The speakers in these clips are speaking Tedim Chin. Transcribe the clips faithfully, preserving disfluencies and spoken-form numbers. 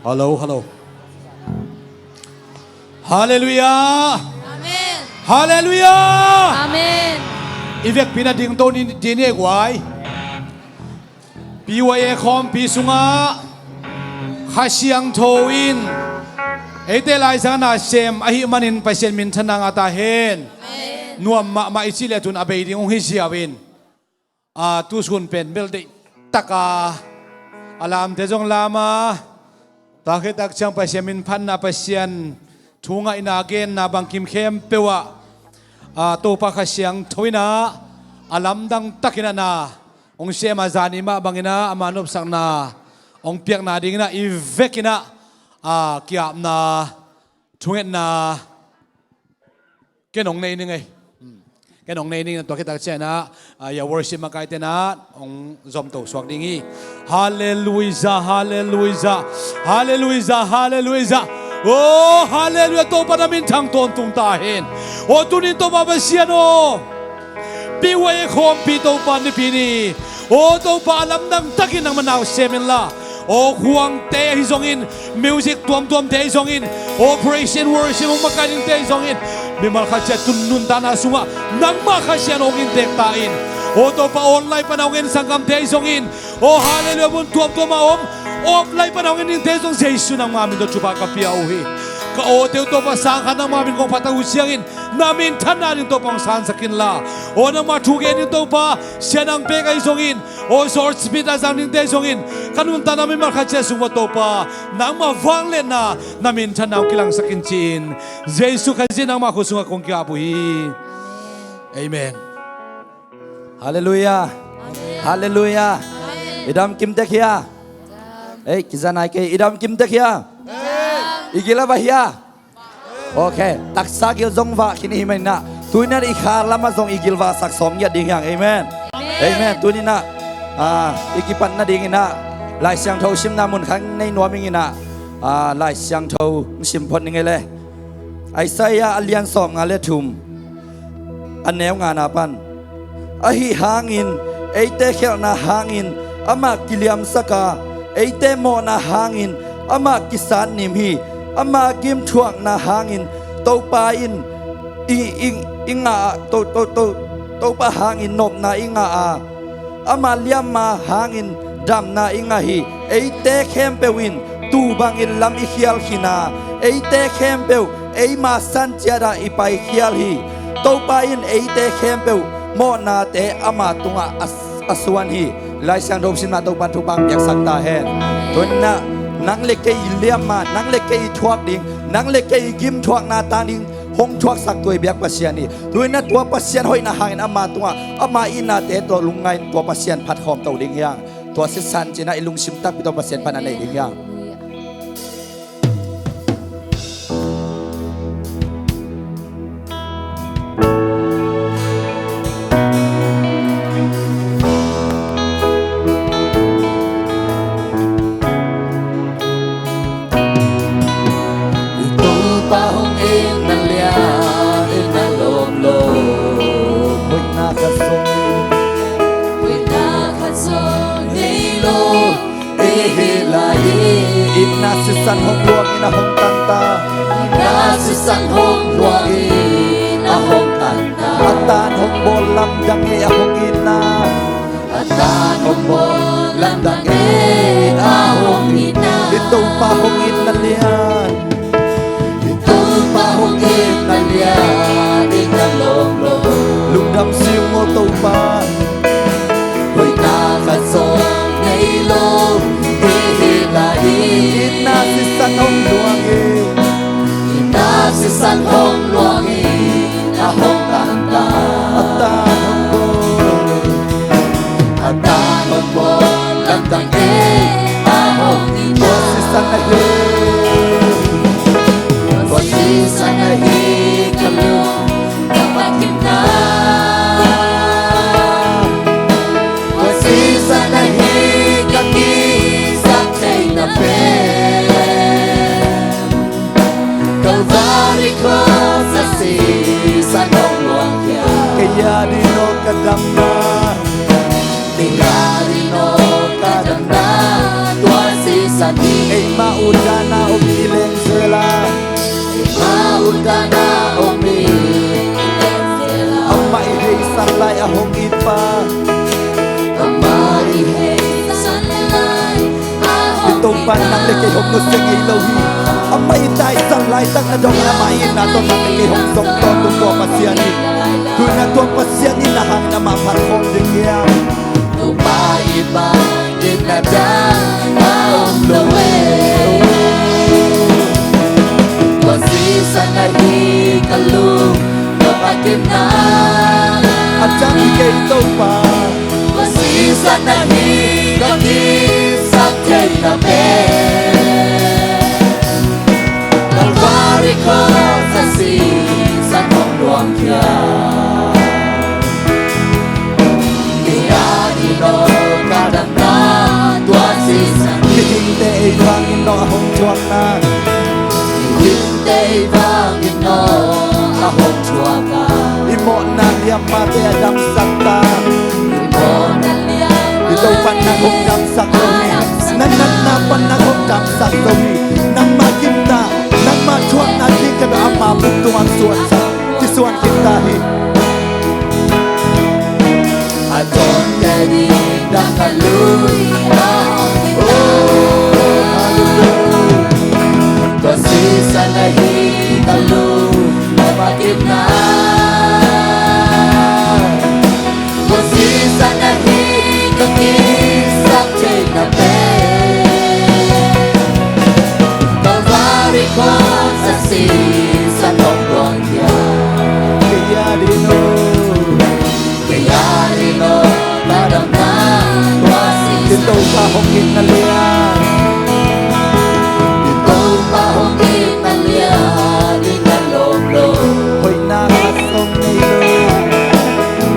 Hallo, hallo. Halleluiah. Amen. Halleluiah. Amen. I vekpi in a dingto ni, ding ni ei guai. P Y A khawmpi sungah Kha Siangtho in eite laizang a na sem ahih manin Pasian minthanna ngah ta hen. Amen. Nuam mahmah i cih leh tun a bei ding hong hi ziau in, a, tusun pen bel deih taka a lamte zong lam a, tua khit tak ciang Pasian minphatna, Pasian thu ngaihna, genna bangkim khempeuh ah, a, Topa Kha Siangtho in ah a lamdang takin a na hong sem a, zani mah bangin ah ama nopsakna hong piakna dingin ah i vekin ah, a, ki-apna, thungetna, ken hong nei ning ei. Hmm. Ken hong nei ning, tua khit tak ciang ah, a, ya worship makaite in ah hong zomto suak ding hi. Halleluiah, halleluiah, halleluiah, halleluiah. Oh, halleluiah, Topa na min thang tawntung ta hen. Oh, tuni in Topa Pasian aw, P Y A khawmpi Topa Nipi ni. Oh, Topa, a lamdang takin nangmah na sem inla, aw khuangte ahi zongin, music tuamtuamte ahi zongin, aw praise and worship hong makai dingte ahi zongin, mimal khat ciat tun nuntakna sungah nangmah Kha Siangtho hong inntek ta in. Aw Topa, online pan a hong en sanggamte ahi zongin, aw halleluiah, mun tuamtuam a om, offline pan a hong en dingte zong Jesu nangmah min tawh thupha ka pia uh hi. Ka awte uh Topa, sang khat nangmah min kong phat uh ciangin na minthanna ding Topa hong sansak inla, aw nangmah thu gen ding Topa, sianang pek ahi zongin, aw George Smith a zang dingte zongin, ka nuntakna mimal khat ciat sung uah Topa, nangmah vangliatna, na minthanna hong kilangsak in ci-in, Jesu Khazih nangmah khut sungah kong ki-ap uh hi. Amen. Halleluiah. Halleluiah. I dam kim tek hia? Ei, kiza nai kei, i dam kim tek hia? I gil a va hia? Ok, taksa gil zong vah khin i hi manin ah, tuni in ah i kha lamah zong i gil vahsak sawm ngiat ding hi hang. Amen. Amen. Tuni in ah, ah, i kipat nadingin ah Lai Siangtho simna mun khat nei nuam ing in ah, ah, Lai Siangtho sim phot ning ei le. Isaiah a lian sawmnga le thum, a neu ngana pan. Ahi hangin eite khialhna hangin amah kiliamsak a, eite mawhna hangin amah kisatnim hi. Ama gimthuakna hangin Topa in i, i, i ngah a, To, To, To, Topa hangin nopna i ngah a, ama liamma hangin damna i ngah hi. Eite khempeuh in tuu bangin lam i khial khin a, eite khempeuh eima san ciatah i paikhial hi. Topa in eite khempeuh mawhnate ama tungah a, a suan hi. Lai Siangtho simna Topa in thupha piaksak ta hen. Tuni in ah nang le kei i liamma, nang le kei i thuak ding, nang le kei i gimthuakna tang ding hong thuaksak tua i biak Pasian hi. Tuni in ah tua Pasian hoihna hangin ama tungah, ama itnate tawh lungngai in tua Pasian phat khawm to ding hi hang. Tua sisan ci-in ah i lungsim takpi tawh Pasian phatna nei ding hi hang. I Topa hong itna lian, itna lawmlawm. Hoihna khat zong, hoihna khat zong nei lo i hi lai hi. Itna sisan hong luangin a hong tanta. Itna sisan hong luangin a hong tanta. A tan hong bawl lamdang ei a hong itna. A tan hong bawl lamdang ei a hong itna. I Topa hong itna lian. I Topa hong itna lian, itna lawmlawm. Lungdam sing aw Topa. Hoihna khat zong nei lo i hi lai hi. Itna sisan hong luangin. Itna sisan hong luangin a hong tanta. A tan hong bawl. A tan hong bawl lamdang ei a hong itna. Tua sisan ahi. Tua sisan ahi ka lung ka patna. Tua sisan ahi ka kisap theihna pen. Calvary cross a sisan hong luang khia. Kei a ding aw ka damna. Kei a ding aw ka damna. Tua sisan Eima utdan a om i leng zel a, eima utdan a om i leng zel a, amah i heisan lai a hong it pa, amah i heisan lai a hong it pa. I Topa, nang le kei hong nusia ngei lo hi. Amah i taisan laitak na dong in amah i itna tawh nang le kei hong zong tawntung tua Pasian hi. Tu-in ah tua Pasian itna hangin amah phat khawm ding hiam? Topa i bangin na dang a om lo e. Tua sisan ahi ka lung, tua bangin na a dang hi kei Topa. Tua sisan ahi ka kisap theihna pen, Calvary cross a sisan hong luangkhia. Kei a ding aw ka damna tua sisan. Mihingte ei vangin aw a hong thuakna. Mihingte ei vangin aw a hong thuakna. I mawhna liammate a damsak ta. I mawhna liammate i Topa nang hong damsak lo hi. Na natna pan nang hong damsak lo hi. Nangmah gimna, nangmah thuakna ding ka amah pum tungah suansak, kisuan khin ta hi. A dawnte ding dang ka lui. Oh, hallelujah. Tua sisan ahi ka lung, tua bangin na. Tua sisan ahi ka kisap theihna pen, Calvary cross a sisan hong luangkhia. Kei a ding aw, kei a ding aw ka damna tua sisan. I Topa hong itna lian. I Topa hong itna lian, i ka lawm lo. Hoihna khat zong nei lo.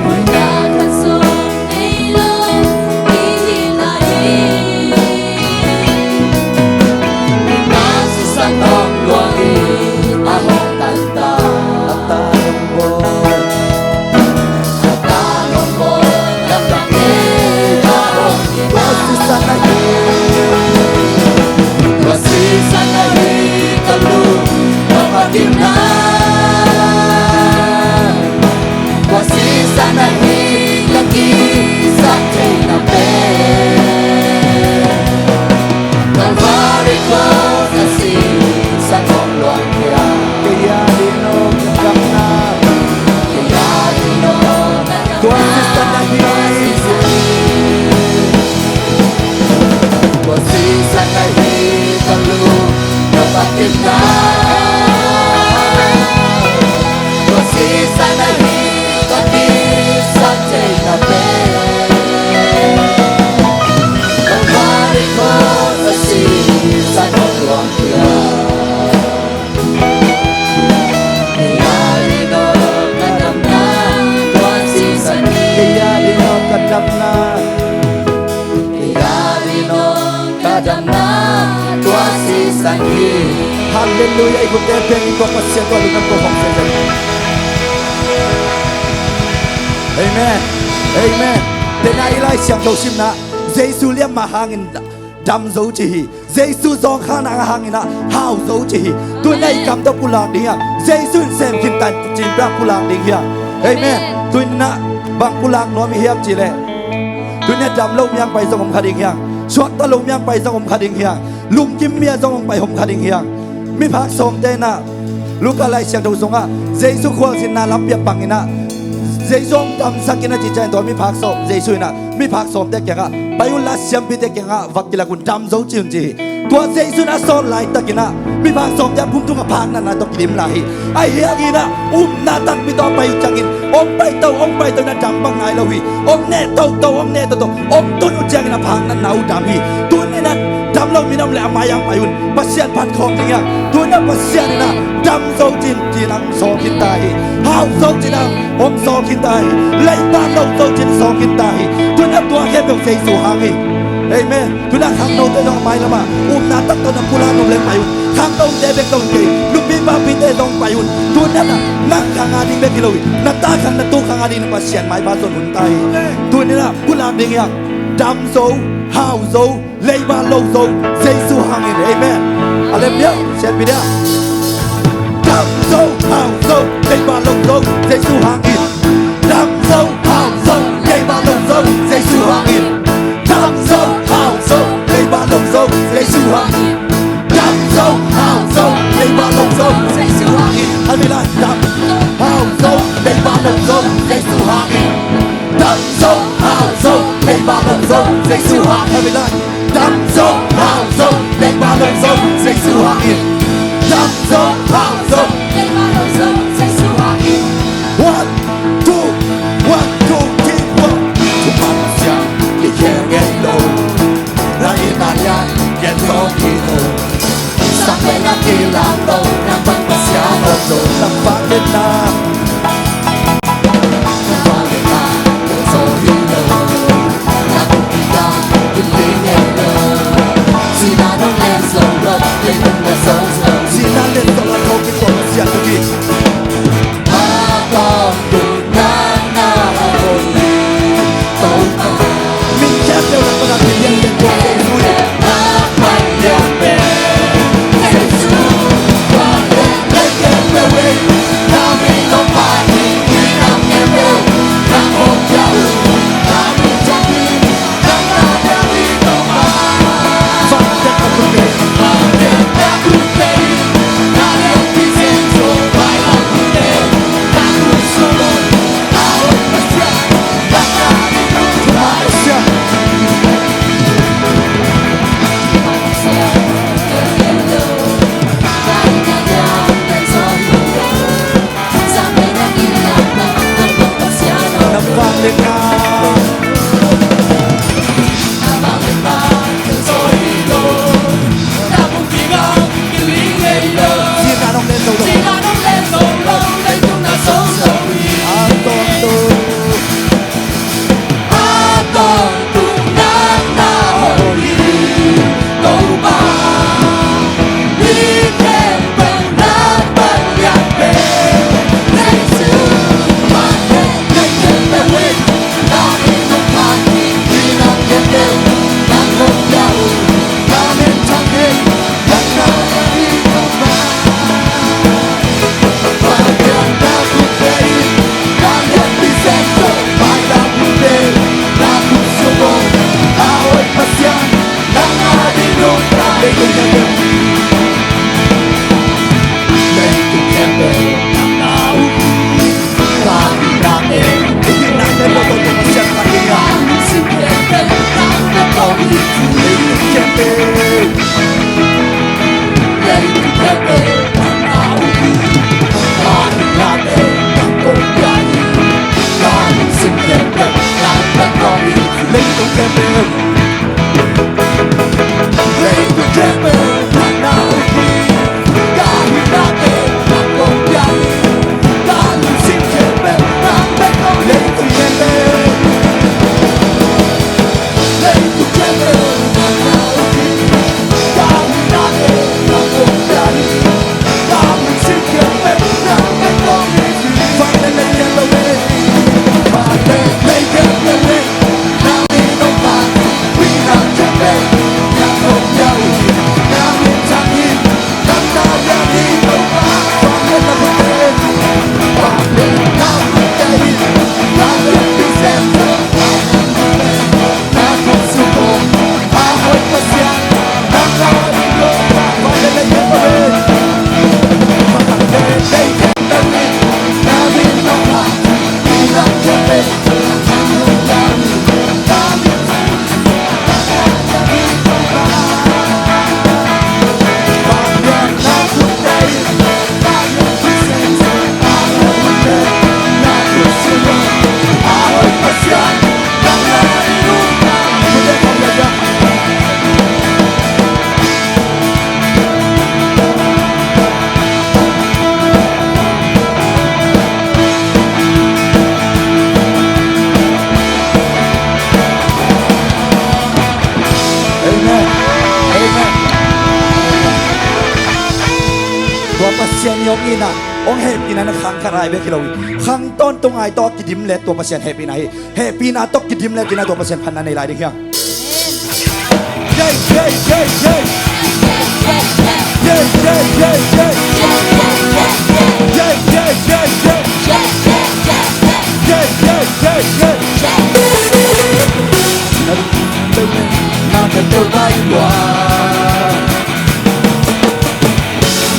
Hoihna khat zong nei lo i hih lai hi. Tua sisan hong luang hi, a hong tan ta. A tan hong bawl. A tan hong bawl, lamdang e, a hong hi. Tua sisan ahi. Tua sisan ahi ka lung, tua bangin na. Tua sisan ahi ka kisap theihna pen, Calvary cross a sisan hong luangkhia. Kei a ding aw ka damna. Kei a ding aw ka damna. Tua sisan ahi. Tua sisan ahi ka lung, tua bangin na. Tua sisan ahi ka kisap theihna pen, Calvary cross a sisan hong luangkhia. Kei a ding aw ka damna, tua sisan hi. Kei a ding aw ka damna. Kei a ding aw ka damna, tua sisan hi. Hallelujah. I khutdang pen in tua Pasian tua lungdam ko hong sia sia. Amen. Amen. Tena i Lai Siangtho simna, Jesu liamma hangin dam zo ci hi. Jesu zawngkhakna hangin ah hau zo ci hi. Tu-in ah i kam tawh pulak ding hiam? Jesu in sem khin ta in cih bang pulak ding hiam? Amen. Amen. Tu-in ah bang pulak nuam i hiam cih leh, tu-in ah dam lo mi hong pai zong om kha ding hiam? Suakta lo mi hong pai zong om kha ding hiam? Lungkim mi ah zong hong pai om kha ding hiam? Miphak sawmte in ah Luka Lai Siangtho sungah Jesu khualzinna lampi ah pang in ah, Jesu hong damsak in ah cih ciangin tua miphak sawm, Jesu in ah miphak sawmte kiangah, "Pai unla, siampite kiangah va kilak un, dam zo ci un," ci hi. Tua Jesu in a sawt laitakin ah miphak sawmte a pum tungah phak natna tawh kidim lai hi. Ahi hangin ah upna takpi tawh a pai uh ciangin, hong paito, hong paito in ah dam bang nai lo hi. Hong neh toto, hong neh toto, hong tun uh ciangin a phak natna uh dam hi. Tuni in ah dam lo mi na om leh a mai-ah hong pai un. Pasian phat khawm ding hiam? Tuni in ah Pasian in ah dam zo ci in, ci in ah hong sawl khin ta hi. Hau zo ci in ah hong sawl khin ta hi. Leiba lo zo ci in sawl khin ta hi. Tuni in ah tua khempeuh Jesu hang hi. Amen. Tuni in ah khangnote zong a mailam ah upna tak tawh na pulak nuam leh pai un. Khangnote bek zong kei, nupi papite zong pai un. Tuni in ah nang khang a ding bek hi lo hi. Na ta khang, na tu khang a ding na Pasian maipha zong hun ta hi. Tuni in ah pulak ding hiam? Dam zo, hau zo, Leiba lo zo Jesu hangin. Amen. A lem dia, siatpi dia. Dam zo, hau zo, leiba lo zo Jesu hangin. Dam zo, hau zo, leiba lo zo Jesu hangin. Dam zo, hau zo, leiba lo zo Jesu hangin. Dam zo, hau zo, leiba lo zo Jesu hangin. Hau zo, hau zo, leiba lo zo Jesu hangin. Dam zo, hau zo, leiba lo zo Jesu hangin. Hau lai. Dam zo, hau zo, leiba lo zo Jesu hangin. Dam zo, hau zo, leiba lo zo Jesu hangin. One, two, one, two, three, four. Tuhan Pasian, i khe ngei lo. Na inn ah lian gen zo hi lo. Sang pen a kilang lo, nang bang Pasian om lo. Nang bang pen na. Nang bang pen na, gen zo hi lo. Na tung pi ga, kin ling ngei lo. Sina nong len zo lo, len nong len zo lo. Sina len zo lo, kin tua Pasian tung hi. Amen. Amen. Tua Pasian i hong itna, hong hehpihna na khang khat lai bek hi lo hi. Khang tawntung a i tawh kidim le tua Pasian hehpihna hi. Hehpihna tawh kidim le tua Pasian phatna nei lai ding hi hang. Amen. Yeah, yeah, yeah. Yeah, yeah, yeah, yeah. Yeah, yeah, yeah, yeah. Yeah, yeah, yeah, yeah. Yeah, yeah, yeah, yeah. Na te to bai wa.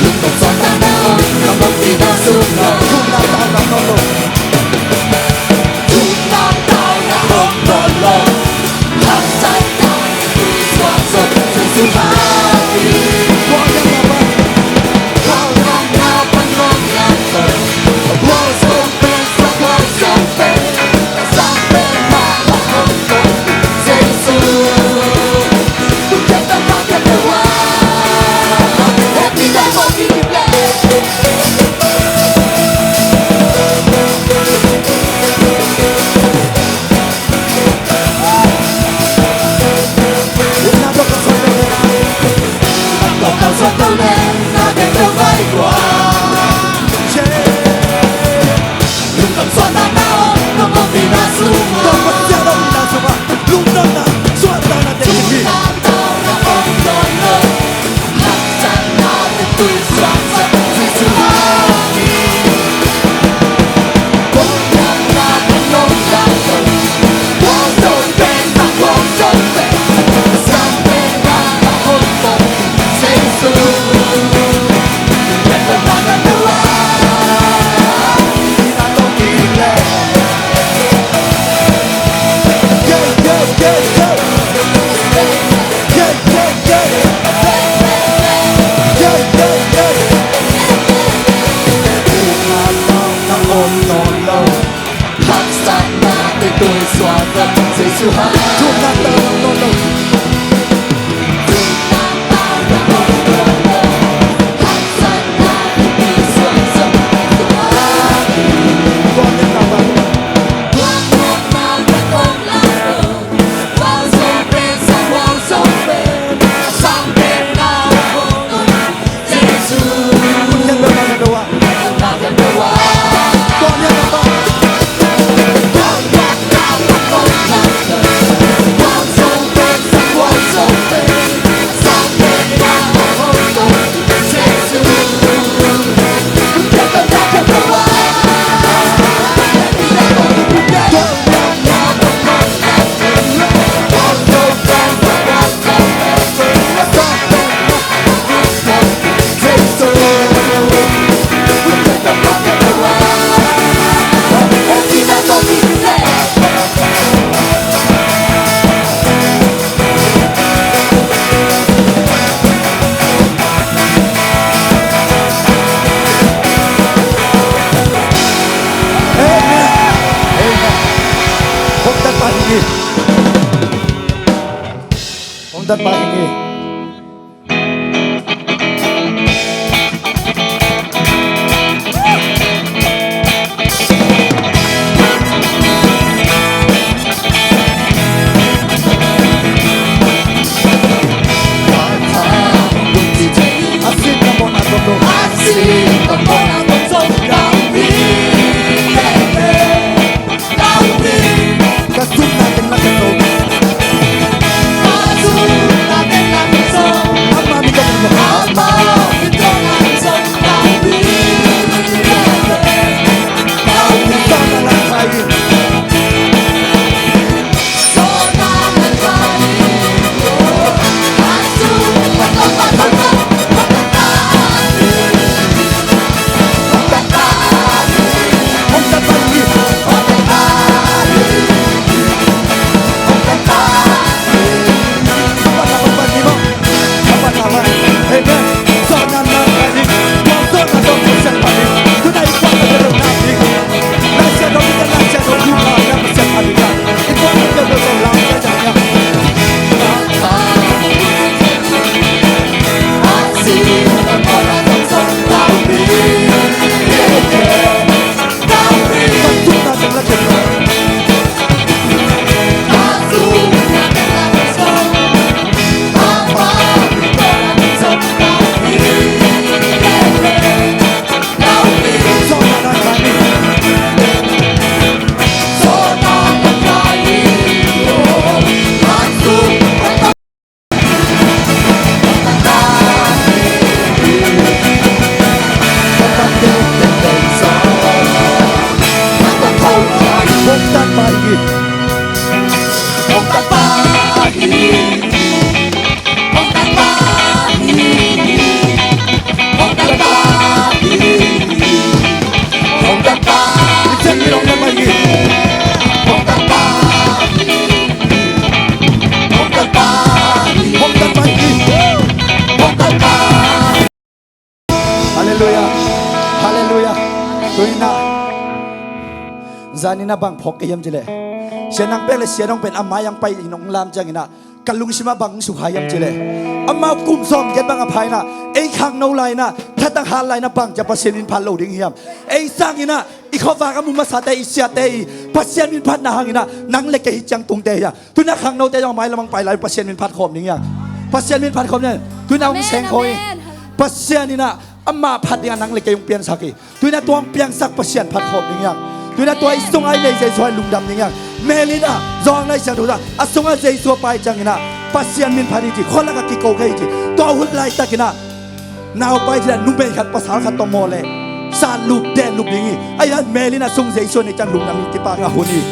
Lungdam suahtakna om na mawk pi na sung na. Lungdam tau na om na lo. Hong dan pah ing ei. Hong dan pah ing ei. Halleluiah. Halleluiah. Tuinah zaninah bang phawk ka hiam cileh, sia nang pek le sia dong pen a mai ang pai in ong lam cianginah ka lungsimah bang sukha hiam cileh, amau kum sawm giat bang a phainah ei khangno lainah thatang hat lainah bang cia Pasian min phat lo ding hiam? Ei sanginah i khuavak a mu masate i siate i Pasian min phatna hanginah nang le kei hi ciang tungte hiam? Tuinah khangnote zong a mai lamang pai lai Pasian min phat khawm ding hiam? Pasian min phat khawm ding hiam? Tuinah hong seng khawm hi. Pasian inah amah phat dingah nang le kei hong piansak hi. Tuinah tua hong piangsak Pasian phat khawm ding hiam? Tuinah tua i sungah i nei Jesu ah i lungdam ding hiam? Mel inah zawng lai siang duhdah a sungah Jesu a pai cianginah Pasian min phat hi ci, khualak a kiko khe hi ci. Tua hun laitakinah naupai ci le numei khat pasal khat tawh maw le sat lup den lup ding hi. Ahi hang mel inah sung Jesu a nei ciang lungdam in kipak a hun hi.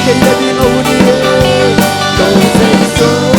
Kei a ding a hun hi e. Ko Jesu,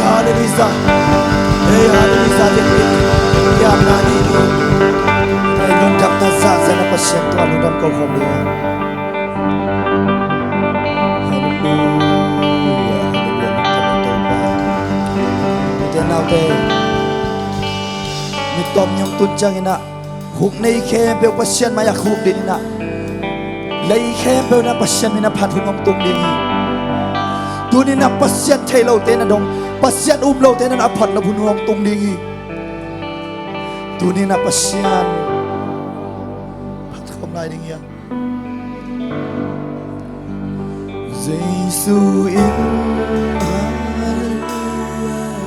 Hallelujah. Hei, hallelujah. Kiamna ni ni. Hei, lungdamna zahzah na Pasian tungah lungdam ko khawm ding. Hallelujah. Hallelujah. Lungdam ko Topa. Ute naute, mi tawm ni hong tun ciangin ah, khuk nei khempeuh Pasian mai-ah khuk ding in ah, lei khempeuh in ah Pasian min a phat hun hong tung ding hi. Tuni-in ah Pasian thei lote in ah dong, Pasian um lote in ah a phat loh hun hong tung ding hi. Tuni-in ah Pasian phat khawm lai ding hi a. Jesu in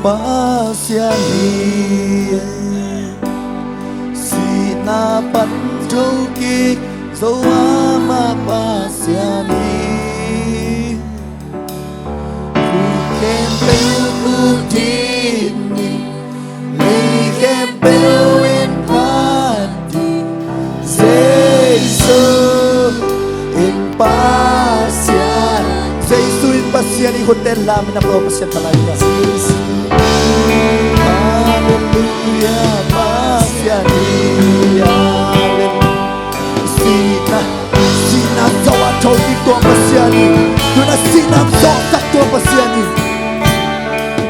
Pasian hi, sihna pan thokik zo amah Pasian hi. Khuk khempeuh khuk ding hi, lei khempeuh in phat ding. Jesu in Pasian, Jesu in Pasian hi. Khut teng lam in a pau Pasian phat lai hi. Hallelujah, Pasian hi. Hallelujah. Sihna, sihna zawh a thokik tua Pasian hi. Tu-in ah sihna zawhsak tua Pasian hi.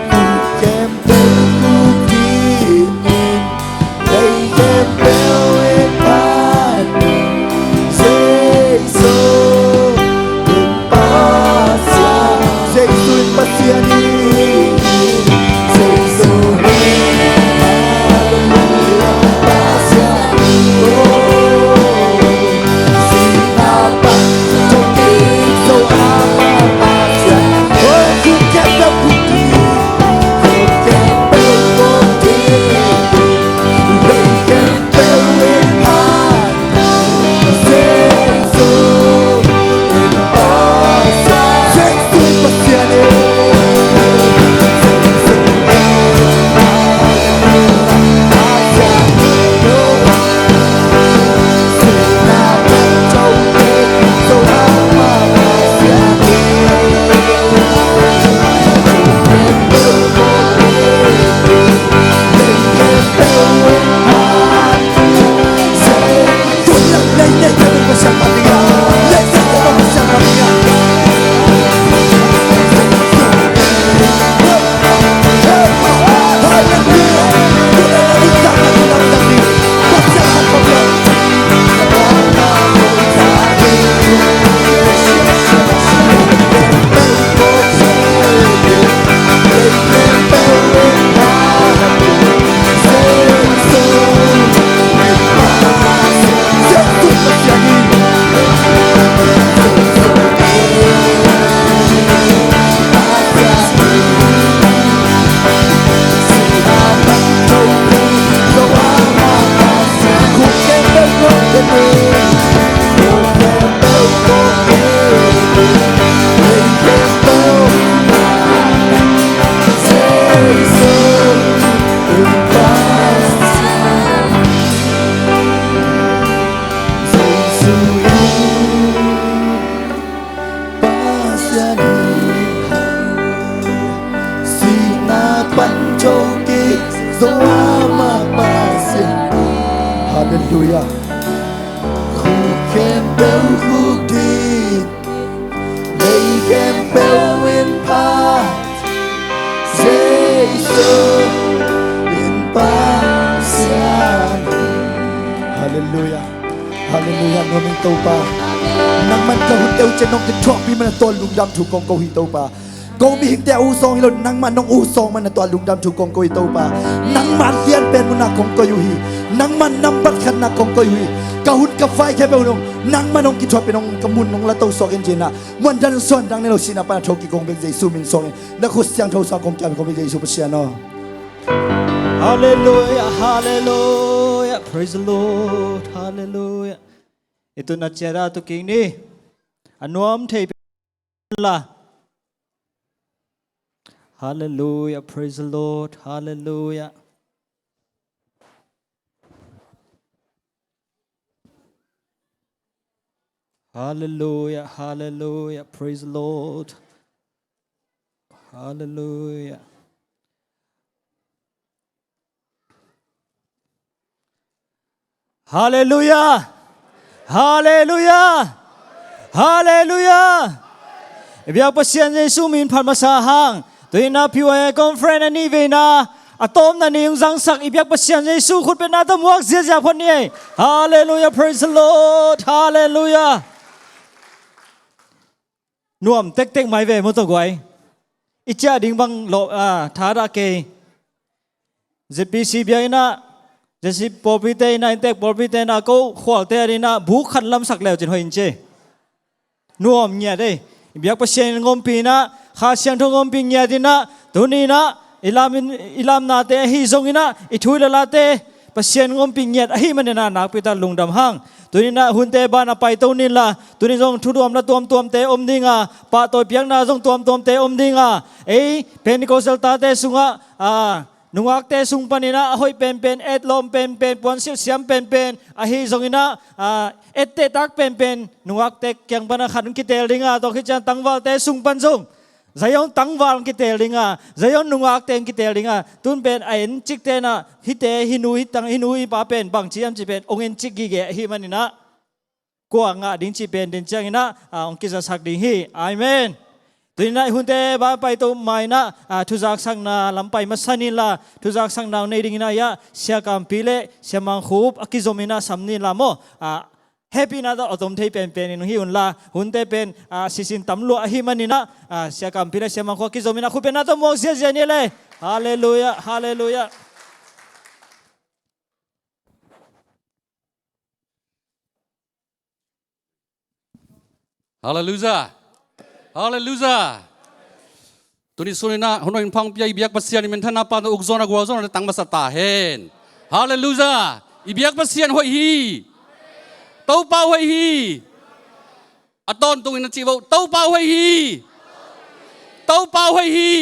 Khuk khempeuh khuk ding hi, lei khempeuh in phat ding. Jesu in Pasian, Jesu in Pasian hi. Jesu in Pasian hi. Pasian hi. Sihna pan thokik zo amah Pasian. Hallelujah. Khuk khempeuh khuk ding, lei khempeuh in phat, Jesu in Pasian. Hallelujah. Hallelujah, nuam ing Topa. Nangman ka hunte uh ciang nong kithuahpih man a tua lungdam thu kong ko hi Topa. Ko mihingte a uh sawng hi lo, nangman nong uh sawng man a tua lungdam thu kong ko hi Topa. Nangman lianpen munah kong koih uh hi. Nangman nambat khatna kong koih uh hi. Ka hun ka vai khempeuh nong, nangman nong kithuahpih nong ka mun nong la to suak in ci-in ah. Muan dan suan dang nei lo sihna pan a thokik kong bek Jesu min suang in. Na khut siangtho sungah kong kiam hi kong bek Jesu Pasian aw. Hallelujah, hallelujah, praise the Lord, hallelujah. I tun a ciat a tu kik ni. A nuam thei pen la. Hallelujah, praise the Lord, hallelujah. Hallelujah, hallelujah, praise the Lord. Hallelujah. Halleluiah. Halleluiah. Halleluiah. I biak Pasian Jesu min phat masa hang, tuinah P Y A conference a nih veina a tawpna ni hong zangsak i biak Pasian Jesu khutbetna tawh muak ziazia phot ni ei. Halleluiah. Praise the Lord. Halleluiah. Nuam tektek mai ve maw tawh guai. I ciah ding bang lo, ah, thadah kei. Z P C biakinn ah, Z C pawlpite innah, inntek pawlpite innah, ko khualte a dinah buk khat lamsak leu cin hoih in ci. Nuam ngiat ei. I biak Pasian in ngompi innah, Kha Siangtho ngompi ngiat innah, tuni innah i lam in, i lamnate ahi zonginah, i thu i lalate Pasian ngompi ngiat ahi maninah nakpi tak lungdam hang. Tuninah hunte banah paito ninla, tuni zong thuduam la tuamtuamte om dinga, pahtawi piakna zong tuamtuamte om dinga, ei Pentecostal tate sungah, a, nungakte sung paninah a hoih penpen, etlawm penpen, puansilh siam penpen ahi zonginah, a, ettehtak penpen nungakte kiang panah khat hong kiteel dinga, tua khit ciang tangvalte sung pan zong Zion tangval hong kiteel dinga, Zion nungakte hong kiteel dinga, tun pen a encikte innah hihte, hih nu, hih tang, hih nu hih pa pen bangci hiam cih pen hong encik gige ahi maninah kua ngah ding cih pen din cianginah, a, hong kizasak ding hi. Amen. Tuninah i hunte ba paito mainah, a, thuzaksakna lam pai masa ninla, thuzaksakna hong nei dinginah hiah Sia Kampi le Sia Mangkhup a kizominah sam ninla maw, a, hehpihna tawh a tom thei penpenin hong hi unla, hunte pen, a, sisin tam luah ahi maninah, a, Sia Kampi le Sia Mangkhup a kizominah khutbetna tawh muak ziazia ni le. Halleluiah. Halleluiah. Halleluiah. Halleluiah. Tuni suninah hun hong pia i biak Pasian i minthanna pan ukzawn a gualzawn a tang masa ta hen. Halleluiah. I biak Pasian hoih hi. Topa hoih hi. A tawntungin a cih vo, Topa hoih hi. Topa hoih hi.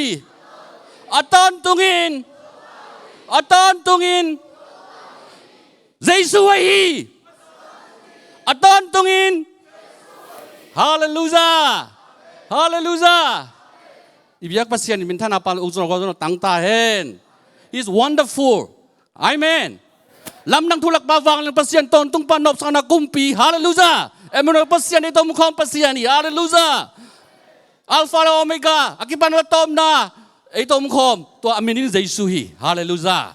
A tawntungin, a tawntungin Jesu hoih hi. A tawntungin. Halleluiah. Halleluiah. I biak Pasian i minthanna pan ukzawn a gualzawn a tang ta hen. He's wonderful. Amen. Lamdang thu lakpa vanglian Pasian, tawntungpa, nopsakna kumpi. Halleluiah. Emmanuel Pasian, ei tawh om khawm Pasian hi. Halleluiah. Alpha le Omega, a kipan le tawpna, ei tawh om khawm, tua a min in Jesu hi. Halleluiah.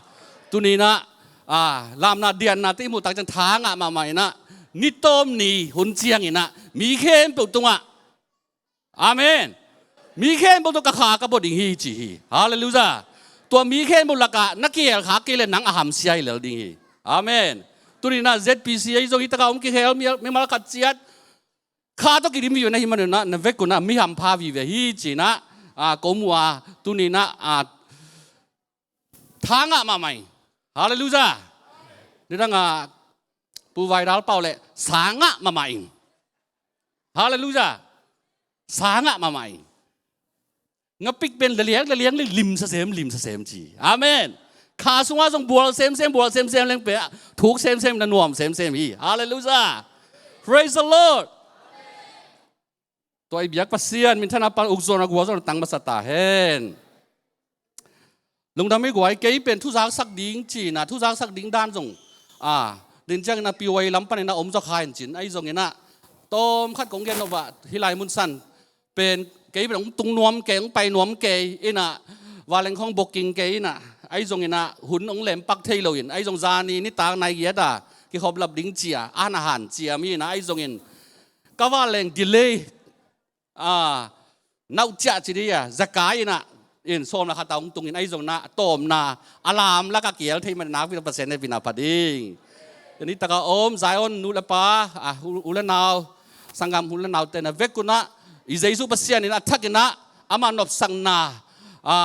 Tuninah, a, lamna diannate i muh tak ciang tha ngah mahmah innah, ni tawm ni hun cianginah mi khempeuh tungah, amen, mi khempeuh tungah ka kha ka bawh ding hi ci hi. Halleluiah. Tua mi khempeuh lakah na kihel kha kei le nang a hamsia hi lel ding hi. Amen. Tuninah Z P C ei zong hi takah om kihel mi, mimal khat ciat kha tawh kidim vive na hi maninah, na vek unah mi hampha vive hi cinah, a, ko mu a, tuninah, a, tha ngah mahmah ing. Halleluiah. Nidangah Pu Vaidal pau le sa ngah mahmah ing. Halleluiah. Sa ngah mahmah ing. Ngapik pen laliang laliang le lim sasem lim sasem ci. Amen. Kha sungah zong bual semsem bual semsem leng pe, thuk semsem na nuam semsem hi. Halleluiah. Praise the Lord. Tua i biak Pasian minthanna pan ukzawn a gualzawn a tang masa ta hen. Lungdam ei guai, kei pen thuzaksak ding cinah, thuzaksak ding dan zong, a, din cianginah P Y A lam paninah om zaw kha in cin, ahi zonginah tawm khat kong gen nopvah hih lai mun san pen kei pen hong tung nuam kei, hong pai nuam kei innah, vanleng khawng booking kei innah, ahi zonginah hun hong lempak thei loin, ahi zong zani nitak nai giat a kikhop lap ding cia, an a han ciam innah, ahi zongin ka vanleng delay, a, nauh ciah ci dih a, zakai innah, in sawm la khat a hong tungin, ahi zonginah tawmna a lam lakah kiel thei man nakpi tak Pasian hehpihna pha ding. Nitak a om Zion nu le pa, a, u, u le nau, sanggam u le naute na vek unah i Jesu Pasian in a thakinah ama nopsakna, a,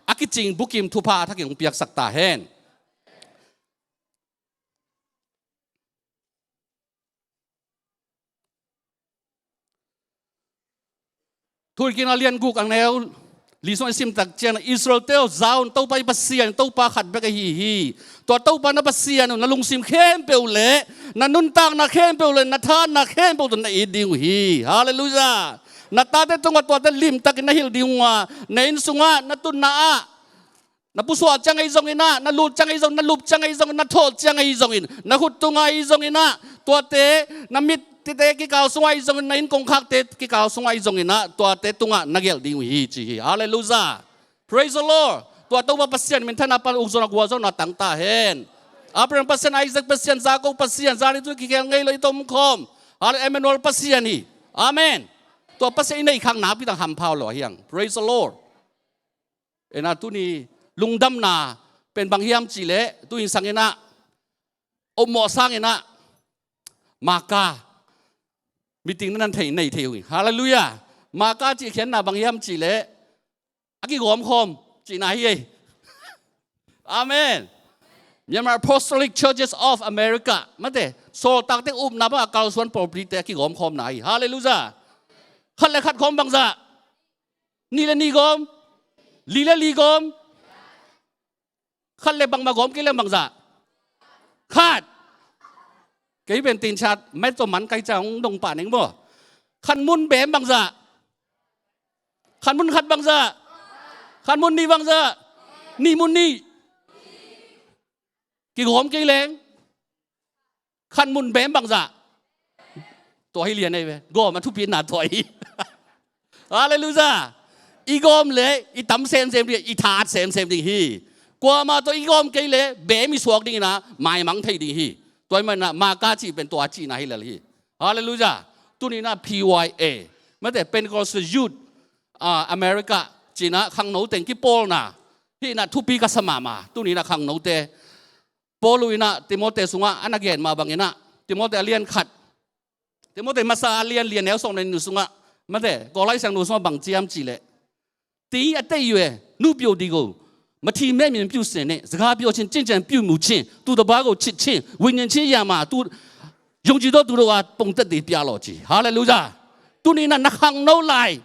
a kicing bukim thupha a thakin hong piaksak ta hen. Thuhilhkikna lian guk a neu li sung i sim tak ciangin Israel-te aw, za un, Topa i Pasian Topa khat bek ahi hi. Tua Topa na Pasian uh na lungsim khempeuh le na nuntakna khempeuh le na thahatna khempeuh tawh na it ding uh hi. Halleluiah. Na tate tungah tuate limtakin na hilh ding uh a, na inn sungah, na tunna ah, Na pusuah ciang ahi zongin ah, na lut ciang ahi zongin, na lup ciang ahi zongin, na thawh ciang ahi zongin, na khut tungah ahi zongin ah, tuate, na mittite kikal sungah ahi zongin, na inn kongkhakte kikal sungah ahi zongin ah, tuate tungah na gelh ding uh hi ci hi. Halleluiah. Praise the Lord. Tua Topa Pasian minthanna pan ukzawhna gualzawhna tang ta hen. Abraham Pasian, Isaac Pasian, Jacob Pasian, zani tu kikhel ngei lo i tomkhawm, Halleluiah, Emmanuel Pasian hi. Amen. Tua Pasian i neih khak nakpi tak hampha uh lo hi hang. Praise the Lord. Ena tuni lungdamna pen bang hiam cihleh, tu in sang ena, ommawh sang ena, Maka meeting na nan thei, nei thei uh hi. Halleluiah. Maka cih khiatna bang hiam cihleh, a kigawmkhawm cihna hi ei. Amen. Myanmar Apostolic Churches of America, mate, sawltakte upna bang a kalsuan pawlpite a kigawmkhawmna hi. Halleluiah. Khat le khat khawm bangzah? Nih le nih gawm? Li le li gawm? Khat le bangmah gawm kei leng bangzah? Khat. Kei pen tin chat, met tawh man kai ciang hong dong pah ning maw. Khan mun bem bangzah? Khan mun khat bangzah? Khan mun nih bangzah? Nih mun nih. Kigawm kei leng khan mun bem bangzah? Tua hi lian ei ve. Gawm a thupitna tua hi. Halleluiah. I gawm le i tam semsem ding, i that semsem ding hi. Kuamah tawh i gawm kei le bem i suak ding ina, maimang thei ding hi. Tua hi manina Maka cih pen tua cihna hi lel hi. Halleluiah. Tunina P Y A, mate, Pentecostal Youth, ah, America cihna khangno teng kipawlna hihna thupi ka sa mahmah. Tunina khangnote Paul inah Timote sungah a na gen mah banginah, Timote a lian khat, Timote masa a lian lian neu sawm le nih sungah, mate, Kawlai siangnu sungah bang ciam cihleh, သင်အသက်အရွယ် နုပျိုသည်ကို မထီမဲ့မြင်ပြုစင်နှင့် စကားပြောခြင်း ကျင့်ကြံပြုမှုခြင်း သူတစ်ပါးကိုချစ်ခြင်း ဝိညာဉ်ခြင်းအရာမှာ သူယုံကြည်သောသူတို့အား ပုံသက်သေပြလော့ ci. Halleluiah. Tuni inah na khangno lai,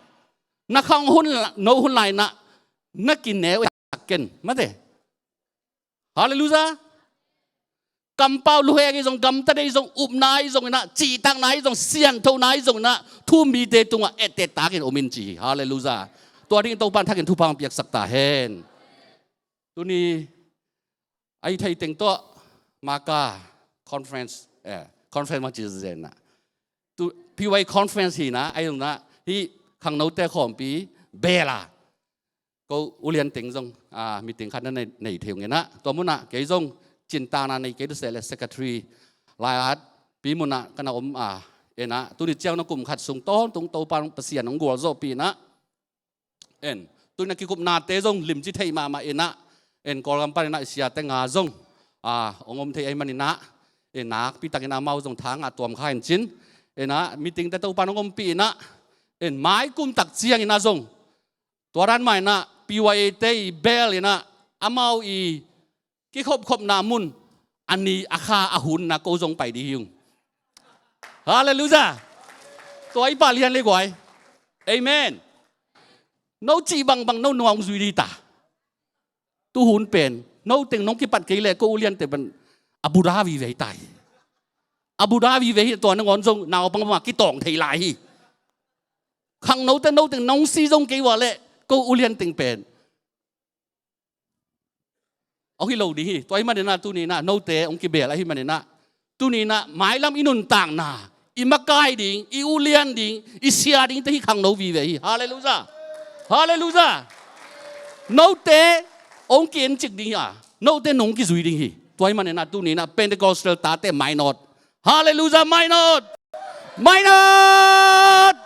na khangno hun lai inah, na kineu sak ken, mate. Halleluiah. Kampau luhek ahi zong, gamtat ahi zong, upna ahi zong inah, cihtakna ahi zong, sianthona ahi zong inah, thu-um mite tungah ettet takin om in ci hi. Halleluiah. Tua dingin Topa in thakin thupha hong piaksak ta hen. Tuni a i thei teng tawh Maka conference, eh, conference mah ci zenah, tu P Y conference hi inah, a i zong inah hih khangnote khawmpi bel a, ko ulian teng zong, ah, meeting khat na nei, nei thei uh inah, tua munah kei zong cintakna nei kei tuseh le secretary lai-at pi munah ka na om, ah, inah, tuni ciang na kum khat sung tawntung Topa Pasian hong gualzawhpih inah, en, tuni a kikupnate zong limci thei mahmah inah, en, Kawlgam pan inah i siate nga zong, ah, hong om thei ahih man inah, en, nakpi takin amau zong tha ngah tuam kha in cin, inah, meetingte Topa in hong ompih inah, en, maikum tak ciang inah zong tua dan mah inah P Y A te i bel inah amau i kikhopkhopna mun a ni a kha a hun inah ko zong pai ding hi ung. Halleluiah. Tua i pah lian le guai. Amen. No cih bangbang no nungah hong zui ding hi ta. Tu hun pen no teng nong kipat kei leh ko uliante pen a buda vive hi ta hi. A buda vive hi, tua nangawn zong naupang bangah kitawng thei lai hi. Khangnote no teng nong si zong kei ua leh ko ulian teng pen hong hi lo ding hi. Tua ahih man inah tuni inah note hong kibel ahih man inah tuni inah mailam i nuntakna, i makai ding, i ulian ding, i sia dingte hih khangno vive hi. Halleluiah. Halleluiah. Note hong ki-encik ding hi a, note nong kizui ding hi. Tua ahih man inah tuni inah Pentecostal tate mainawt. Halleluiah, mainawt. Mainawt.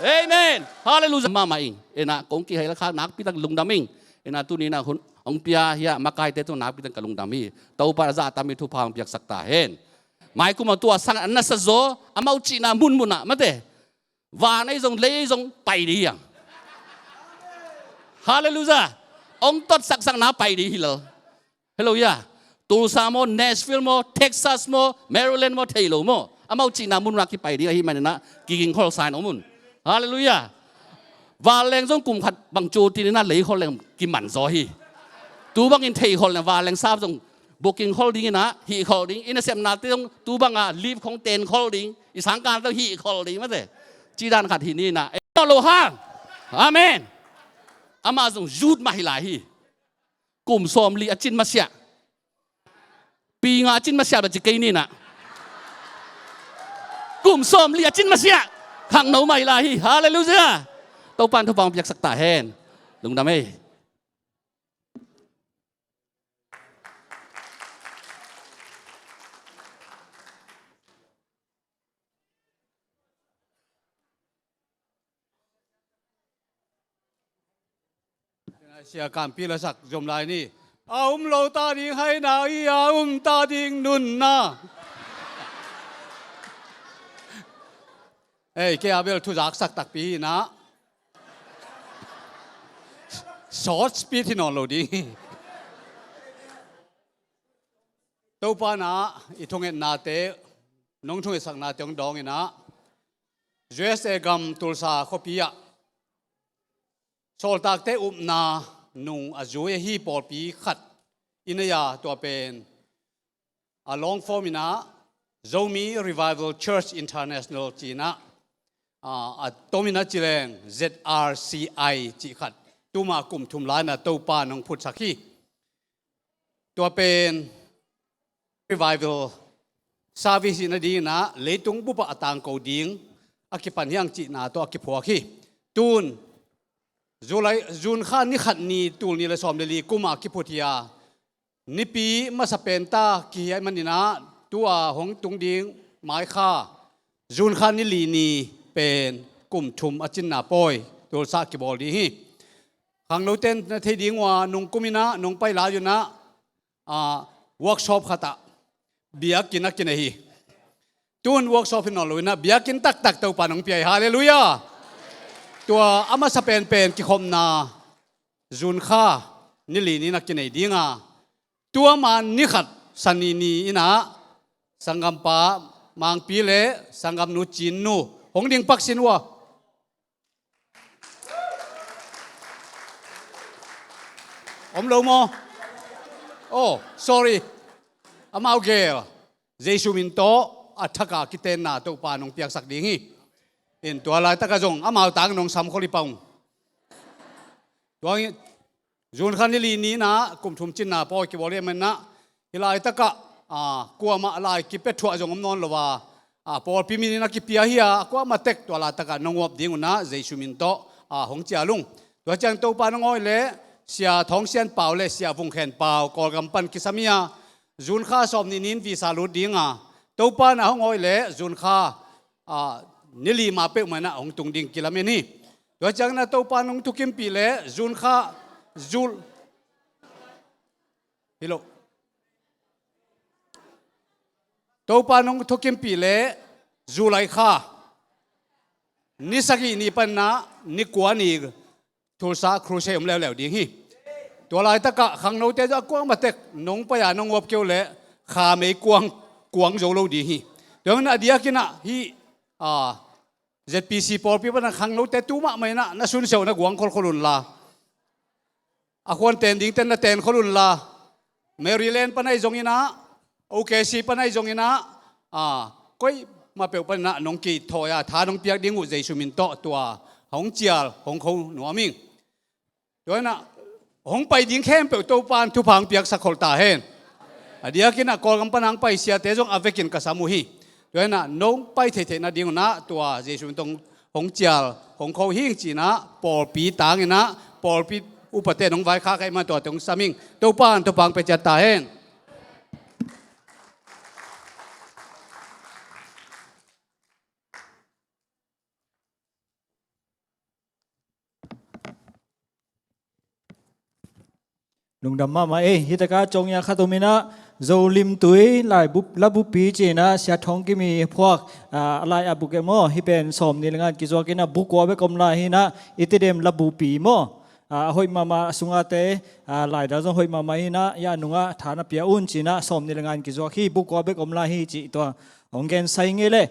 Amen. Halleluiah. Mahmah ing. Inah kong kihei le kha nakpi tak lungdam ing. Inah tuni inah hun hong pia hi a, makaite tung nakpi tak ka lungdam hi. Topa in a zahtam in thupha hong piaksak ta hen. Maikum a tua sang a nasa zaw, amau cihna munmun ah, mate, van ahi zong lei ahi zong pai ding hi hang. Halleluiah. Hong tot saksakna pai ding hi lo. Hello, ya. Tulsa maw, Nashville maw, Texas maw, Maryland maw, thei lo maw. Amau cihna mun ah kipai ding ahih man inah kigingkhol sa in om un. Halleluiah. Vanleng zong kum khat bang cutin inah leikhol leng kiman zaw hi. Tu bangin theikhol leng vanleng sap zong booking khol ding inah hihkhol ding, i nasepnate zong tu bangah leave khong tenkhol ding, i sangkante zong hihkhol ding, mate. Cidan khat hi ni inah. Eh, lo hang. Amen. Amah zong youth mah hi lai hi. Kum sawmli a cin masiah. Pi nga a cin masiah bang ci kei ni na. Kum sawmli a cin masiah. Khangno mai lai hi. Halleluiah. Topan thupha piaksak ta hen. Lungdam ei. Sia Kampi lasak zom lai ni. A um lo ta ding haina i a um ta ding nunna. Ei, kei a bel thuzaksak takpi hi na. Short speech hi nawn lo ding. Topa na i thungetnate, nong thungetsaknate hong dawng ina, U S A gam Tulsa khuapi ah sawltakte upna nung a zui ahi pawlpi khat i nei a, tua pen a long form ina Zomi Revival Church International ci ina, a, a tom ina ci leng Z R C I ci khat, tuma kum thum lai ina Topa nong phutsak hi. Tua pen revival service ina ding ina leitung bup ah a tangko ding a kipan hiang cihna tawh a kiphuak hi. Tun July, June kha ni khat ni, tul ni le sawm le li kum a kiphut hi a, nipi masa pen ta kihi ahih man ina, tu a hong tung ding mai kha June kha ni li ni pen kum thum a cinna pawi Tulsa ah kibawl ding hi. Khangnote na thei ding uh a, nung kum ina nong pai lai uh ina, a, workshop khat ah biakinn a kinei hi. Tun workshop hi nawn lo ina biakinn taktak Topa nong pia hi. Halleluiah. Tua a masa penpen kikhopna June kha ni li ni ina kinei ding a, tua ma ni khat Sani ni ina sanggampa Mangpi le sanggamnu Cinnu hong ding pak sin uh a. Om lo maw? Oh, sorry. Amau gel. Jesu min tawh a thak a kitenna Topa nong piaksak ding hi. In tua laitak ah zong amau tang nong sam khol hi pah ung. Tua hi, June kha ni li ni ina kum thum cinna pawi kibawl hi a, man ina hih laitak ah, a, kuamah lai kipia thuah zong om nawn lo a, a, pawlpi min ina kipia hi a, a kuamah tek tua laitak ah nong uap ding uh ina Jesu min tawh, a, hong cial ung. Tua ciang Topa nong awi leh Sia Thawng Sian Pau le Sia Vung Khen Pau Kawlgam pan kisam hi a, June kha sawm ni ni in visa lut ding a, Topa na hong awi leh June kha, a, ni li ma peuhmah ina hong tung ding kilamen hi. Tua ciang ina Topa nong thukimpih leh June kha, Jul hi lo. Topa nong thukimpih leh July kha ni sagih ni pan ina ni kua ni Tulsa Crusade om leuleu ding hi. Tua laitak ah khangnote zong a kuamah tek nong pai a nong uap kei uh leh kha mei kuang, kuang zo lo ding hi. Tua hi ina a diak ina hih, a, Z P C pawlpi pan a khangnote tu mahmah ina na sunsiah uh na guang kholkhol un la, a khuan ten dingte na ten khol un la, Maryland pan ahi zong ina, O K C pan ahi zong ina, a, koimah peuh pan ina nong kithawi a, tha nong piak ding uh Jesu min tawh tua hong cial hong kho nuam ing. Tua hi ina hong pai ding khempeuh Topa in thupha hong piaksak khol ta hen. A diak ina Kawlgam pan hong pai siate zong a vekin ka sam uh hi. Tua hi ina nong pai theihtheih nading uh ina tua Jesu min tawh hong cial hong kho hi ing ci ina pawlpi tang ina pawlpi upate nong vaikhak ahih man tuate hong sam ing. Topa in thupha hong pia ciat ta hen. Lungdam mahmah ei. Hih takah ciangin khat om ina Zo Lim Tui laibu, labupi ci ina Sia Thawng Kim i phuak, a, a lai a buk e maw, hih pen sawm ni le nga in kizuak ina buk kua bek om lai hi ina i Tedim labupi maw. A, a hoih mahmah a sungate, a, laidal zong hoih mahmah hi ina, ya nungah tha na pia un ci ina sawm ni le nga in kizuak hi, buk kua bek om lai hi ci tua hong gen sai ngei le.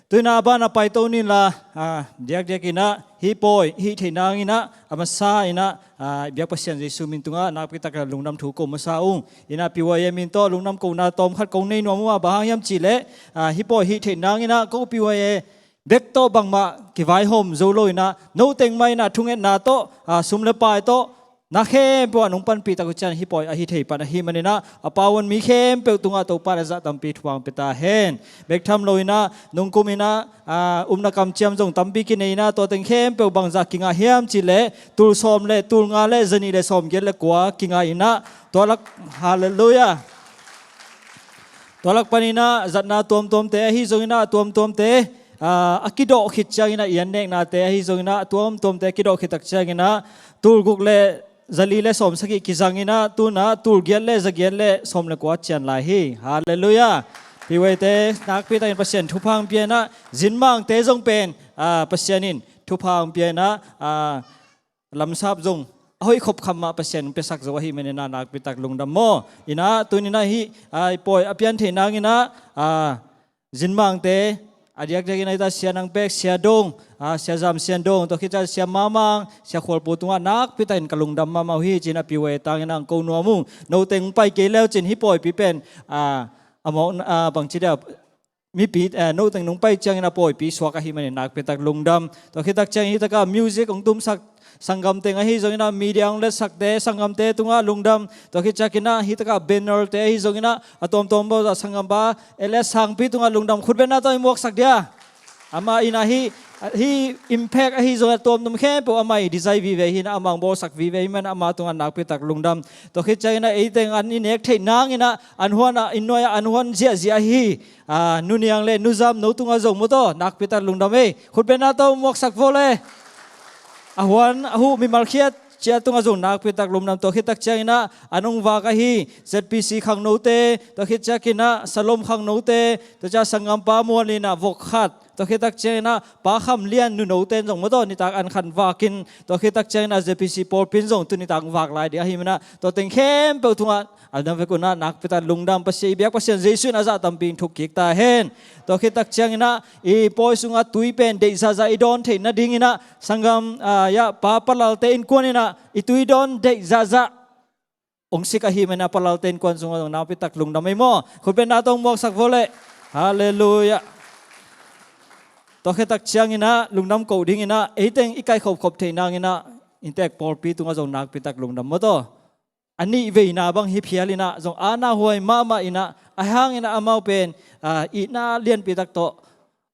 Tu ina a ban a paito ni la, a, diakdiak ina hih pawi hih theih nang ina a masa ina, a, biak Pasian Jesu min tungah nakpi takin lungdam thu ko masa ung. Ina P Y A min tawh lungdam kona tawm khat kong nei nuam uh a, bang hang hiam cih leh, a, hih pawi hih theih nang ina ko P Y A bek tawh bangmah kivaihawm zo lo ina, no teng mah ina thungetna tawh, a, sum le pai tawh, na khempeuh ah nong panpih tak uh ciang hih pawi ahi thei pan ahih manin ah, a pauan mi khempeuh tungah Topa in a zah tampi thupha pia ta hen. Bek tham lo in ah, nungkum in ah, aa, upna kamciam zong tampi kinei in ah, tua teng khempeuh bangzah kingah hiam cih leh, tul sawm le tul nga le zanih le sawmgiat le kua kingah in ah, tua lak, halleluiah. Tua lak panin ah zatna tuamtuamte ahi zongin ah, a tuamtuamte, aa, a kidawh khit ciangin ah, i an neknate ahi zongin ah, a tuamtuamte a kidawh khit tak ciangin ah, tul guk le zali le sawmsagih kizangin ah, tu-in ah tul giat le zagiat le sawm le kua cian lai hi. Halleluiah. Piwaite nakpi takin Pasian thupha pia in ah, zinmangte zong pen, aa, Pasian in thupha pia in ah, aa, lamsap zong a hoih khop kham mah Pasian in piasak zo ahih manin ah, nakpi tak lungdam maw. In ah tuni-in ah hih, aa, pawi a pian theih nangin ah, aa, zinmangte, a diakdiakin ah hih ta Sia Nang Pek, Sia Dong, aa, Sia Zam Sian Dong, tua khit ciang Sia Mamang, Sia Khualpu tungah nakpi takin ka lungdam mahmah uh hi, ci-in ah Piwaite tangin ah hong ko nuam ung. Noteng hong pai kei le uh cin hih pawipi pen, aa, a mawk, aa, bangci dia, mipi, eh, noteng nong pai ciangin ah pawipi suak ahih manin nakpi tak lungdam. Tua khit tak ciangin hih takah music hong tumsak sanggam teng ahi zongin ah, media hong letsakte, sanggamte tungah lungdam. Tua khit ciangin ah hih takah bannerte ahi zongin ah, a tuamtuam bawlzah sanggampa Elias Sangpi tungah lungdam. Khutbetna tawh i muaksak dia. Amah in ah hih, hih impact ahi zongin ah, tuamtuam khempeuh amah i design vive hi in ah, amah hong bawlsak vive ahih manin ah, amah tungah nakpi tak lungdam. Tua khit ciangin ah ei teng an i nek theih nangin ah, an huan ah, inn nuai ah an huan ziahziah ahi, aa, Nu Niang le Nu Zam, no tungah zong maw taw, nakpi tak lungdam ei. Khutbetna tawh muaksak vo le. A huan a huh mimal khiat ciat tungah zong nakpi tak lungdam. Tua khit tak ciangin ah an hong vak ahi Z P C khangnote, tua khit ciangin ah Salom khangnote, tua ciang sanggampa Muan in ah vok khat, tua khit tak ciangin ah Pa Kham Lian nunote in zong maw taw, nitak an khan vakin, tua khit tak ciangin ah Z P C pawlpi in zong tuni tak vak lai ding ahih manin ah, tua teng khempeuh tungah a na vek un ah nakpi tak lungdam. Pasian, i biak Pasian Jesuh in a zah tampi in thuk kik ta hen. Tua khit tak ciangin ah i pawi sungah tui pen deih zahzah i dawn theih nadingin ah, sanggam, aa, ya, Pa Palalte innkuan in ah i tui dawn deih zahzah hong sik ahih manin ah, Palalte innkuan sungah zong nakpi tak lungdam ei maw. Khutbetna tawh muaksak vo le. Halleluiah. Tua khit tak ciangin ah lungdam koh dingin ah, ei teng i kaihkhop khop theih nangin ah, inntek pawlpi tungah zong nakpi tak lungdam maw taw. A nih veina bang hi phial in ah, zong aana huai mahmah in ah, ahi hangin ah amau pen, aa, itna lianpi tak tawh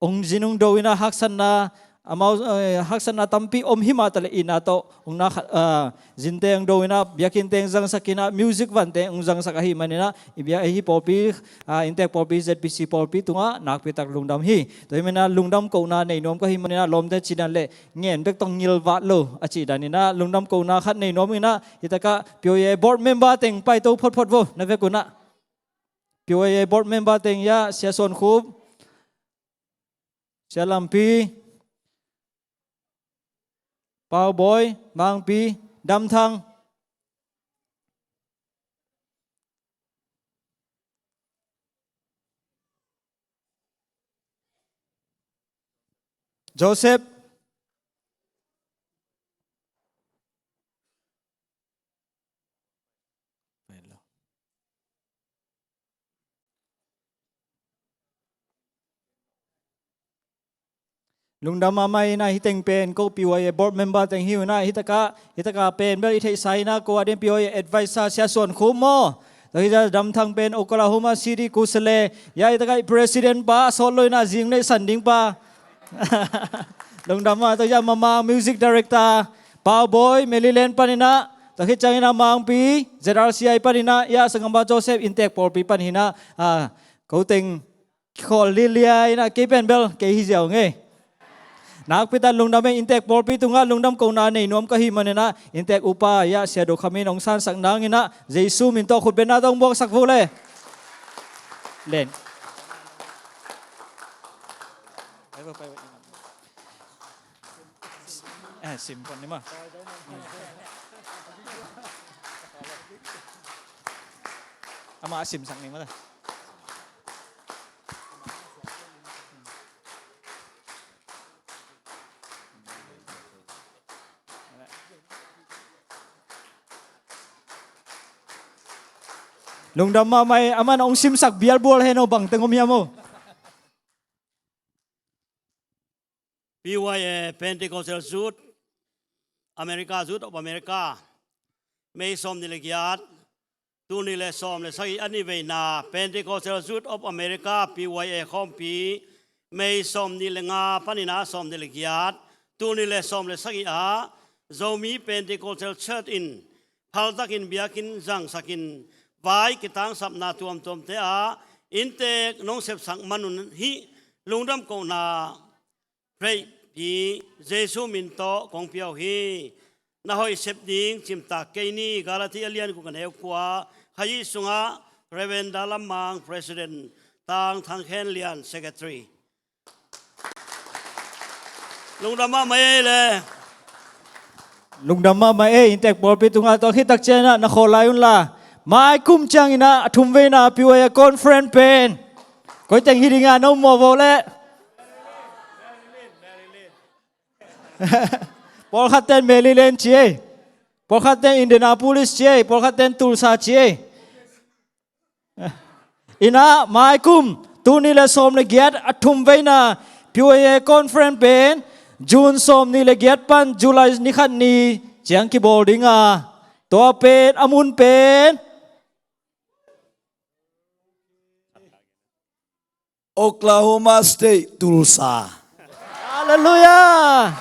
hong zin hong do in ah, haksatna, amau, eh, haksatna tampi om hi mah taleh itna tawh hong na kha-, aa, zinte hong do in ah, biakinn teng zangsak in ah, music van teng hong zangsak ahih manin ah, i bia, eh, hih pawlpi, aa, inntek pawlpi Z P C pawlpi tungah nakpi tak lungdam hi. Tua ahih manin ah lungdam kohna nei nuam ka hih manin ah, lawmte cih dan le ngen bek tawh ngilvat lo a cih dan in ah, lungdam kohna khat nei nuam in ah, hih takah P Y A board member teng paito photphot vo, na vek un ah. P Y A board member teng, ya, Sia Suan Khup, Sia Lampi, Pau Bawi, Mangpi, Dam Thang, Joseph. Lungdam mahmah in ah, hih teng pen ko P Y A board member teng hi un ah, hih takah, hih takah pen bel i theihsa in ah, ko a ding P Y A advisor Sia Suan Khup maw. Tua khit ciang Dam Thang pen Oklahoma City Kusale, ya, hih takah i president pa, a sawt lo in ah zing neihsan ding pa. Lungdam ah. Tua khit ciang Mamang music director Pau Bawi, Maryland panin ah. Tua khit ciangin ah Mangpi Z R C I panin ah, ya, sanggampa Joseph, inntek pawlpi pan hi in ah, ah, ko teng khawl lialia in ah, kei pen bel kei hi ziau ngei. Nakpi tak lungdam ei. Inntek pawlpi tungah lungdam kohna nei nuam ka hih manin ah, inntek upa, ya, Sia Do Kham in hong sansak nangin ah, Jesuh min tawh khutbetna tawh hong buaksak vo le. Len. Eh, sim pon ni ma. Ama sim sak ni ma ta. Lungdam mahmah ei. Aman hong simsak bialbual hen aw, bang teng om hiam aw. P Y A Pentecostal Youth, America, Youth of America. May sawmnih le giat, tul nih le sawm le sagih a ni veina Pentecostal Youth of America, P Y A khawmpi, May sawmnih le nga panin ah sawmnih le giat, tul nih le sawm le sagih ah Zomi Pentecostal Church in phaltakin biakinn zangsakin vai kitangsapna tuamtuamte ah inntek nong sepsak manun hih lungdam kohna hreihpi Jesu min tawh kong pia uh hi. Na hoih sep ding cimtak kei ni. Galati a lian guk a neu kua. Khaih sungah Reverend Dalam Mang, President, Tang Thang Khen Lian, Secretary. Lungdam mahmah ei le. Lungdam mahmah ei, inntek pawlpi tungah. Tua khit tak ciangin ah na khawl lai unla, mai kum ciangin ah a thum veina P Y A conference pen koi teng hi ding a, na um mawh vo leh. Pawlkhat ten Maryland ci ei, pawlkhat ten Indianapolis ci ei, pawlkhat ten Tulsa ci ei. Inah mai kum tul nih le sawm le giat a thum veina P Y A conference pen June sawmnih le giat pan July ni khat ni ciang kibawl ding a, tua pen a mun pen Oklahoma State, Tulsa. Halleluiah!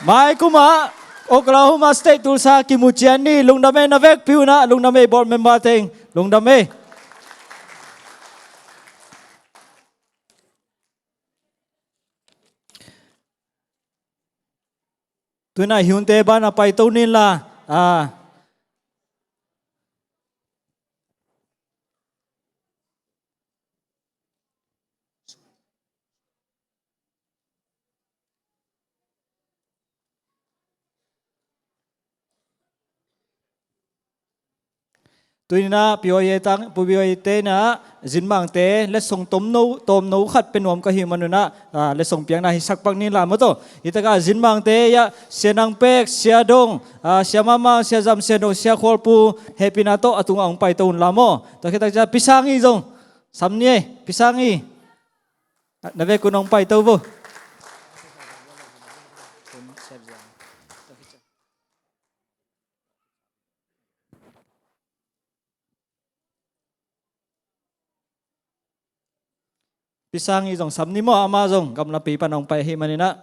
Mai kumah Oklahoma State, Tulsa kimu cian ni. Lungdam ei, na vekpi unah lungdam ei, board member teng lungdam ei. Tuinah hiunte banah paito ninla. Ah. Tuinah P Y A tang, P Y A tenah zinmangte letsong tomno, tawmno khat pe nuam ka hi manunah, ah, letsong piakna hi sakpak ninla maw taw. Hitakah zinmangte iah Sia Nang Pek, Sia Dong, ah, Sia Mamang, Sia Zam, Sia No, Sia Khualpu, hehpihna tawh a tungah hong paito unla maw. Tua khitak ciah Pisang i zong sam ni ei, Pisang i. Na vekun hong paito vo. Pisang i zong sam ni maw, amah zong gamlapi pan hong pai ahi maninah.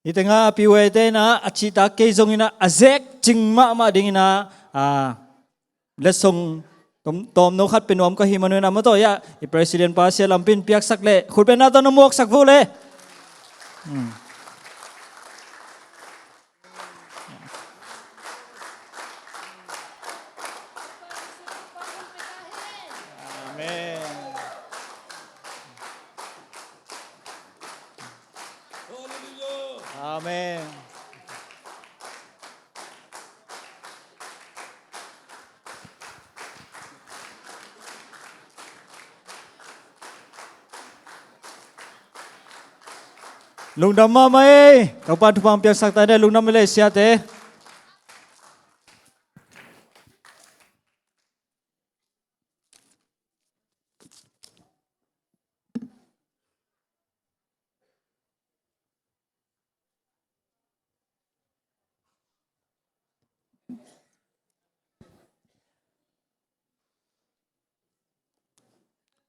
Hi tengah P Y A tenah a cihtak kei zonginah a zek cing mahmah dinginah, ah, letsong tom, tawmno khat pe nuam ka hi manunah maw taw iah i president pa Sia Lampin piaksak leh khutbetna tawh na muaksak vo leh. Hmm. Amen. Amen. Lungdam mahmah ei. Topa thupha piaksak ta ni, lungdam ei le siate.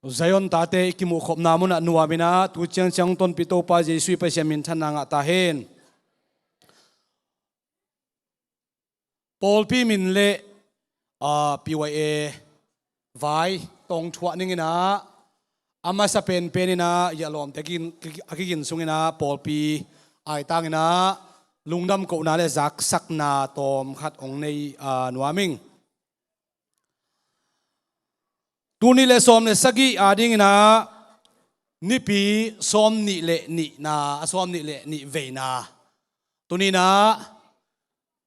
Zion tate i kimuhkhopna munah nuaminah tu ciangciang tonpih Topa Jesuh i Pasian minthanna ngah ta hen. Pawlpi min le, ah, P Y A vai tawng thuah ninginah a masa penpeninah i a lawmte a kigin, a kigin sunginah pawlpi aitanginah lungdam kohna le zaksakna tawm khat hong nei, ah, nuam ing. Tul nih le sawm le sagih adinginah Nipi sawmnih le nihna, a sawmnih le nih veina. Tuninah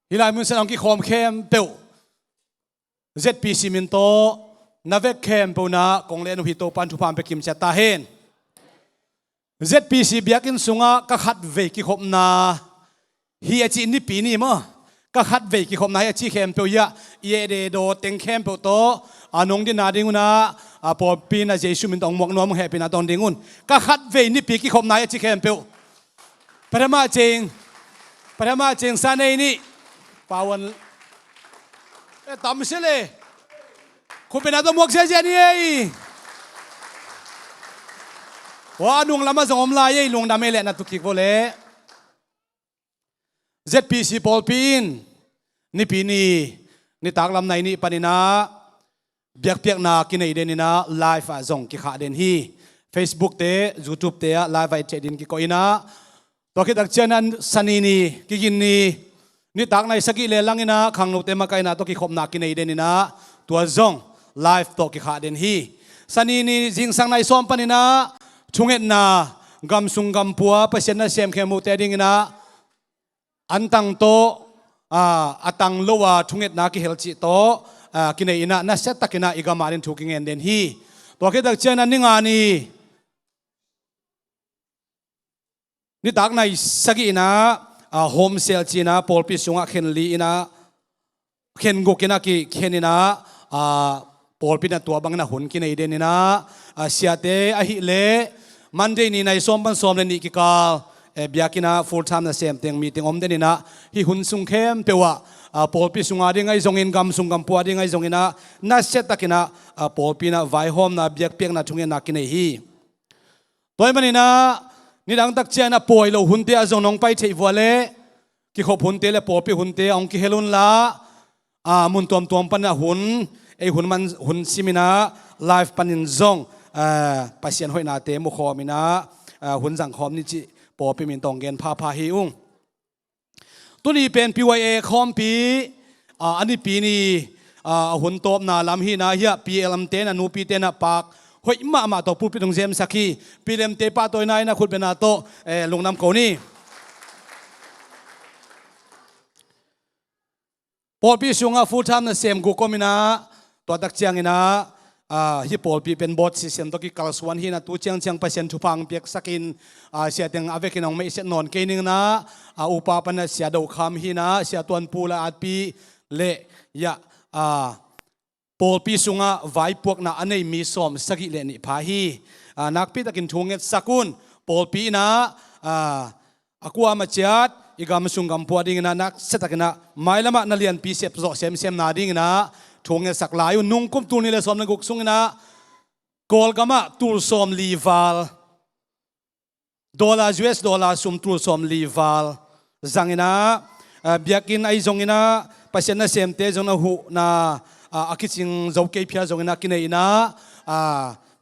hih lai munsan hong kikhawm khempeuh Z P C min tawh na vek khempeuh unah kong len uh hi. Topan thupha pia kimciat ta hen. Z P C biakinn sungah ka khatvei kikhopna hi a cih Nipi ni maw, Ka khatvei kikhopna hi a ci khempeuh hi a, i eh de daw teng khempeuh tawh a nong dinna ding un ah, a pawlpi in a Jesu min tawh hong muak nuam ung, hehpihna tawh hong ding un. Ka khatvei nipi kikhopna hi a ci khempeuh. Pathama ceng, pathama ceng sa nei ni. Pawan. E tam se le. Khupina tawh muak ziazia ni ei. Wa a nung lamah zong om lai ei, lungdam ei le na tu kik vo le. Z P C pawlpi in nipi ni nitak lam nai nih panin ah biakpiakna kinei den in ah live ah zong kikhah den hi. Facebook te, YouTube te ah live ah i theih din kikoih in ah, tua khit tak ciangin ah Sani ni, Kigin ni, nitak nai sagih le lang in ah khangnote makaihna tawh kikhopna kinei den in ah tua zong live tawh kikhah den hi. Sani ni zingsang nai sawm panin ah thungetna, gamsung gampua, Pasian nasem khempeuhte ding in ah antang tawh, a, a tang lo a thungetna kihel cih tawh, a, kinei in ah nasia takin ah i gam adingin thu kingen den hi. Tua khit tak ciangin ah ni nga ni nitak nai sagih in ah, a, home cell ci in ah pawlpi sungah khen li in ah khen guk in ah kikhen in ah, a, pawlpi in ah tua bangin ah hun kinei den in ah, a, siate ahih leh Monday ni nai sawm pan sawm le nih kikal, e, biakinn ah full time nasem teng meeting om den in ah hih hun sung khempeuh ah, a, pawlpi sung ading ahi zongin, gamsung gampua ading ahi zongin ah nasia takin ah, a, pawlpi in ah vaihawmna, biakpiakna, thungetna kinei hi. Tua ahih manin ah nidang tak ciangin ah pawi lo hunte ah zong nong pai theih vua leh kikhop hunte le pawlpi hunte ah hong kihel un la, a, mun tuamtuam panin ah hun, ei hun man hun sim in ah live panin zong, a, Pasian hoihnate mukhawm in ah, a, hun zangkhawm ni cih pawlpi min tawh hong gen phapha hi ung. Tuni pen P Y A khawmpi, a, a nipi ni, a, a hun tawpna lam hi in ah, hiah P L M te in ah, nupite in ah pak hoih mahmah tawh pulpit hong zemsak hi. P L M te pahtawina in ah khutbetna tawh, e, lungdam ko ni. Pawlpi sungah full time nasem guk om in ah, tua tak ciangin ah, a, hih pawlpi pen board system tawh kikalsuan hi in ah, tu ciangciang Pasian thupha hong piaksak in, a, sia teng a vekin hong meihset nawn kei ning in ah, a, upa pan ah Sia Do Kham hi in ah, Sia Tuan Pu la atpi le, ya, a, pawlpi sungah vaipuakna a nei mi sawm sagih le nih pha hi. A, nakpi takin thu ngetsak un. Pawlpi in ah, a, a kuamah ciat i gamsung gampua ding in ah nasia takin ah mailamah na lianpi sep zawh semsem nading in ah thu ngetsak lai un. Nungkum tul nih le sawm le guk sung in ah Kawlgam ah tul sawm li val, dollar, U S dollar sum tul sawm li val zang in ah, a, biakinn ahi zongin ah, Pasian nasemte zong na huhna, a, a kicing zo kei phial zongin ah kinei in ah, a,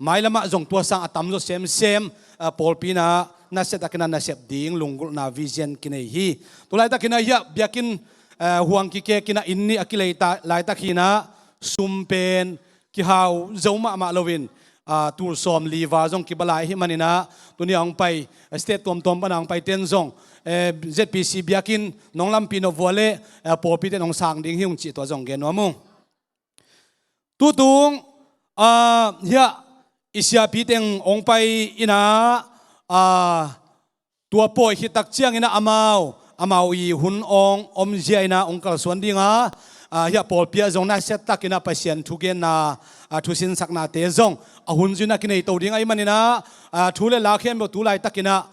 mailamah zong tua sang a tamzaw semsem, a, pawlpi in ah nasia takin ah nasep ding lunggulhna vision kinei hi. Tu laitakin ah hiah biakinn, a, huang kikek in ah inn nih a kilei ta, laitak hi in ah sum pen kihau zo mahmah loin, a, tul sawm li val zong kiba lai ahih manin ah, tuni a hong pai, a, state tuamtuam pan a hong pai ten zong, e, Z P C biakinn nong lampi nop vua leh, e, pawlpi ten hong sang ding hi ung cih tua zong gen nuam ung. Tutung, a, hiah i siapi teng hong pai in ah, a, tua pawi khit tak ciangin ah amau, amau i hun awng omzia in ah hong kalsuan ding a, a, hiah pawlpi ah zong nasia takin ah Pasian thugenna, a, thusinsaknate zong a hun zui in ah kinei to ding ahih manin ah, a, thu le la khempeuh tu laitakin ah,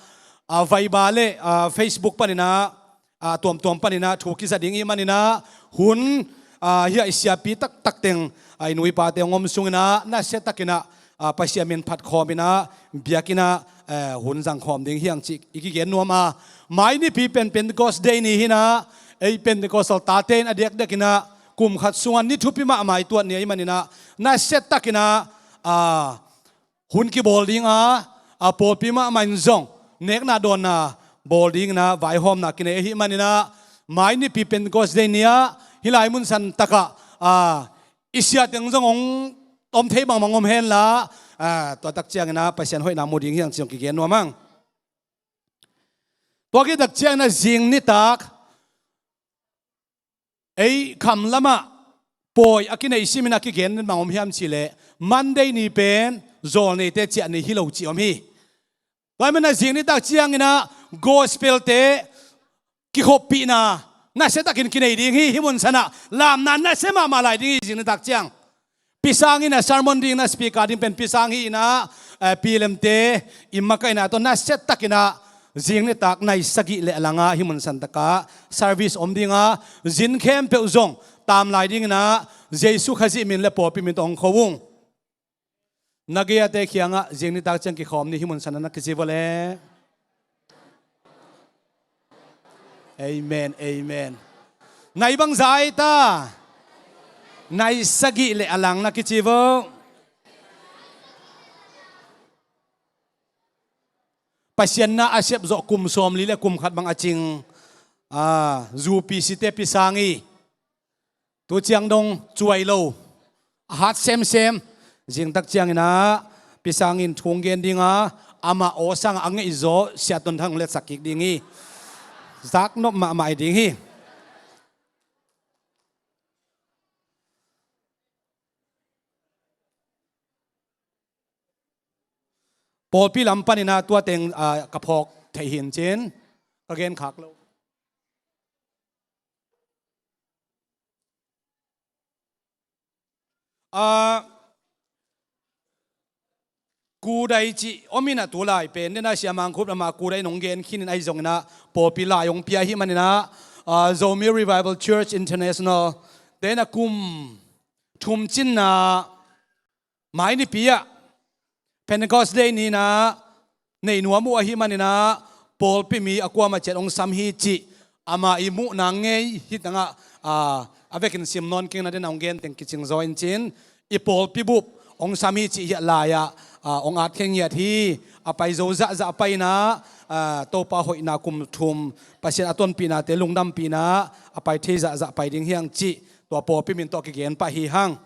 a, Viber le, a, Facebook panin ah, a, tuamtuam panin ah thu kiza ding ahih manin ah hun, a, hiah i siapi taktak teng, a, i nu i pate hong om sungin ah nasia takin ah, a, Pasian min phat khawm in ah biakinn ah, a, hun zang khawm ding hi hang cih i kigen nuam a. Mai nipi pen Pentecost Day ni hi in ah, ei Pentecostal tate in a diakdiakin ah kum khat sungah ni thupi mahmah i tuat ni ahih manin ah nasia takin ah, a, hun kibawl ding a, a, pawlpi mahmah in zong nekna dawnna bawl ding in ah vaihawmna kinei ahih manin ah mai nipi Pentecost Day ni ah hih lai mun san takah, a, i sia teng zong hong om thei bangbang om hen la, a, tua tak ciangin ah Pasian hoihna mu ding hi hang cih zong kigen nuam hang. Tua khit tak ciangin ah zing nitak ei kham lamah pawi a kinei simin a kigen bang om hiam cih leh Monday ni pen zawlneite ciah ni hi lo cih om hi. Tua ahih manin ah zing nitak ciangin ah gospel-te kikhoppihna, Nasiatakin kinei ding hi, hih mun sanah lamna nasia mahmah lai ding hi, zing nitak ciang. Pisang in a sermon ding in a speaker ding pen Pisang hi in a, eh, Pi Lemte i makaihna tawh nasiatakin a zing nitak nai sagih le a langah hih mun santakah service om ding a, zin khempeuh zong tam lai ding in a, Jesu Khazih min le pawlpi min tawh hong kho ung. Na gei-ate kiangah zing nitak ciang kikhawm ni, hih mun sanah na kici vua le. Amen, amen. Nai bangzah ai ta? Nai sagih le a lang na kici vua. Pasian na a sep zawh kum sawmli le kum khat bang a cing, ah, zu Pi Site Pisang hi. Tu ciang dong cuai lo, a hat semsem. Zingtak ciangin a Pisang in thu hong gen ding a, amah aw sangah a ngeihzaw Sia Ton Thang letsak kik ding hi. Zaknop mahmah hi ding hi. Pawlpi lam panin a tua teng, ah, ka phawk theih hi in cin, ka gen khak lo. Ah, Kudai cih om in a, tu lai pen den a Sia Mang Khup amah Kudai in hong gen khin in, ahi zongin a pawlpi lai hong pia ahih manin a, ah, Zomi Revival Church International te in a kum thum cinna Mai Nipi ah Pentecost Day ni in a nei nuam uh ahih manin a, pawlpi mi a kuamah ciat hong sam hi cih ama i muhna ngei hi tangah, a, a vekin sim nawn keng na den a hong gen teng kicing zaw in cin, i pawlpi bup hong sam hi cih hiah lai-ah, a, hong at khe ngiat hi. A pai zo zahzah pai in a, a, Topa hoihna kum thum, Pasian a tonpihnate lungdampih in a, a pai thei zahzah pai ding hi hang cih tua pawlpi min tawh kigen pah hi hang.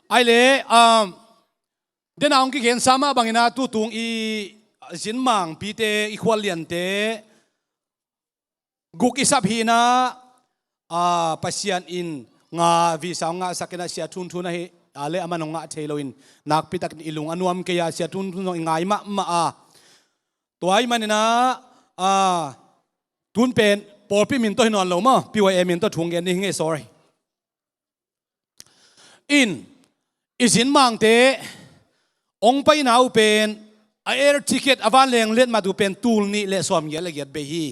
Ai le, um, den a hong kigen sa mah bangin a tutung i zin mangpite, i khualliante guk i sap hi in a, ah, Pasian in nga visa hong ngahsak in a, Sia Thun Thun ahi, a le aman hong ngah thei loin nakpi takin i lung a nuam kei a, Sia Thun Thun zong i ngai mahmah a. Tua ahih manin a, ah, tun pen pawlpi min tawh hi nawn lo maw, P Y A min tawh thu hong gen ding hi ngei, sorry. In, i zin mangte hong paina uh pen, a air ticket a vanleng letmat uh pen tul nih le sawmgiat le giat bei hi.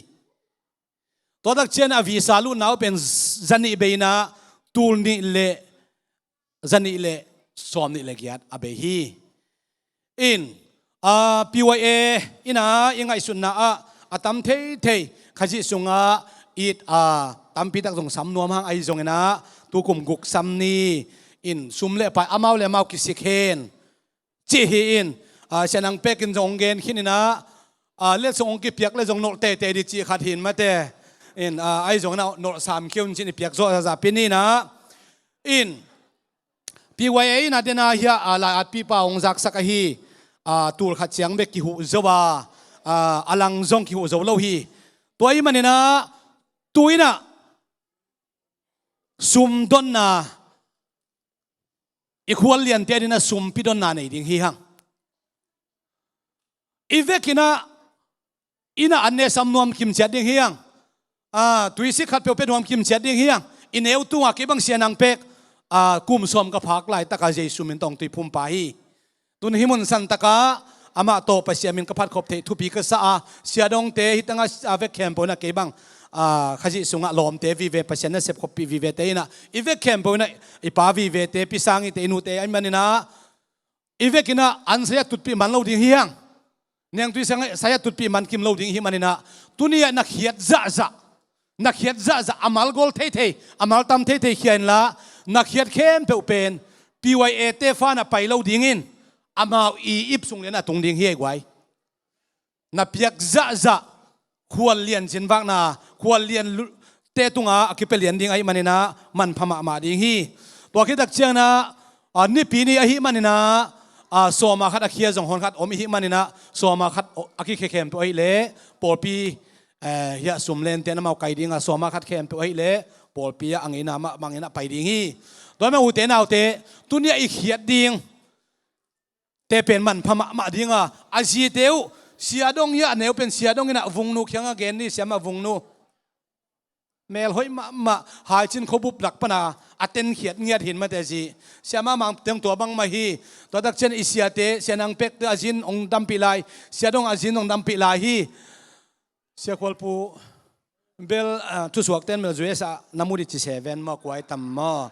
Tua tak ciang a visa lutna uh pen zanih bei in a, tul nih le zanih le sawmnih le giat a bei hi. In, a, P Y A in a i ngaihsutna ah a tam theithei Khazih sungah it a tampi tak zong sam nuam hang, ahi zongin a tukum guk sam ni. In, sum le pai amau le amau kisik hen cih hi in, a, Sia Nang Pek in zong hong gen khin in a, a, letsong hong kipiak le zong nolh teitei dih cih khat hi in mate. In, a, ahi zongin a nolh sam khia un cin i piak zawh zahzah pi ni in a. In, P Y A in a den a hiah, a, lai atpipa hong zaksak ahi, a, tul khat ciang bek kihuh zo a, a, a lang zong kihuh zo lo hi. Tua ahih manin a tu in a sum donna, i khualliante ading a sumpi donna nei ding hi hang. I vekin a, in a an ne sam nuam kim ciat ding hi hang. A, tuisik khat peuh pia nuam kim ciat ding hi hang. I neu tungah kei bang Sia Nang Pek, a, kum sawm ka phak laitakah Jesu min tawh hong tuiphum pa hi. Tun hih mun santakah amah tawh Pasian min ka phatkhop theih thupi ka sa a, Sia Dongte hih tangah, a, vek khempeuh in a kei bang, a, Khazih sungah lawmte vive, Pasian nasep khoppih vivete in a, i vek khempeuh in a, i pa vivete, Pi Sang Ite, i nute ahih manin a, i vekin a an sai a tutpih man lo ding hi hang. Nengtui sai a tutpih man kim lo ding hi manin a, tuni-ah na khiat zahzah, na khiat zahzah, a mal gol theithei, a mal tam theithei khia inla, na khiat khempeuh pen P Y A te fa na pai lo dingin, amau i ip sung lian a tung ding hi ei guai. Na piak zahzah, khuallian cinvakna, khuallian lu-, te tunga a kipia lian ding ahih manin a manpha mahmah ding hi. Tua khit tak ciangin a, a, Nipi ni ahih manin a, a, sawma khat a khia zong hon khat om ihih manin a, sawma khat a kikhia khempeuh ahih leh pawlpi, eh, hiah sum lente in amau kai ding a, sawma khat khempeuh ahih leh pawlpi ah a ngeina mah bangin a pai ding hi. Tua ahih manin ute naute, tuni-ah i khiat ding te pen manpha mahmah ding a, a zite uh, Sia Dong hi a, a neu pen Sia Dong in a, Vungnu kiangah gen ni, Siamah Vungnu. Mel hoih mahmah, Haicin khuabup lak pan a, a tenkhiat ngiat hi in mate zi. Siamah Mang teng tua bangmah hi, tua tak ciang i siate, Sia Nang Pek te a zin hong dampih lai, Sia Dong a zin hong dampih lai hi. Sia Khualpu bel, ah, thusuak ten bel U S A na mu dih ci seven maw, kuai tam maw,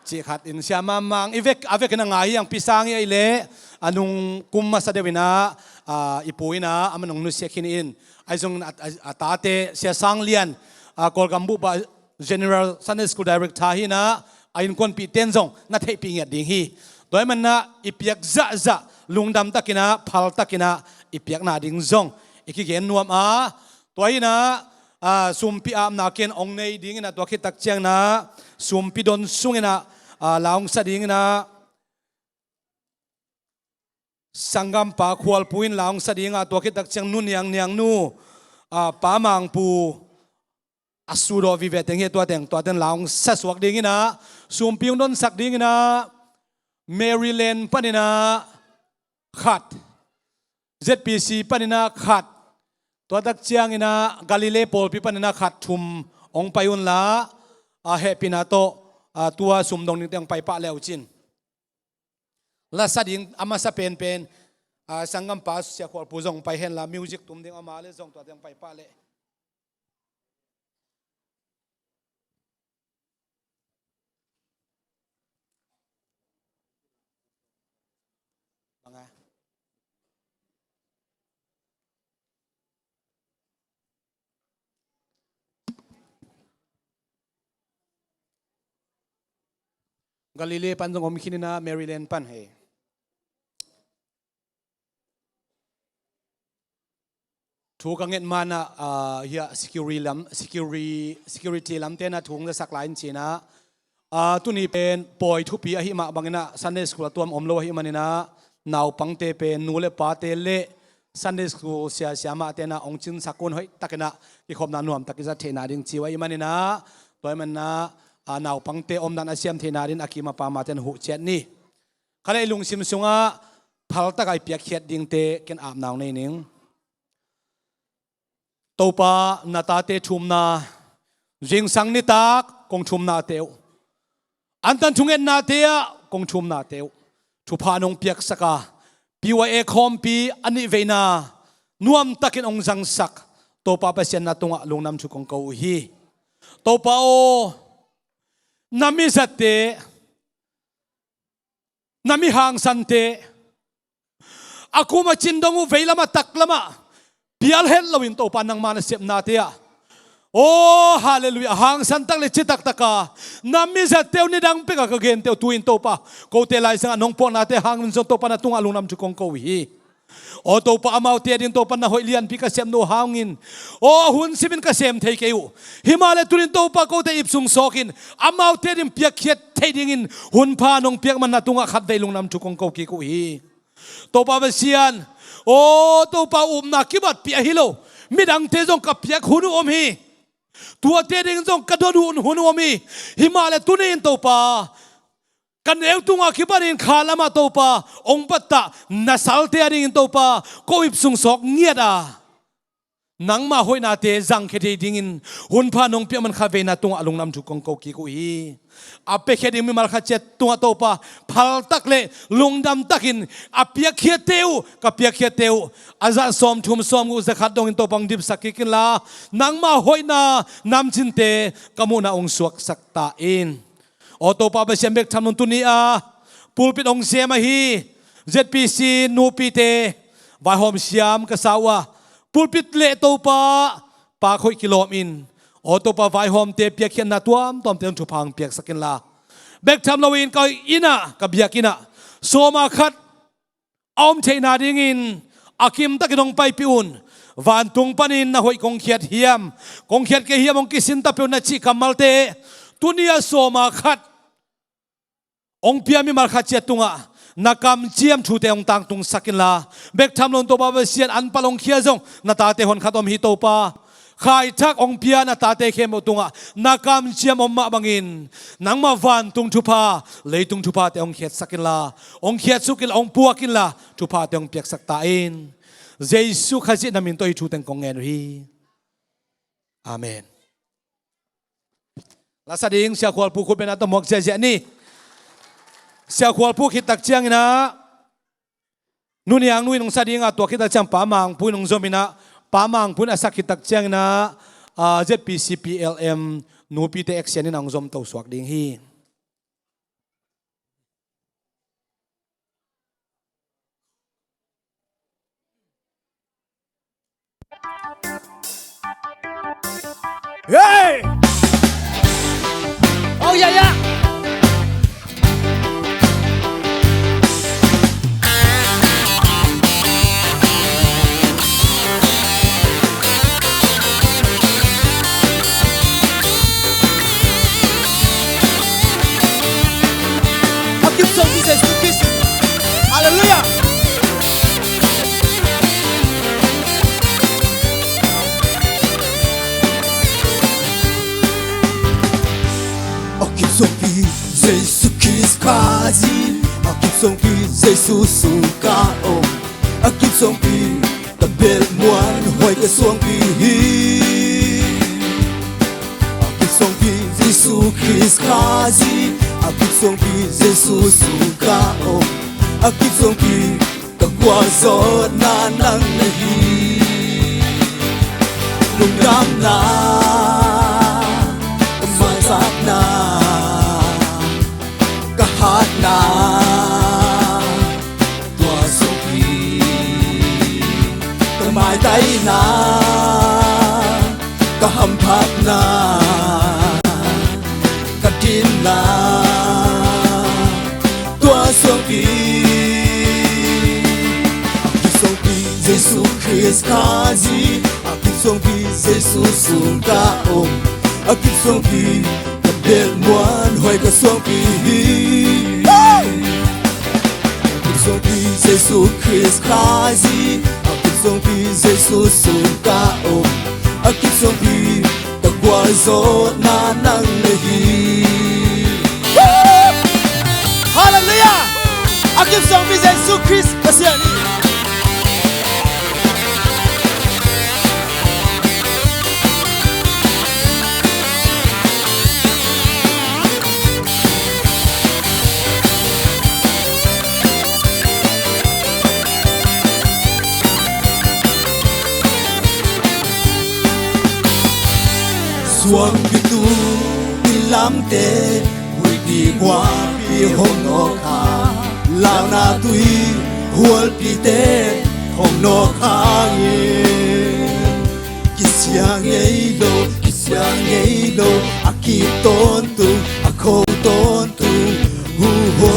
cih khat in Sia Mang Mang i vek, a vek in a ngai hi ang, pi sang hi a i leh, a nung kum masa deuh in a, ah, i pu in a, a man hong nusia khin in, a zong a, a, a tate, Sia Sang Lian, ah, Kawlgam bup ah General Sunday School Director hi in a, a innkuanpih ten zong na theihpih ngiat ding hi. Tua ahih man a i piak zahzah, lungdam takin a, phal takin a, i piakna ding zong i kigen nuam a, tua hi in a, ah, sumpi apna ken hong nei ding in a, tua khit tak ciang in a, sumpi don sung in a, ah, la hong sa ding in a, sanggampa Khualpu in la hong sa ding a, tua khit tak ciang Nu Niang, Niangnu, ah, Pa Mangpu, a sudawh vive teng hi, tua teng, tua teng la hong sa suak ding in a, sumpi hong donsak ding in a, Maryland pan in a khat, Z P C pan in a khat, tua tak ciang in a Galilee pawlpi pan in a khat, thum hong pai un la, a hehpihna tawh, a tua sum dong dingte hong pai pah le uh cin. La sa ding a masa penpen, a, sanggampa Sia Khualpu zong pai hen la, music tum ding a ma le zong tua teng pai pah le. Bang a. Galilee pan zong om khin in a, Maryland pan hi. Thu ka nget man a, ah, hiah security lam, security, security lamte na thu hong zasak lai in ci in a, ah, tuni pen pawi thupi ahih mah bang in a, Sunday school a tuam om lo ahih man in a, naupangte pen nu le pate le Sunday school sia siamahte na hong cinsak un, hoih takin a kikhopna nuam tak i zat theihna ding ci uh ahih man in a, tua ahih man in a, ah, naupangte omdan a siam theihna ding a kim a pam a ten huh ciat ni. Kha le i lungsim sungah phal tak a i piakkhiat dingte ken apna hong nei ning. Topa, na tate thumna, zingsang nitak kong thumnate uh, antan thungetnate ah kong thumnate uh, thupha nong piaksak a, P Y A khawmpi a nih veina nuam takin hong zangsak Topa Pasian na tungah lungdam thu kong ko uh hi. Topa aw, na mizatte, na mi hangsante, a kum a cin dong uh, veilam a taklam ah pial het loin Topa nangma na sepnate ah, aw, halleluiah, hangsan tak le citak taka na mizatte uh, nidang pek a ka gente uh, tu-in Topa, kote laisang a nong pawlnate hangin zong Topa na tungah lungdam thu kong ko uh hi. Aw Topa, amaute ading Topa na hoih lianpi ka sep nuh hangin, aw, a hun simin ka sem thei kei uh. Himahleh tu-in Topa, kote ipsung sawkin amaute ading piakkhiat theih dingin hun pha nong piak man na tungah khatvei lungdam thu kong ko kik uh hi. Topa Pasian, aw Topa, upna kibatpih ahi lo, midangte zong ka piak hun uh om hi. Tuate ding zong ka dot uh hun uh om hi. Himahleh tuni-in Topa, ka neu tungah kipanin kha lamah Topa hong pattah na salte adingin Topa, ko ipsung sawk ngiat a, nangma hoihnate zangkhia thei dingin hun pha nong piak man khatvei na tungah lungdam thu kong ko kik uh hi. A piakhia ding mimal khat ciat tungah Topa, phal tak le lungdam takin a piakkhiatte uh, ka piakkhiatte uh, a zah sawmthum sawmnga, za khat dongin Topa hong dipsak kik inla, nangma hoihna namcinte ka muhna hong suaksak ta in. Aw Topa Pasian, bek tham lo in tuni a pulpit hong sem ahi Z P C nupite vaihawm siam ka sa uh a, pulpit le Topa, pak hoih kilawm in, aw Topa, vaihawmte piakkhiatna tuamtuamte hong thupha hong piaksak inla, bek tham loin ka inn ah, ka biakinn ah sawma khat a om theihna dingin a kimtakin hong paipih un. Vantung panin na hoih kong khiat hiam, kong khiat kei hiam, hong kisin ta peuh na cih kammalte tuni a sawma khat hong pia mimal khat ciat tungah na kamciam thute hong tangtungsak inla, bek tham lo in Topa Pasian, an pal hong khia zong na tate honkhat om hi Topa. Khaithak hong pia na tate khempeuh tungah na kamciam om mah bangin nangmah vantung thupha, leitung thuphate hong khiatsak inla, hong khiatsuk inla, hong puak inla, thuphate hong piaksak ta in. Jesu Khazih na min tawh hih thu teng kong ngen uh hi. Amen. Lasa ding Sia Khualpu khut beng ah tawh muak ziahziah ni. Sia Khualpu khit tak ciangin ah Nu Niang Nu in hong sa ding a, tua khit tak ciang Pa Mangpu in hong zom in ah, Pa Mangpu in a sak khit tak ciangin ah, ah, Z P C P L M nupite action in ah hong zom to suak ding hi. Hey! Oh, yeah, yeah! A kipsong pi Jesu Khrist. Halleluiah. A kipsong pi Jesu Khrist Khazih, a kipsong pi Jesu sung ka om. A kipsong pi ka belh muanhuai ka suangpi hi. A kipsong pi Jesu Khrist Khazih, a kipsong pi Jesu sung ka om. A kipsong pi ka gualzawhna nang na hi. Lungdamna, ka maisakna, ka hatna, tua sawpi ka maitaina, ka hamphatna, ka dinna, tua suangpi. A kipsong pi Jesu Khrist Khazih, a kipsong pi Jesu sung ka om. A kipsong pi ka belh muanhuai ka suangpi hi. Hey! A kipsong pi Jesu Khrist Khazih, a kipsong pi Jesu sung ka om. A kipsong pi ka gualzawhna nang na hi. Halleluiah! A kipsong pi Jesu Khrist Pasian hi. Suangpi tung i lamte, huihpi gualpi hong nawk a, launa tui hualpite hong nawk hangin, kisia ngei lo, kisia ngei lo, a kip tawntung, a kho tawntung, hu ho.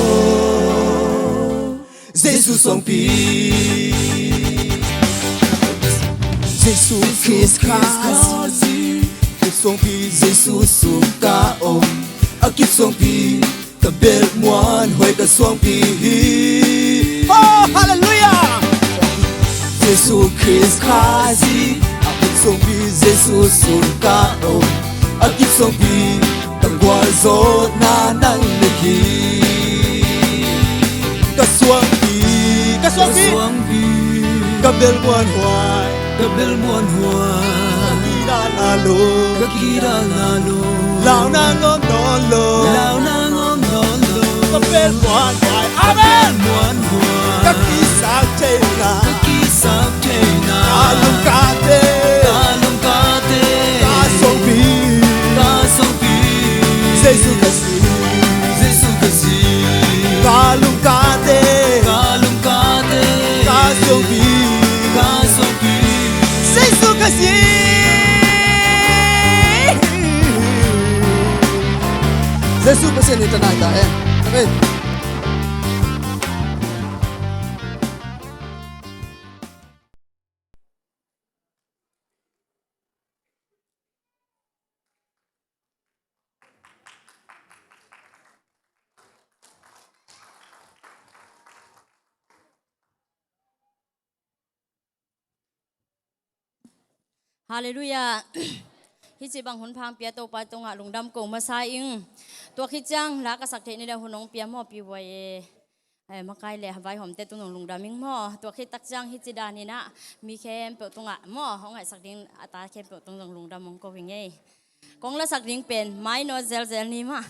Jesu songpi, Jesu Khrist Khazih, kip songpi Jesu sung ka om, a kip songpi ka belh muanhuai ka suangpi hi. Oh, halleluiah! Jesu Khrist Khazih, a kip songpi Jesu sung ka om, a kip songpi ka gualzawhna nang na hi. Ka suangpi, ka suangpi, ka suangpi, ka belh muanhuai, ka belh muanhuai, ka kidal a lo, ka kidal a lo, launa ngawm nawn lo, launa ngawm nawn lo, ka belh muanhuai. Amen. Ka belh muanhuai, ka kisap theihna, ka kisap theihna, ka lungkate, ka lungkate, ka songpi, ka songpi, Jesu Khazih, Jesu Khazih, ka lungkate, ka lungkate, ka songpi, ka songpi, Jesu Khazih. Jesu Pasian in ta nai ta hen. Amen. Halleluiah. Hih ci bang hun pha hong pia Topa tungah lungdam ko masa ing. Tua khit ciang la ka sak theih ni le hun hong pia maw, Pi Huai e, eh, makai le vaihawmte tung zong lungdam ing maw. Tua khit tak ciang hih ci dan in ah mi khempeuh tungah maw, hong ngaihsak ding a ta khempeuh tung zong lungdam hong ko ing ei. Kong la sak ding pen Mai Nawt Zelzel Ni mah.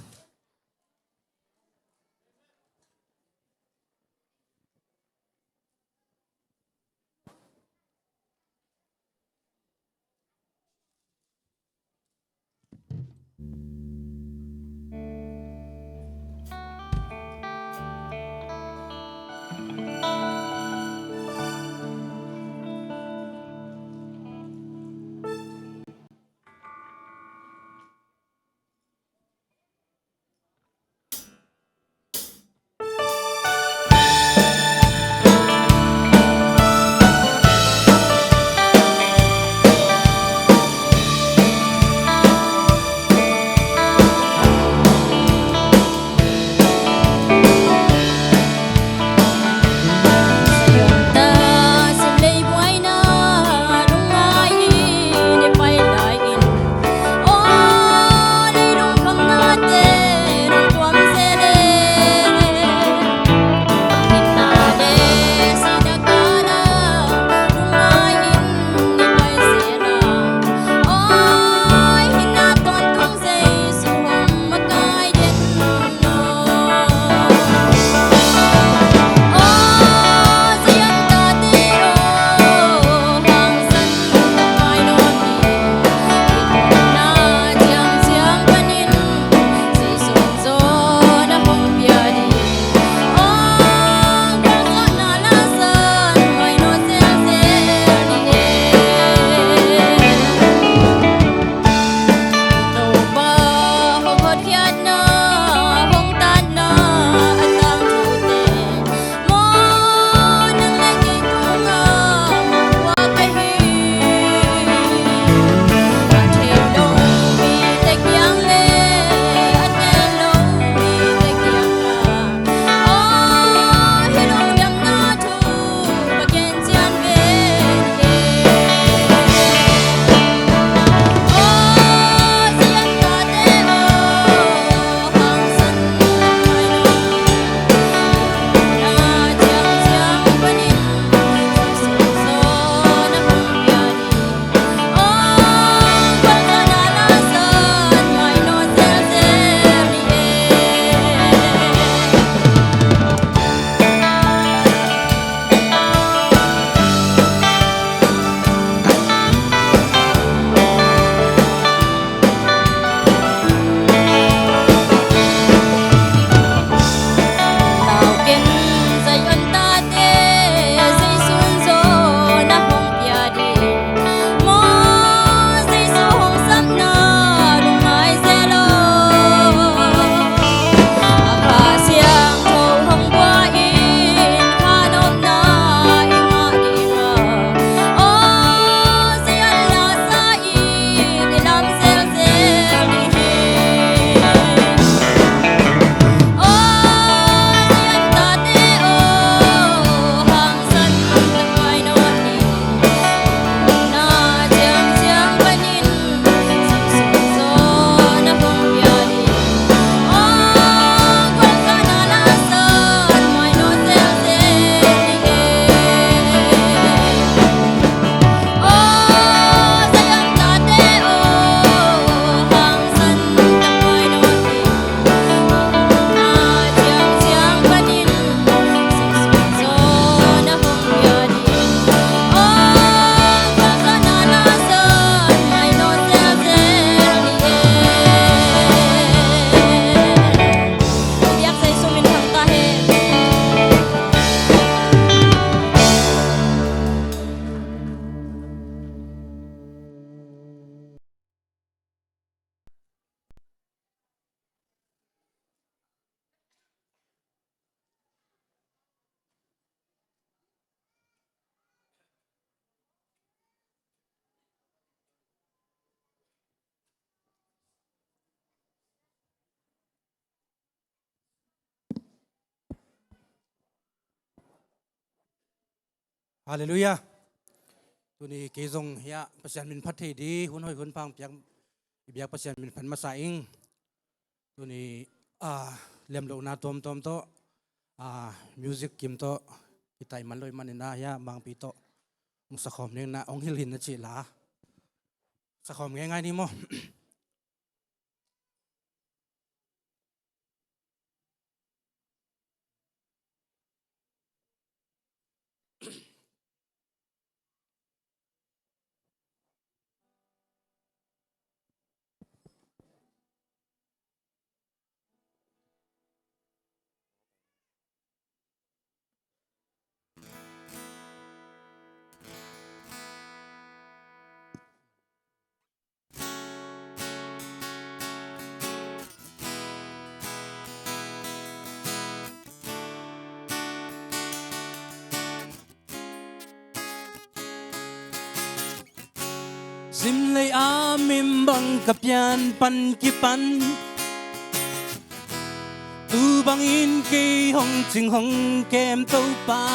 Halleluiah. Tuni kei zong hiah Pasian min phat thei di hun hoih hun pha hong piak i biak Pasian min phat masa ing. Tuni, ah, lemlohna tuamtuam tawh, ah, music kim tawh kitaih man lo i manin ah hiah Mangpi tawh hong sakhawm dingin ah hong hilh in na cih la. Sakhawm ngeingai ni maw? Simlei a min bang ka pian pan kipan, tu bangin kei hong cing hong kem Topa.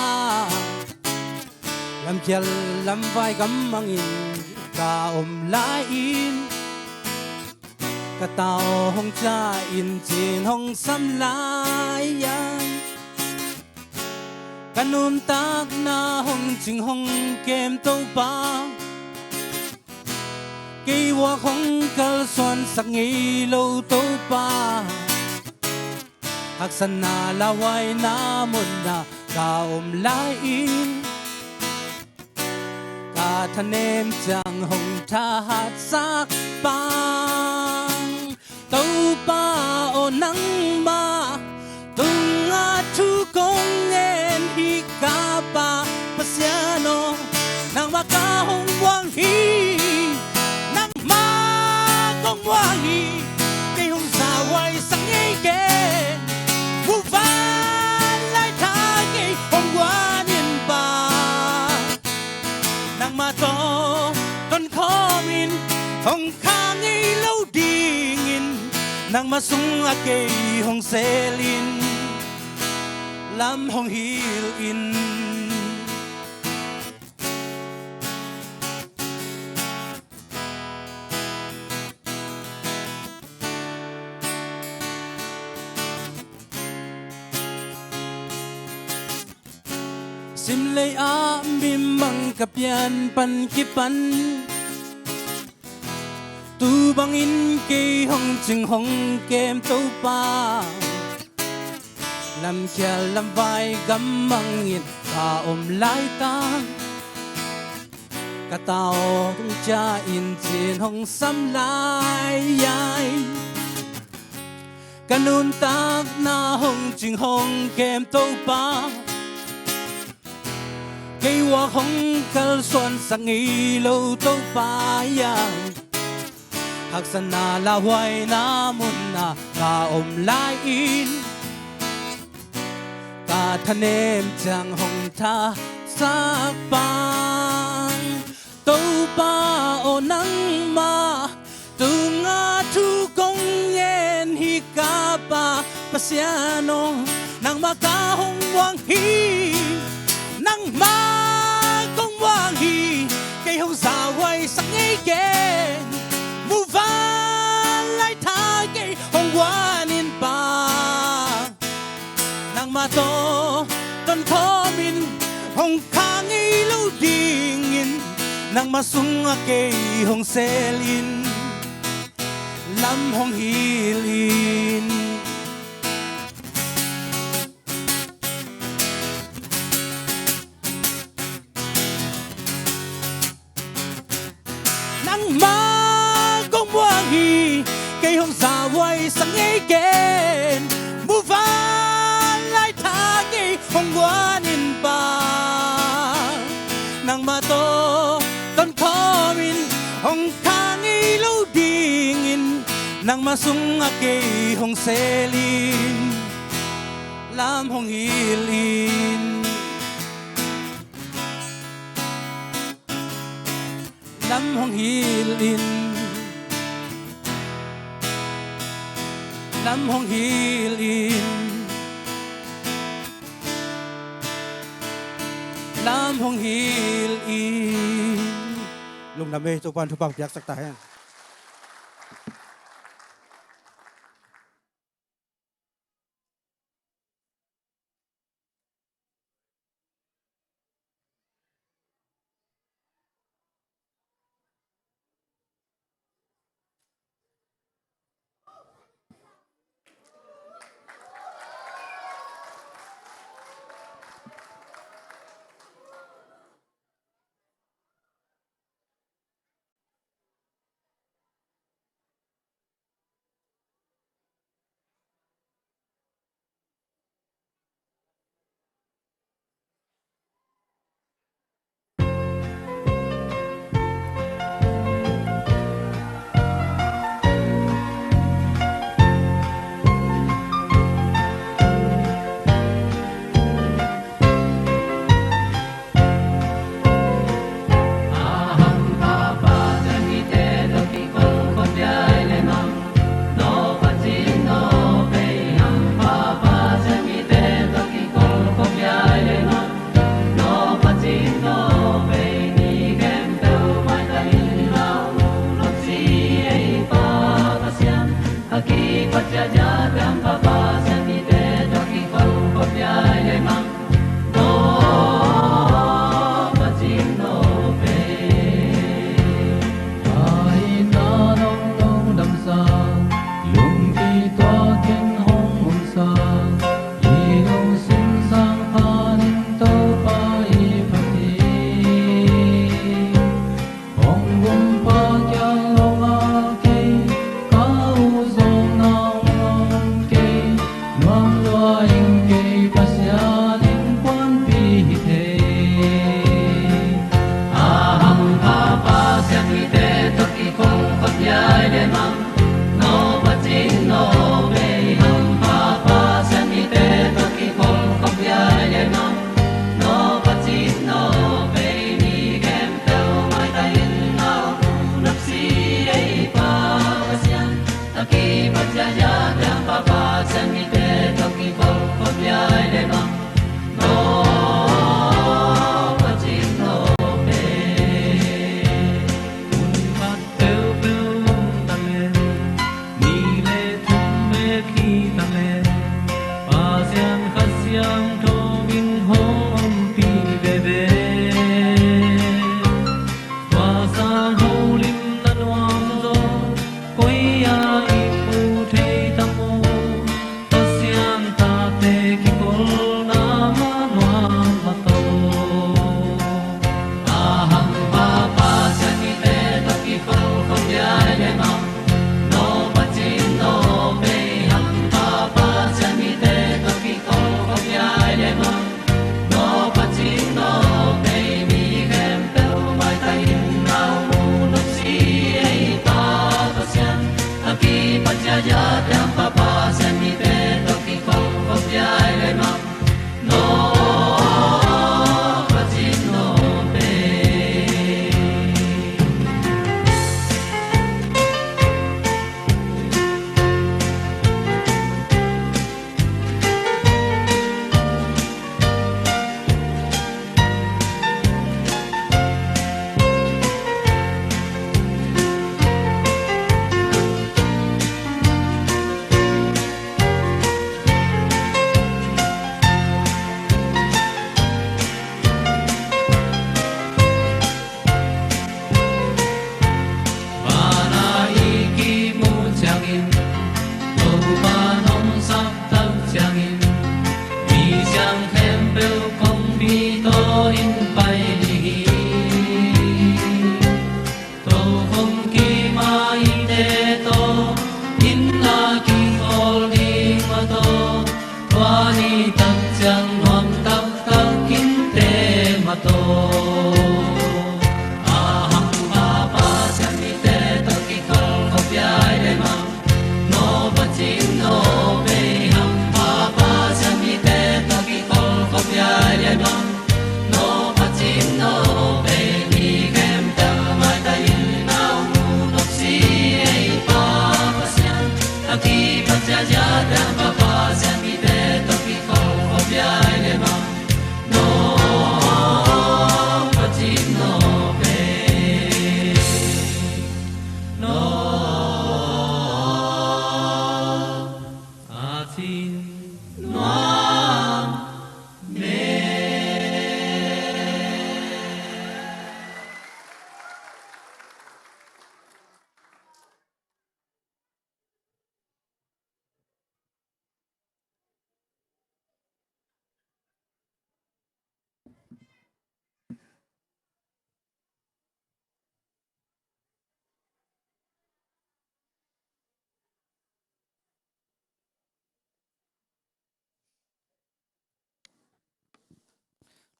Lamkhial lamvai gammangin ka om lai-in, ka tau hong ciah in cin hong sam lai-in, ka nuntakna hong cing hong kem Topa. Kei vuak hong kalsuansak ngei lo Topa. Haksatna lauhuaina munah ka om lai-in, ka thanem ciang hong thatsak pang. Topa aw, nangmah tungah thu kong ngen hi ka Pa. Pasian aw, nangmah ka hong muang hi. Nangmah kong muang hi. Kei hong zahuaisak ngei ken, muvanlai tha kei hong guan in Pa. Nangmah tawh tonkhawmin hong kha ngei lo dingin, nangmah sungah kei hong selin, lam hong hilhin. Simlei ah min bang ka pian pan kipan, tu bangin kei hong cing hong kem Topa. Lamkhial lamvai gammangin ka om laitak, ka tau hong ciah in cin hong sam lai-in, ka nuntakna hong cing hong kem Topa. Kei vuak hong kalsuansak ngei lo Topa, haksatna lauhuaina munah ka om lai-in, ka thanem ciang hong thatsak pang. Topa aw, nangmah tungah thu kong ngen hi ka Pa. Pasian aw, nangmah ka hong muang hi. Nangmah kong muang hi. Kei hong zahuaisak ngei ken, muvanlai tha kei hong guan in Pa. Nangmah tawh tonkhawmin hong kha ngei lo dingin, nangmah sungah kei hong selin, lam hong hilhin. Nangmah kong muang hi, kei hong zahuaisak ngei ken, muvanlai tha kei hong guan in Pa. Nangmah tawh tonkhawmin hong kha ngei lo dingin, nangmah sungah kei hong selin, lam hong hilhin. Lam hong hilhin. Lam hong hilhin. Lam hong hilhin. Lungdam ei, Topa'n thupha piaksak ta hen.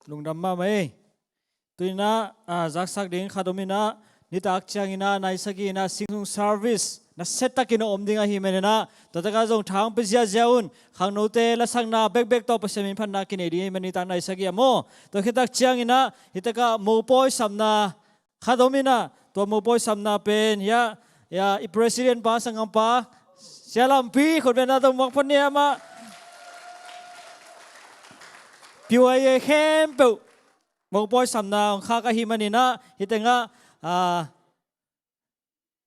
Lungdam mahmah ei. Tuinah, ah, zaksak ding khat om inah, nitak cianginah, nai sagih inah, sing sung service, nasia takin a om ding ahih maninah, tua takah zong thang pia ziazia un, khangnote lasakna bekbek tawh Pasian min phatna kinei ding ahih manin nitak nai sagih a maw. Tua khit tak cianginah, hih takah mopawi samna khat om inah, tua mopawi samna pen, ya, ya, i president pa, sanggampa, Sia Lampi, khut beng na tawh muak phot ni amah. P Y A khempeuh mopawi samna hong khak ahih maninah, hih tengah, ah,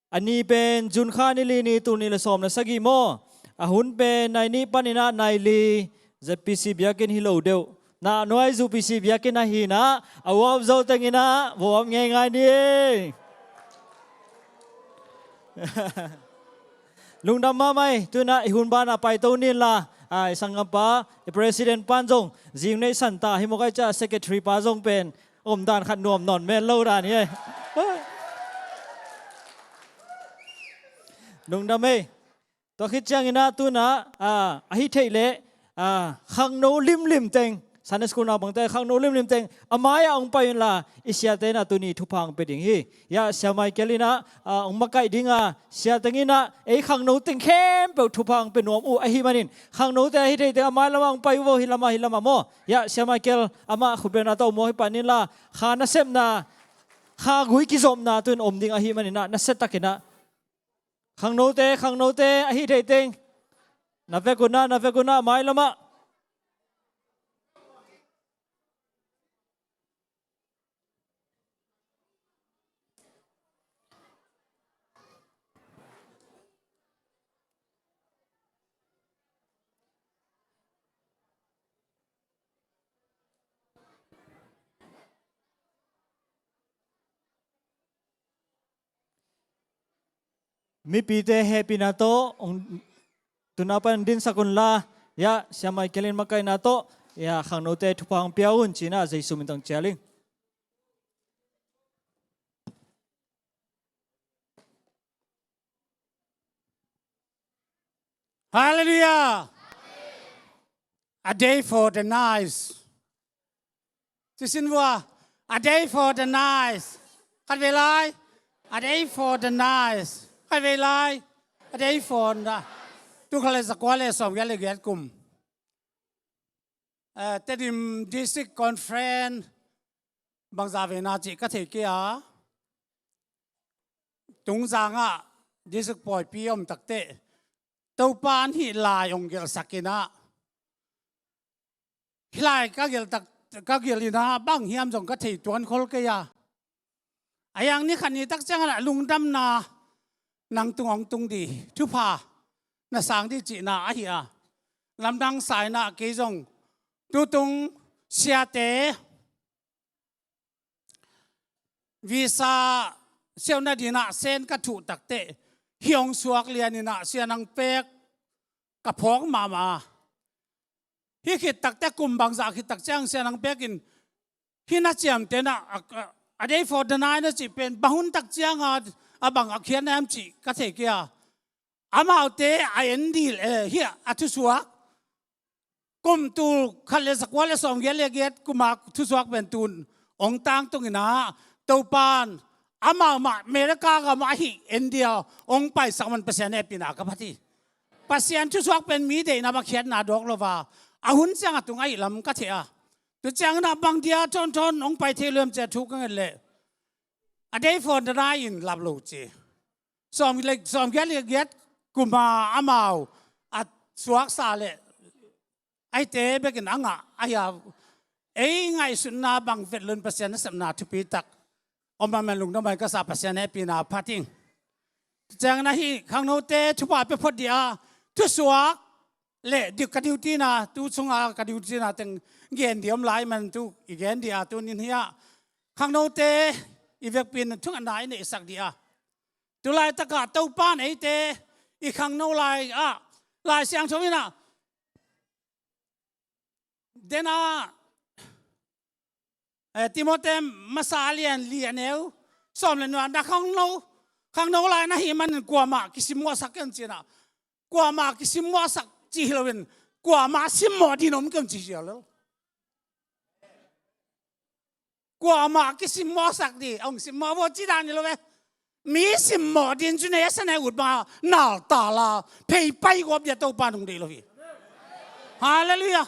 a ni pen June kha ni li ni, tul nih le sawm le sagih maw. A hun pen nai nih paninah nai li, Z P C biakinn hi lo deuh. Nah nuai zu P C biakinn ahi inah, a uap zo tenginah, uap ngeingai ni. Lungdam mahmah ei, tuinah i hun banah paito ninla, ah, i sanggampa, i president pan zong, zing neih santa, hi mawk ai ciah secretary pa zong pen, omdan khat nuam nawn men lo dan hi ei. Lungdam ei. Tua khit cianginah tunah, ah, ahi theih leh, ah, khangno limlim teng, Sunday school naupangte khangno limlim teng a mai-ah hong pai unla, i siate inah tuni thupha hong pia ding hi. Ya, Sia Michael inah, ah, hong makaih dinga, sia tenginah ei khangno teng khempeuh thupha hong pia nuam uh ahih manin, khangnote ahi theih teng a mai lamah hong pai uh vo, hi lamah, hi lamah maw. Ya, Sia Michael amah khut beng na tawh muak hi pah ninla, kha nasepna, kha gui kizopna tuin om ding ahih maninah, nasia takinah, khangnote, khangnote ahi theih teng, na vek unah, na vek unah, mai lamah. Mipite hehpihna tawh hong, tuna pan dinsak unla, ya, Sia Michael in makaihna tawh, ya, khangnote thupha hong pia un, cinah Jesu min tawh hong cial ing. Hallelujah! A day for the nice. Ci sin vua, a day for the nice. Khat vei lai, a day for the nice. Khat vei lai, a day for the, tul khat le zakua le sawmgiat le giat kum, eh, Tedim District Conference bangzah vei na cih ka thei kei a, Tungzang ah District pawipi om takteh Topa in hih lai hong gelhsak inah, hih lai ka gelh tak, ka gelh inah bang hiam zong ka thei tuan khol kei a. A yang ni khat ni tak ciangin ah lungdamna nang tung hong tung dih, thupha na sang dih cihna ahi a. Lamdang sa inah kei zong tutung siate visa siau nadinah Sen ka thuh takteh hih hong suak lian inah Sia Nang Pek ka phawk mahmah a. Hih khit takteh kum bangzah khit tak ciang Sia Nang Pek in hih na ciamteh inah, a, a, a day for the night na cih pen bang hun tak cianga a bang a khiatna hiam cih ka thei kei a. Amaute a en dih, eh, hih a thusuak, kum tul khat le zakua le sawmgiat le giat kuma thusuak pen tun hong tangtung inah, Topa in amau mah America gam ah hih India hong paisak man Pasian hehpihna ka phat hi. Pasian thusuak pen mi deihna bang khiatna dawk lo a, a hun ciang a tung ahih lam ka thei a. Tu ciangin ah bang dia thawnthawn hong pai thei lo hiam ci a thu ka nget leh, a day for the night in lap lo ci. Sawm le, sawmgiat le giat kuma amau a suaksa le, ahite bekin a ngah ahi a. Ei ngaihsutna bang vet lo in Pasian nasepna thupi tak om a, man lungdam huai ka sa, Pasian hehpihna phat ing. Ciangin ahi khangnote thupha pia phot dih a, thusuak le di-, ka duty na, tu sunga ka duty na teng gen dih om lai man tu i gen dih a, tu nin hi a khangnote i vekpi in thungetna i neihsak dih a. Tu laitakah Topa in eite i khangno lai ah, Lai Siangtho in ah, dena, eh, Timote masa a lian li a neu sawm le nua, na khangno, khangno lai na hih manin kuamah kisimmawhsak kei un ci inah, kuamah kisimmawhsak cih hi loin, kuamah simmawh ding om kei un ci hi lo. Kuamah kisimmawhsak dih, hong simmawh vua ci dan hi lo ve. Mi simmawh ding cu nei a sa nei ut banga naltal a pheipai gawp dia Topa nong deih lo hi. Halleluiah.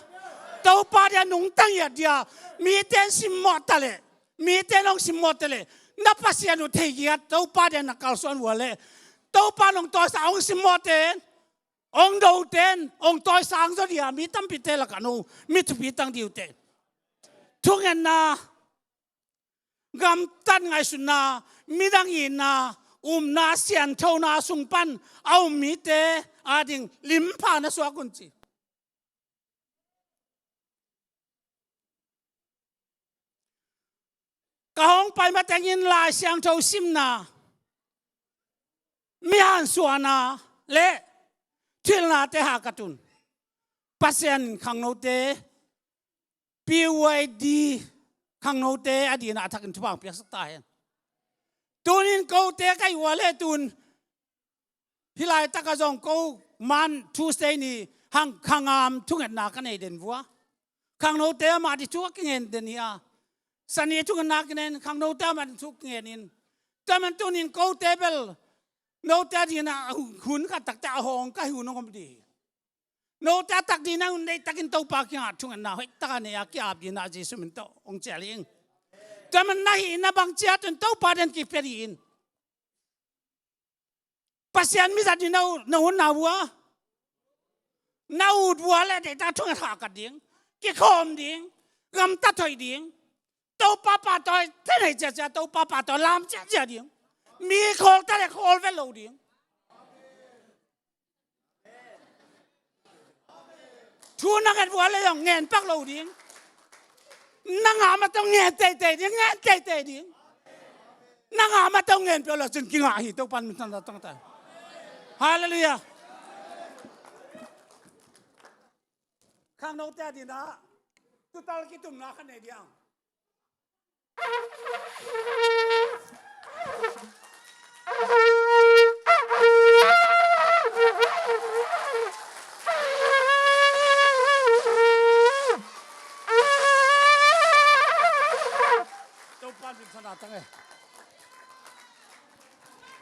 Topa dia nungta ngiat dia, mite in simmawh ta leh, mite in hong simmawh ta leh, na Pasian uh thei ngiat Topa dia na kalsuan vua leh, Topa nong tawisa hong simmawhte in, hong dote in hong tawisang zaw dia mi tampite lakah no mi thupi tang dih uh teh. Thungetna, gamtat ngaihsutna, midang itna, upna, sianthona sung pan a um mite ading limpha na suak un ci. Ka hong pai matengin Lai Siangtho simna, mi hansuahna le thilnate hahkat un. Pasian khangnote, P Y D khangnote a dingin a thakin thupha piaksak ta hen. Tunin kote ka hih uh a leh tun hih laitakah zong ko man Tuesday ni hang khangam thungetna ka nei den vua. Khangnote amah ding thu a kingen den hi a, Sani thungetna kinen khangnote amah ding thu kingen in, tua man tunin kote bel note a dingin a hun khat takte a hawng ka hi uh nong om dih hi. Note a tak ding na hun deih takin Topa kiangah thungetna hoih taka nei a ki-ap ding na Jesu min tawh hong cial ing. Tua man na hih na bang ciat un Topa den kipia dih in. Pasian mizat ding na ut, na hun na vua, na ut vua le deihta thunget hahkat ding, kikhawm ding, gamtat hoih ding. Topa pahtawi thenei ciacia, Topa pahtawi lam ciacia ding. Mi khawl ta le khawl vet lo ding. Thu na nget vua le zong ngen pak lo ding. Na ngah matong ngen teitei ding, ngen teitei ding. Na ngah matong ngen peuh lo cin kingah hi, Topan min thanna tangtai. Halleluiah. Khangnote a dingin ah tutal kitumna khat nei diang. Topan min thanna tang e.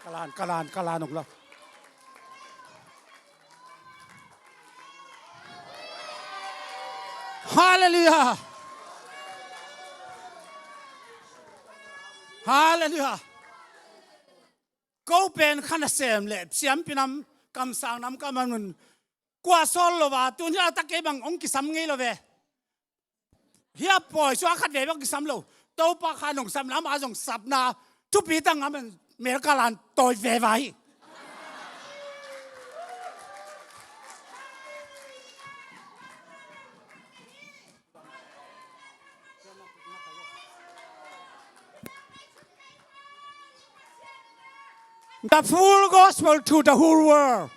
Kalan, kalan, kalan uk lo. Halleluiah. Halleluiah. Ko pen kha nasem le siampi nam, kamsang nam ka man un kua sawl lo a, tun hih a tak kei bang hong kisam ngei lo ve. Hih a pawi suak khat veve hong kisam lo. Topa kha nong sam lam a zong sapna thupi tang a man Melkalan tawi veve hi. The full gospel to the whole world.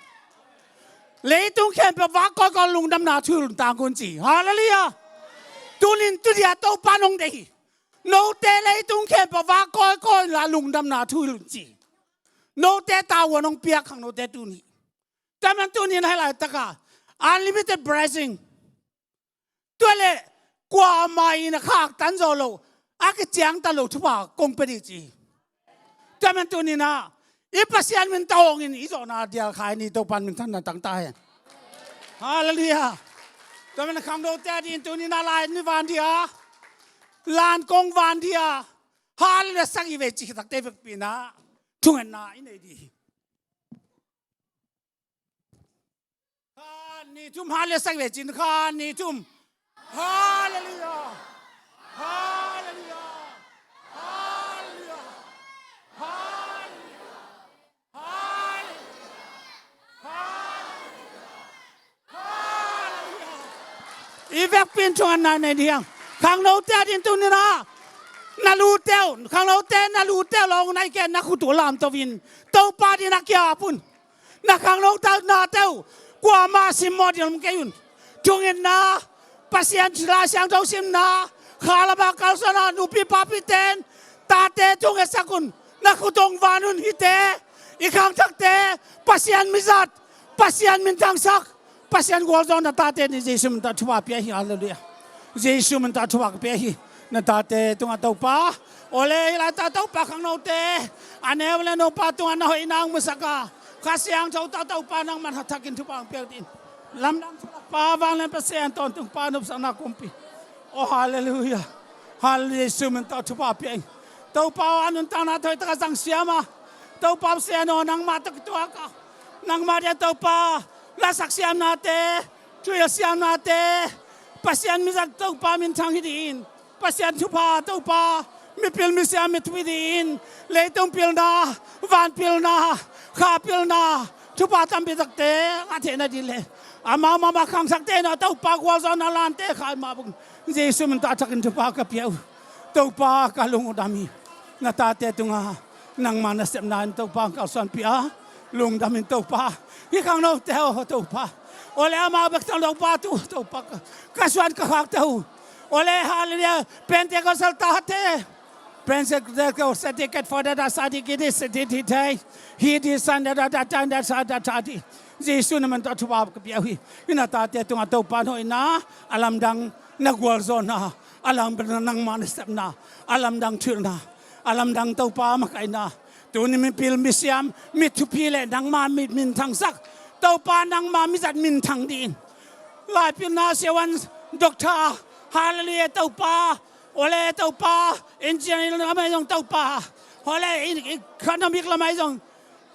Leitung khempeuh vak kawikawi lungdamna thu hilh tang un ci. Halleluiah. Tunin tudia Topa nong deih hi. Note leitung khempeuh vak kawikawi la lungdamna thu hilh un ci. Note tavuan hong piak khangnote tuni. Tua man tunin hih laitakah unlimited blessing. Tua leh kuamah in a khaktan zawh loh, a kiciangtan loh thupha kong pia dih ci. Tua man tunin ah i Pasian min tawh hong in i zawhna dial kha i ni, Topan min thanna tang ta hen. Halleluiah. Tua man khangnote a dingin tunin ah lai ni van dia, lan kong van dia, halleluiah sak i ve cih takte vekpi in ah thungetna i nei dih hi. Khat, nih, thum, halleluiah sak ve cin, khat, nih, thum. Halleluiah. Halleluiah. Halleluiah. Halleluiah. Halleluiah. Halleluiah. Halleluiah. I vekpi in thungetna nei dih hang. Khangnote a dingin tunin ah na lute uh, khangnote na lute uh lawng na i ken na khut uh lamto in Topa dingin a ki-ap un. Na khangnote uh nate uh kuamah simmawh ding om kei un. Thungetna, Pasian Lai Siangtho simna, khalam a kalsuanna, nupi papite in tate thungetsak un. Na khut hong van un, hihte, i khangthakte, Pasian mizat, Pasian minthangsak, Pasian gualzawhna tate ni, Jesu min tawh thupha pia hi. Halleluiah. Jesu min tawh thupha ka pia hi. Na tate tungah Topa, awle hih laitaka Topa khangnote a neu le nupa tungah na hoihna hong musak a, Kha Siangtho tawh Topa nangman a thakin thupha hong piak dingin lamdang thulak Pa, vanglian Pasian, tawntung Pa, nopsakna kumpi. Oh, halleluiah. Halleluiah, Jesu min tawh thupha pia ing. Topa aw, a nuntakna tawh hoihtak a zang siam a, Topa Pasian aw, nangmah tawh kituak a, nangmah dia Topa, lasak siamnate, thuhilh siamnate, Pasian mizat Topa minthang hi dingin, Pasian thupha Topa, mipil misiam mithupi dingin, leitung pilna, van pilna, kha pilna, thupha tampi takte ngah theihna ding le amau mahmah khangthakte in aw Topa, gualzawhna lante khai mah bang, Jesu min tawh a thakin thupha ka pia uh. Topa, ka lungdam hi. Na tate tungah nangma nasepna in Topa hong kalsuanpih a, lungdam in Topa. Hih khangnote aw Topa, awle amau bek tawh Topa tu Topa ka, ka suan ka khakte uh. Awle halleluiah, Pentecostal tate, Pentecostal ticket for the da sa di ki di si di di thei, hi di san da da da da da sa da da di. Jesu na man tawh thupha ka pia uh hi. Hih na tate tungah Topa na hoihna, a lamdang na gualzawhna, a lamdang nangma nasepna, a lamdang thuhilhna, a lamdang Topa makaihna. Tuni mipil misiam mithupi le nangma mi minthangsak, Topa nangma mizat minthang dingin, laipilna siavuan, doctor, halleluiah Topa, awle Topa, engineer lam ahi zong Topa, awle economic lam ahi zong,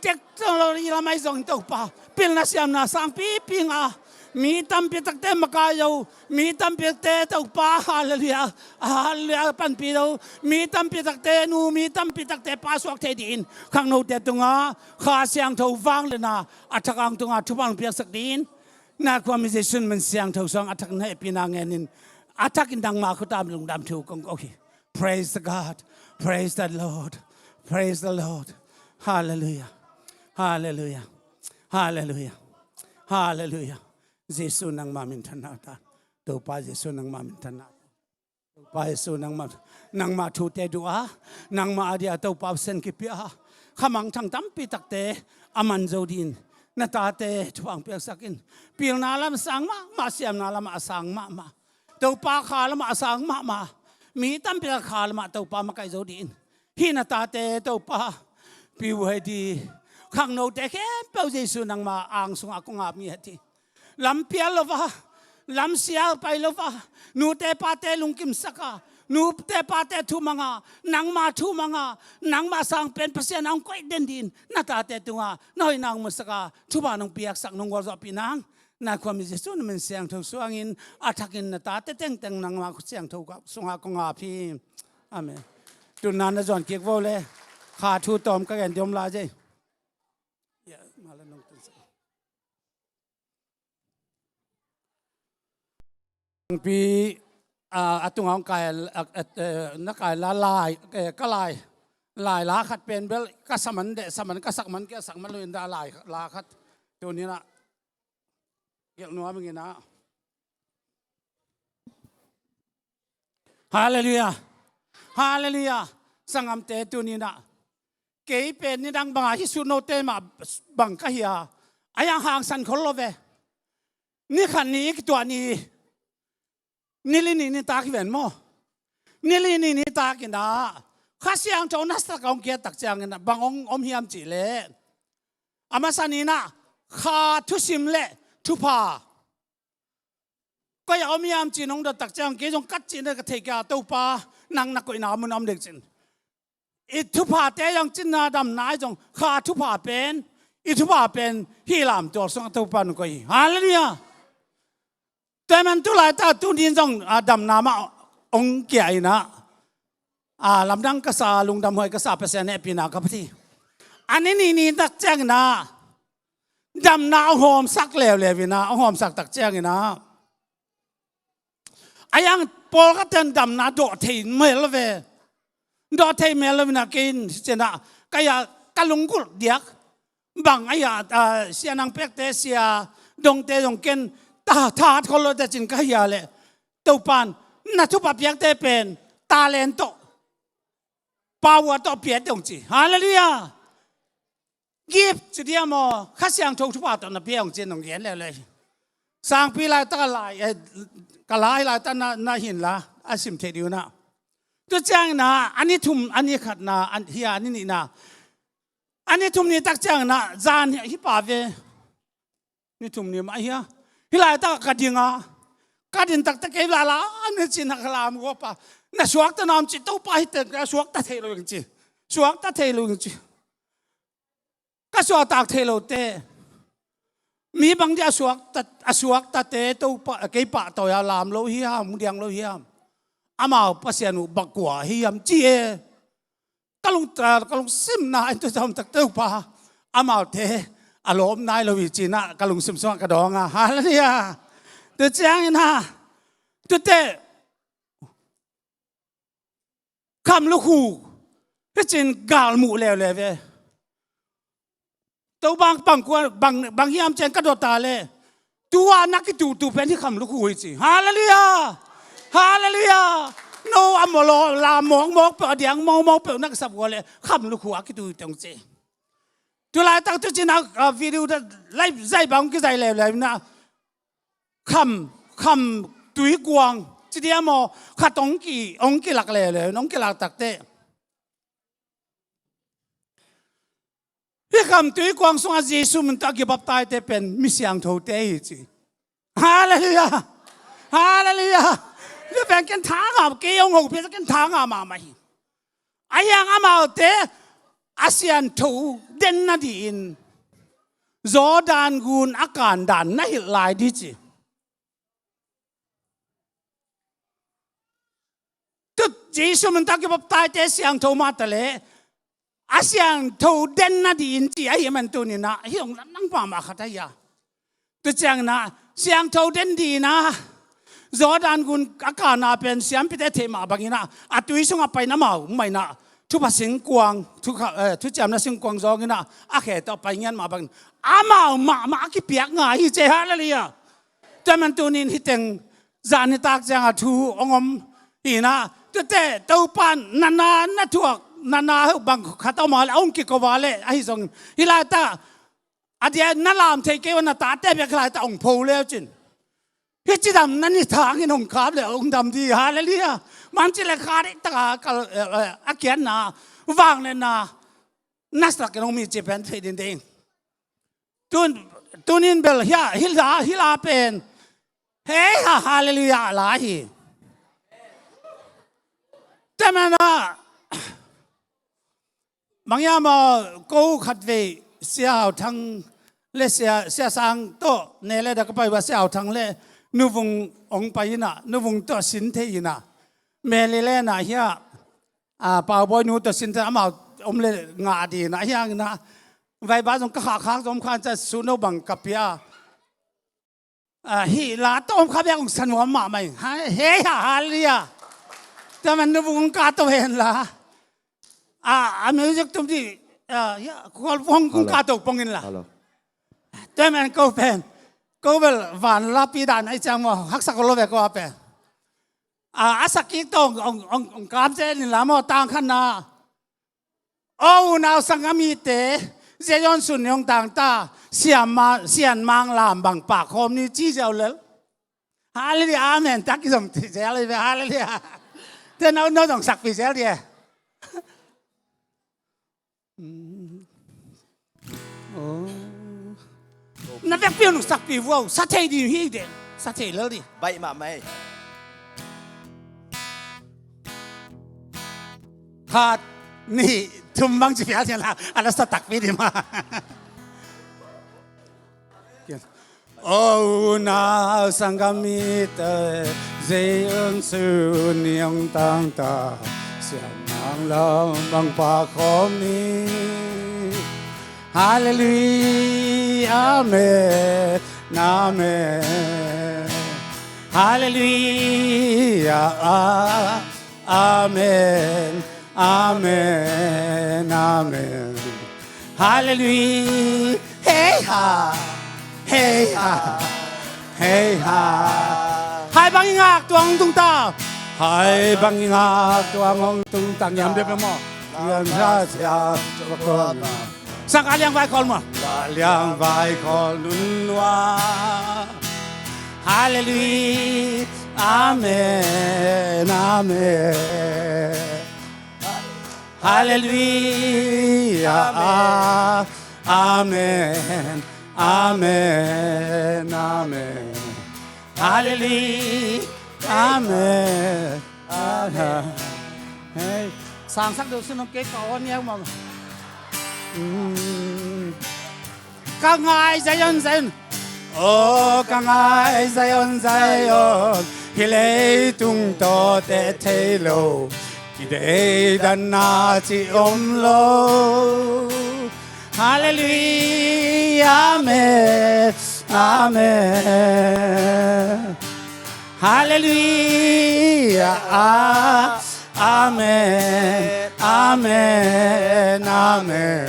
technology lam ahi zong Topa, pilna siamna sangpipi ngah a, mi tampi takte makai zo, mi tampi takte Topa, halleluiah, halleluiah, panpih zo, mi tampi takte nu, mi tampi takte pa suak thei dingin khangnote tungah Kha Siangtho vangliatna a thak a hong tung a, thupha hong piaksak dingin, na khuami Jesu min siangtho sungah a thakin hehpihna ngenin, a thakin nangma khuta lungdam thu kong ko hi. Praise the God. Praise the Lord. Praise the Lord. Halleluiah. Halleluiah. Halleluiah. Halleluiah. Jesu nangma minthanna ta. Topa Jesu nangma minthanna ta. Topa Jesu nangma, nangma thute duh a, nangma a dia Topa Pasian kipia a, khamangthang tampi takte a man zo dingin na tate thupha hong piaksak in. Pilna lam a sang mahmah, siamna lam a sang mahmah, Topa kha lam a sang mahmah, mi tampi tak kha lam a Topa makaih zo dingin, hih na tate Topa, Pi Vuai di, khangnote khempeuh Jesu nangma ang sungah kong ap ngiat hi. Lampial lo a, lamsial pai lo a, nute pate lungkimsak a, nute pate thumang a, nangma thumang a, nangma sang pen Pasian a hong koih den dingin na tate tungah na hoihna hong musak a, thupha nong piaksak, nong gualzawhpih nang, na khuami Jesu na min siangtho sungah a thakin na tate tengteng nangma khut siangtho sungah kong ap hi. Amen. Tunna na zuan kik vo le, kha thu tawm ka gen diam lai zai. Ya, mala nong tunsak. Pi, a, a tungah hong kai, a, a, eh, na kai la lai, eh, ka lai, lai la khat pen bel ka saman de, saman ka sakman ke, sakman luin da lai la khat. Tuni na, gelh nuam ing ina. Halleluiah. Halleluiah. Sanggamte tuni na, kei pen nidang banga hih sut note mah bang ka hi a, a yang hangsan khol lo ve. Ni khat ni kituah ni, ni li ni nitak hi ven maw. Ni li ni nitak ina Kha Siangtho nasatak a hong kiat tak ciangin bang hong om hiam cih leh, a masa ni na, kha thusim le thupha koi a om hiam ci nong dot tak ciang kei zong kat cihna ka thei kei a, Topa, nang na koihna mun a om dek cin. I thuphate zong cinna damna ahi zong kha thupha pen, i thupha pen hih lamtual sungah Topa nong koih hi. Halleluiah. Tua ahih man tu laitak tuni in zong, a, damna mah hong kia ina, a, lamdang ka sa, lungdam huai ka sa, Pasian hehpihna ka phat hi. A ni ni nitak ciang ina damna hong hawmsak leuleu ina, hong hawmsak tak ciang ina, a yang pawlkhat ten damna dawh thei mel lo ve. Dawh thei mel lo ina kei in cih na, ka ya, ka lunggulh diak. Bang a ya, a, sia nang pekte, sia dongte zong ken ta, thahat khol lo te cin ka hia leh, Topan na thupha piakte pen talent tawh, power tawh pia dong ci. Halleluiah. Gift ci diam aw, Kha Siangtho thupha tawh na pia hong ci nong gen leuleu hi. Sangpi laitak a lai, eh, ka lai laitak na, na hin la a sim thei ding uh na. Tu ciangin ah a ni thum, a ni khatna, a, hi a ni nihna, a ni thum ni tak ciangin ah zan hi, hi pa ve. Ni thum ni mah hi a. Hih laitak ka ding a, ka din taktak kei lala, a ni cin a ka lam gua pa. Na suakta nam ci, Topa hi teng ka suakta thei lo ing ci. Suakta thei lo ing ci. Ka suaktak thei lote, mi bang dia a suakta, a suaktate Topa, kei pahtawi a lam lo hiam, mu diang lo hiam? Amau Pasian uh bang kua hiam ci e. Ka lung, ka lungsimna in tu zom tak Topa, amaute a lawm nai lo hi ci-in ah ka lungsim sungah ka dawng a. Halleluiah. Tu ciangin ah, tute kham lukhu hi cin galmuh leuleu ve. Topa bang kua, bang, bang hiam ci-in ka dot a leh, tua na kitutu pen hi kham lukhu hi ci. Halleluiah. Halleluiah. No a mawlaw la mawkmawk peuh, a diang mawkmawk peuh na kisap uh a leh kham lukhu a kitu hi teng ci. Tu laitak tu cin ah, a video da, lai zai bang kizai leuleu na. Kham, kham tuikuang ci diam aw, khat hong ki, hong kilak leuleu, hong kilak takte. Hih kham tuikuang sungah Jesu min tawh a kibaptaite pen mi siangthote hi ci. Halleluiah. Halleluiah. Hih pen ken tha ngam, kei hong hopih ken tha ngam mahmah hi. Ahi hang amaute a siangtho den nadingin Jordan gun a kan dan na hilh lai ding ci. Tu Jesu min tawh kibaptaite siangtho mah ta leh, a siangtho den nadingin ci ahi man tuni-in ah, hih hong lamdang mahmah khat ahi a. Tu ciangin ah, siangtho den dingin ah, Jordan gun a kanna pen siampite theih mah bangin ah, a tui sungah pai-in amau mah in ah, thupha singkuang, thu kha, eh, thuciamna singkuang zawngin ah, a khe tawh pai ngiat mah bangin, amau mahmah a kipiak ngai hi ci e. Halleluiah. Tua man tuni-in hih teng zan nitak ciangah thu hong om hi-in ah, tute Topa in na na na thuak, na na heuh bang khat a om a leh, a hong kiko a leh, ahi zongin hih laitak a dia na lam thei kei uh a, na tate bek hih laitak hong pho le uh cin. Hih cidamna ni thangin hong kap leh hong dam ding. Halleluiah. Bang ci leh kha ding taka kal, eh, eh, a kiatna, vangliatna, na sak in hong mi ci pen thei ding ding. Tun, tuni-in bel hia, hih la, hih la pen. Hei ha, halleluiah la hi. Tua manin ah, bang hiam aw, ko khatvei Sia Hau Thang le Sia, Sia Sang tawh ne le da ka pai uh a, Sia Hau Thang le Nu Vung hong pai in ah, Nu Vung tawh sin thei in ah. Maryland ah hia, a, Pau Bawi nu tawh sin thei, amau om le ngah ding in ah, hih hangin ah. Vaiba zong ka khahkhak zong om kha in, ca su no bang ka pia. A, hih la tawm kha bek hong sa nuam mahmah ing. Ha, hei ha, halleluiah. Tua man Nu Vung hong ka to hen la. A, a music tum ding, a, hia, khual hong, hong ka to pong in la. Hello. Tua man ko pen. Ko bel van la pi dan ai ciang maw, haksa ko lo ve ko a pen. A, a sak kik tawh hong, hong, hong, hong kap zen in la maw, tang khatna. O unau sanggamite, Zion Sun ni hong tang ta, Sian Ma-, Sian Mang lam bang pak khawm ni ci ziau lel. Halleluiah, amen. Tak i zong ci ziau lel ve, halleluiah. Te no, no zong sakpih ziau ding e. Oh. Na vekpi un sakpih vua, sa thei ding hi ding. Sa thei lel ding. Baih mahmah e. Khat, nih, thum bang ci phial thian la, a la sa takpi ding mah. O unau sanggamite, Zion Sun ni hong tang ta, Sian Mang lam bang pak khawm ni. Halleluiah, amen, amen. Halleluiah, a-, amen, amen, amen. Halleluiah, hei ha, hei ha, hei ha. Hai bang i ngak tuang tung ta. Hai bang i ngak tuang hong tung ta, ngiam dep maw. Ngiam sa siam tua kong. Sangkah liang vaikhol maw. Sangkah liang vaikhol nun nua. Halleluiah. Amen. Amen. Halleluia. Amen. Amen. Amen. Halleluia. Amen. Amen. Hei, sangsak deuh sin hong kei ka aw niau mah. Mm. Ka ngai Zion, Zion. Aw ka ngai Zion, Zion. Hih leitung tawh teh thei lo, kideidanna cih om lo. Halleluia. Amen. Amen. Halleluia. Amen. Amen. Amen.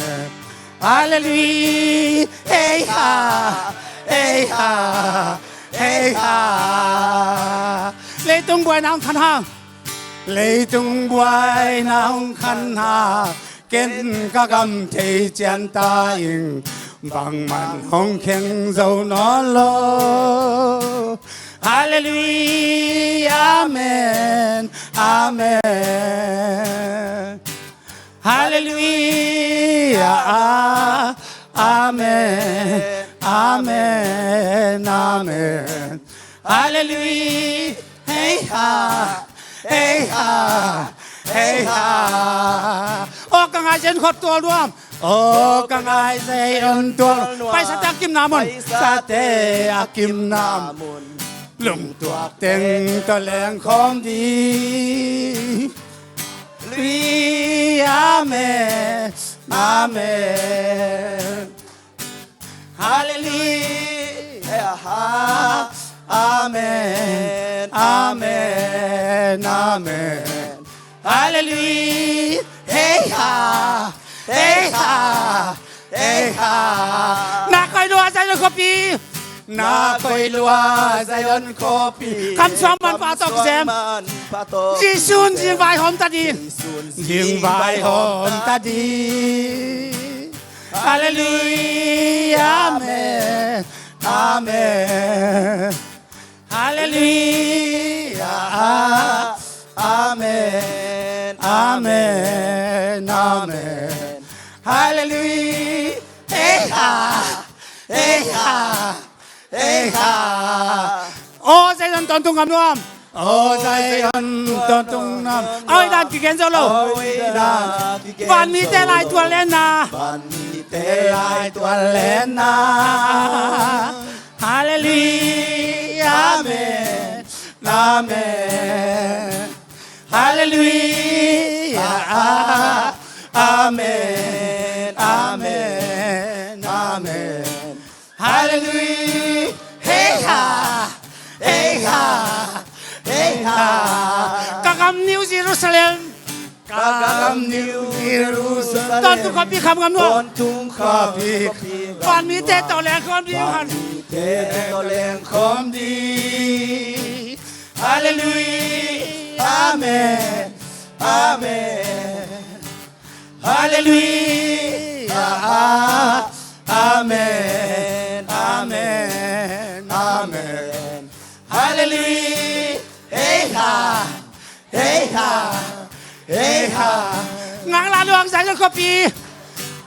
Halleluia. Hei ha. Hei ha. Hei ha. Leitung buaina hong khan hang. Leitung buaina hong khan hang. Ken ka gam thei cian ta ing, bangmah hong kheng zo nawn lo. Halleluia. Amen. Amen. Halleluia. Amen. Amen. Amen. Halleluia. Hei ha. Hei ha. Hei ha. Aw ka ngai Zion khop tual nuam. Aw ka ngai Zion tual nuam. Paisate a kimna mun. Paisate a kimna mun. Lungtuak teng tawh lengkhawm ding. Lui. Amen. Amen. Halleluia. Amen. Amen. Amen. Halleluia. Hei ha. Hei ha. Hei ha. Na koi lua Zion khuapi. Na koi lua Zion khuapi. Kamsuang man pa tawh kisem. Jesu'n zing vaihawm ta ding. Zing vaihawm ta ding. Halleluia. Amen. Amen. Halleluia. Amen. Amen. Amen. Halleluia. Hei ha. Hei ha. Hei ha. Aw Zion tawntung ngam nuam. Aw Zion tawntung ngam. Aw i dan kigen zo lo. Aw i dan kigen zo lo. Vanmite lai tual lenna. Vanmite lai tual lenna. Halleluia. Amen. Amen. Halleluia. Amen. Amen. Amen. Halleluia. Hei ha. Hei ha. Hei ha. Ka gam New Jerusalem. Ka gam New Jerusalem. Tawntung khuapi kham ngam nuam. Tawntung khuapi. Vanmite tawh lengkhawm ding. Vanmite tawh lengkhawm ding. Halleluia. Amen. Amen. Halleluia. Amen. Amen. Amen. Halleluia. Hei ha. Hei ha. Hei ha. Ngaklah lua Zion khuapi.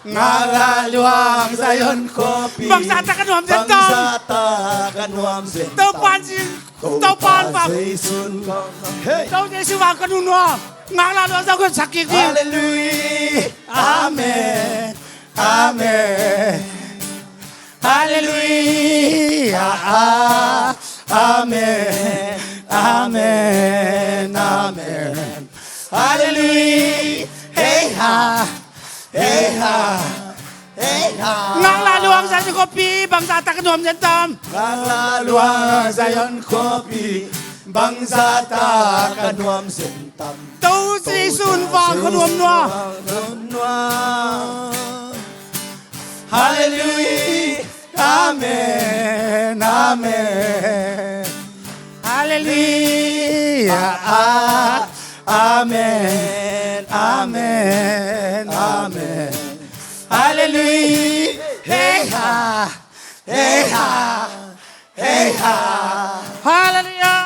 Ngaklah lua Zion khuapi. Bangzah tak ka nuam zen tam. Bangzah tak ka nuam zen tam. Topa'n zing. Topa'n vak. Topa Jesu in vak. Hei. Topa Jesu vak ka nung nuam. Ngaklah lua Zion khuapi sak kik ding. Halleluia. Amen. Amen. Halleluia. Amen. Amen. Amen. Halleluia. Hei ha. Hei ha. Hei ha. Ngaklah lua Zion khuapi bangzah tak ka nuam zen tam. Ngaklah lua Zion khuapi bangzah tak ka nuam zen tam. Topa Jesu in vak ka nuam nuam. Halleluia. Amen. Amen. Halleluia. Amen. Amen. Amen. Halleluia. Hei ha. Hei ha. Hei ha. Halleluia.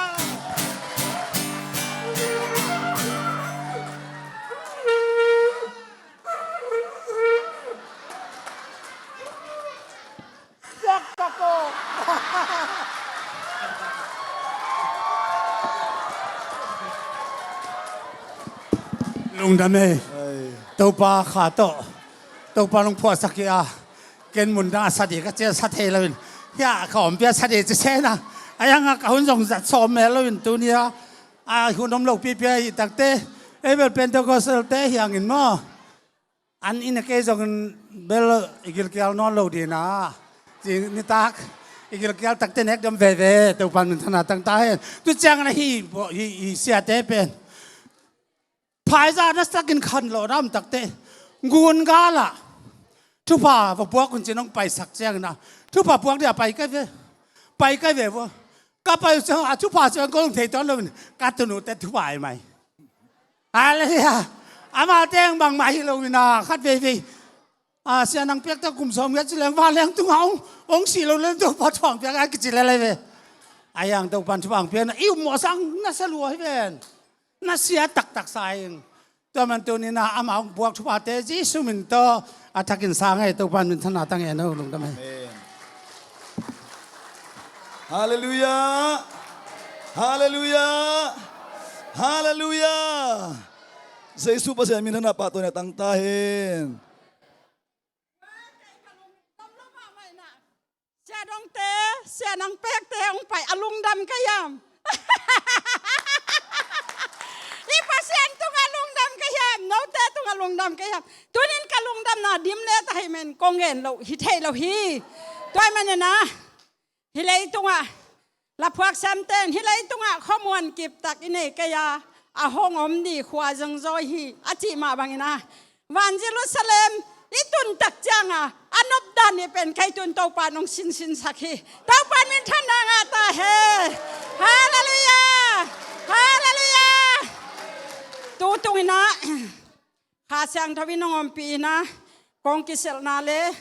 Lungdam ei. Topa kha tawh Topa nong phuahsak hi a, ken mun dang a sa ding ka cian sa thei loin, hia ka om pia sa ding ci sena, a yang a ka hun zong zat sawm mel loin tunia a hun om lo pipia hi takte, ei bel Pentecostal te hiangin maw, an in a kei zongin bel i gilkial nawn lo dina, ci nitak i gilkial takte nek dam veve, Topa min thana tang ta hen. Tu ciang na hi, hi, hi siate pen phaizah na sakin khan lo na om takte, ngun gala thupha va puak un ci nong paisak ciangina, thupha puak dia pai kai ve, pai kai ve vo. Ka pai ciang a thupha ciang ko thei tuan loin ka tunu te thupha ai mai. Halleluiah. Ama teng bangmah hi loina khat veivei a, sia nang piakta kum sawm ngiat ci leng vanleng tunga ong, ong si lo leng Topa thuang piak a kici lelei ve. A yang Topan thuang piakna i um mawh sang na sa lua hi ven. Na sia taktak sa ing. Tua man tunina ama ong buak thuphate Jesu min tawh a thakin sa ngei, Topan min thana tang e no lungdam e. Halleluiah. Halleluiah. Halleluiah. Jesu Pasian min thana pahtawi na tang ta hen. Sia dongte, sia nang pekte hong pai a lungdam ka hiam? I Pasian tung a lungdam ka hiam? Note tung a lungdam ka hiam? Tunin ka lungdamna dim le ta hei men kong gen lo hi thei lo hi. Tua hi manina hi leitungah laphuak siamten hi leitungah khuamuan kiptak i nei kei a, a hong om ni khua zongzawi hi a cih mah bangina, van Jerusalem i tuntak cianga a nopdan i pen kei tun Topa nong sinsinsak hi. Topa min thanna ngah ta he. Halleluiah. Halleluiah. Tu tungina Kha Siangtho in hong ompih ina, kong kiselhna le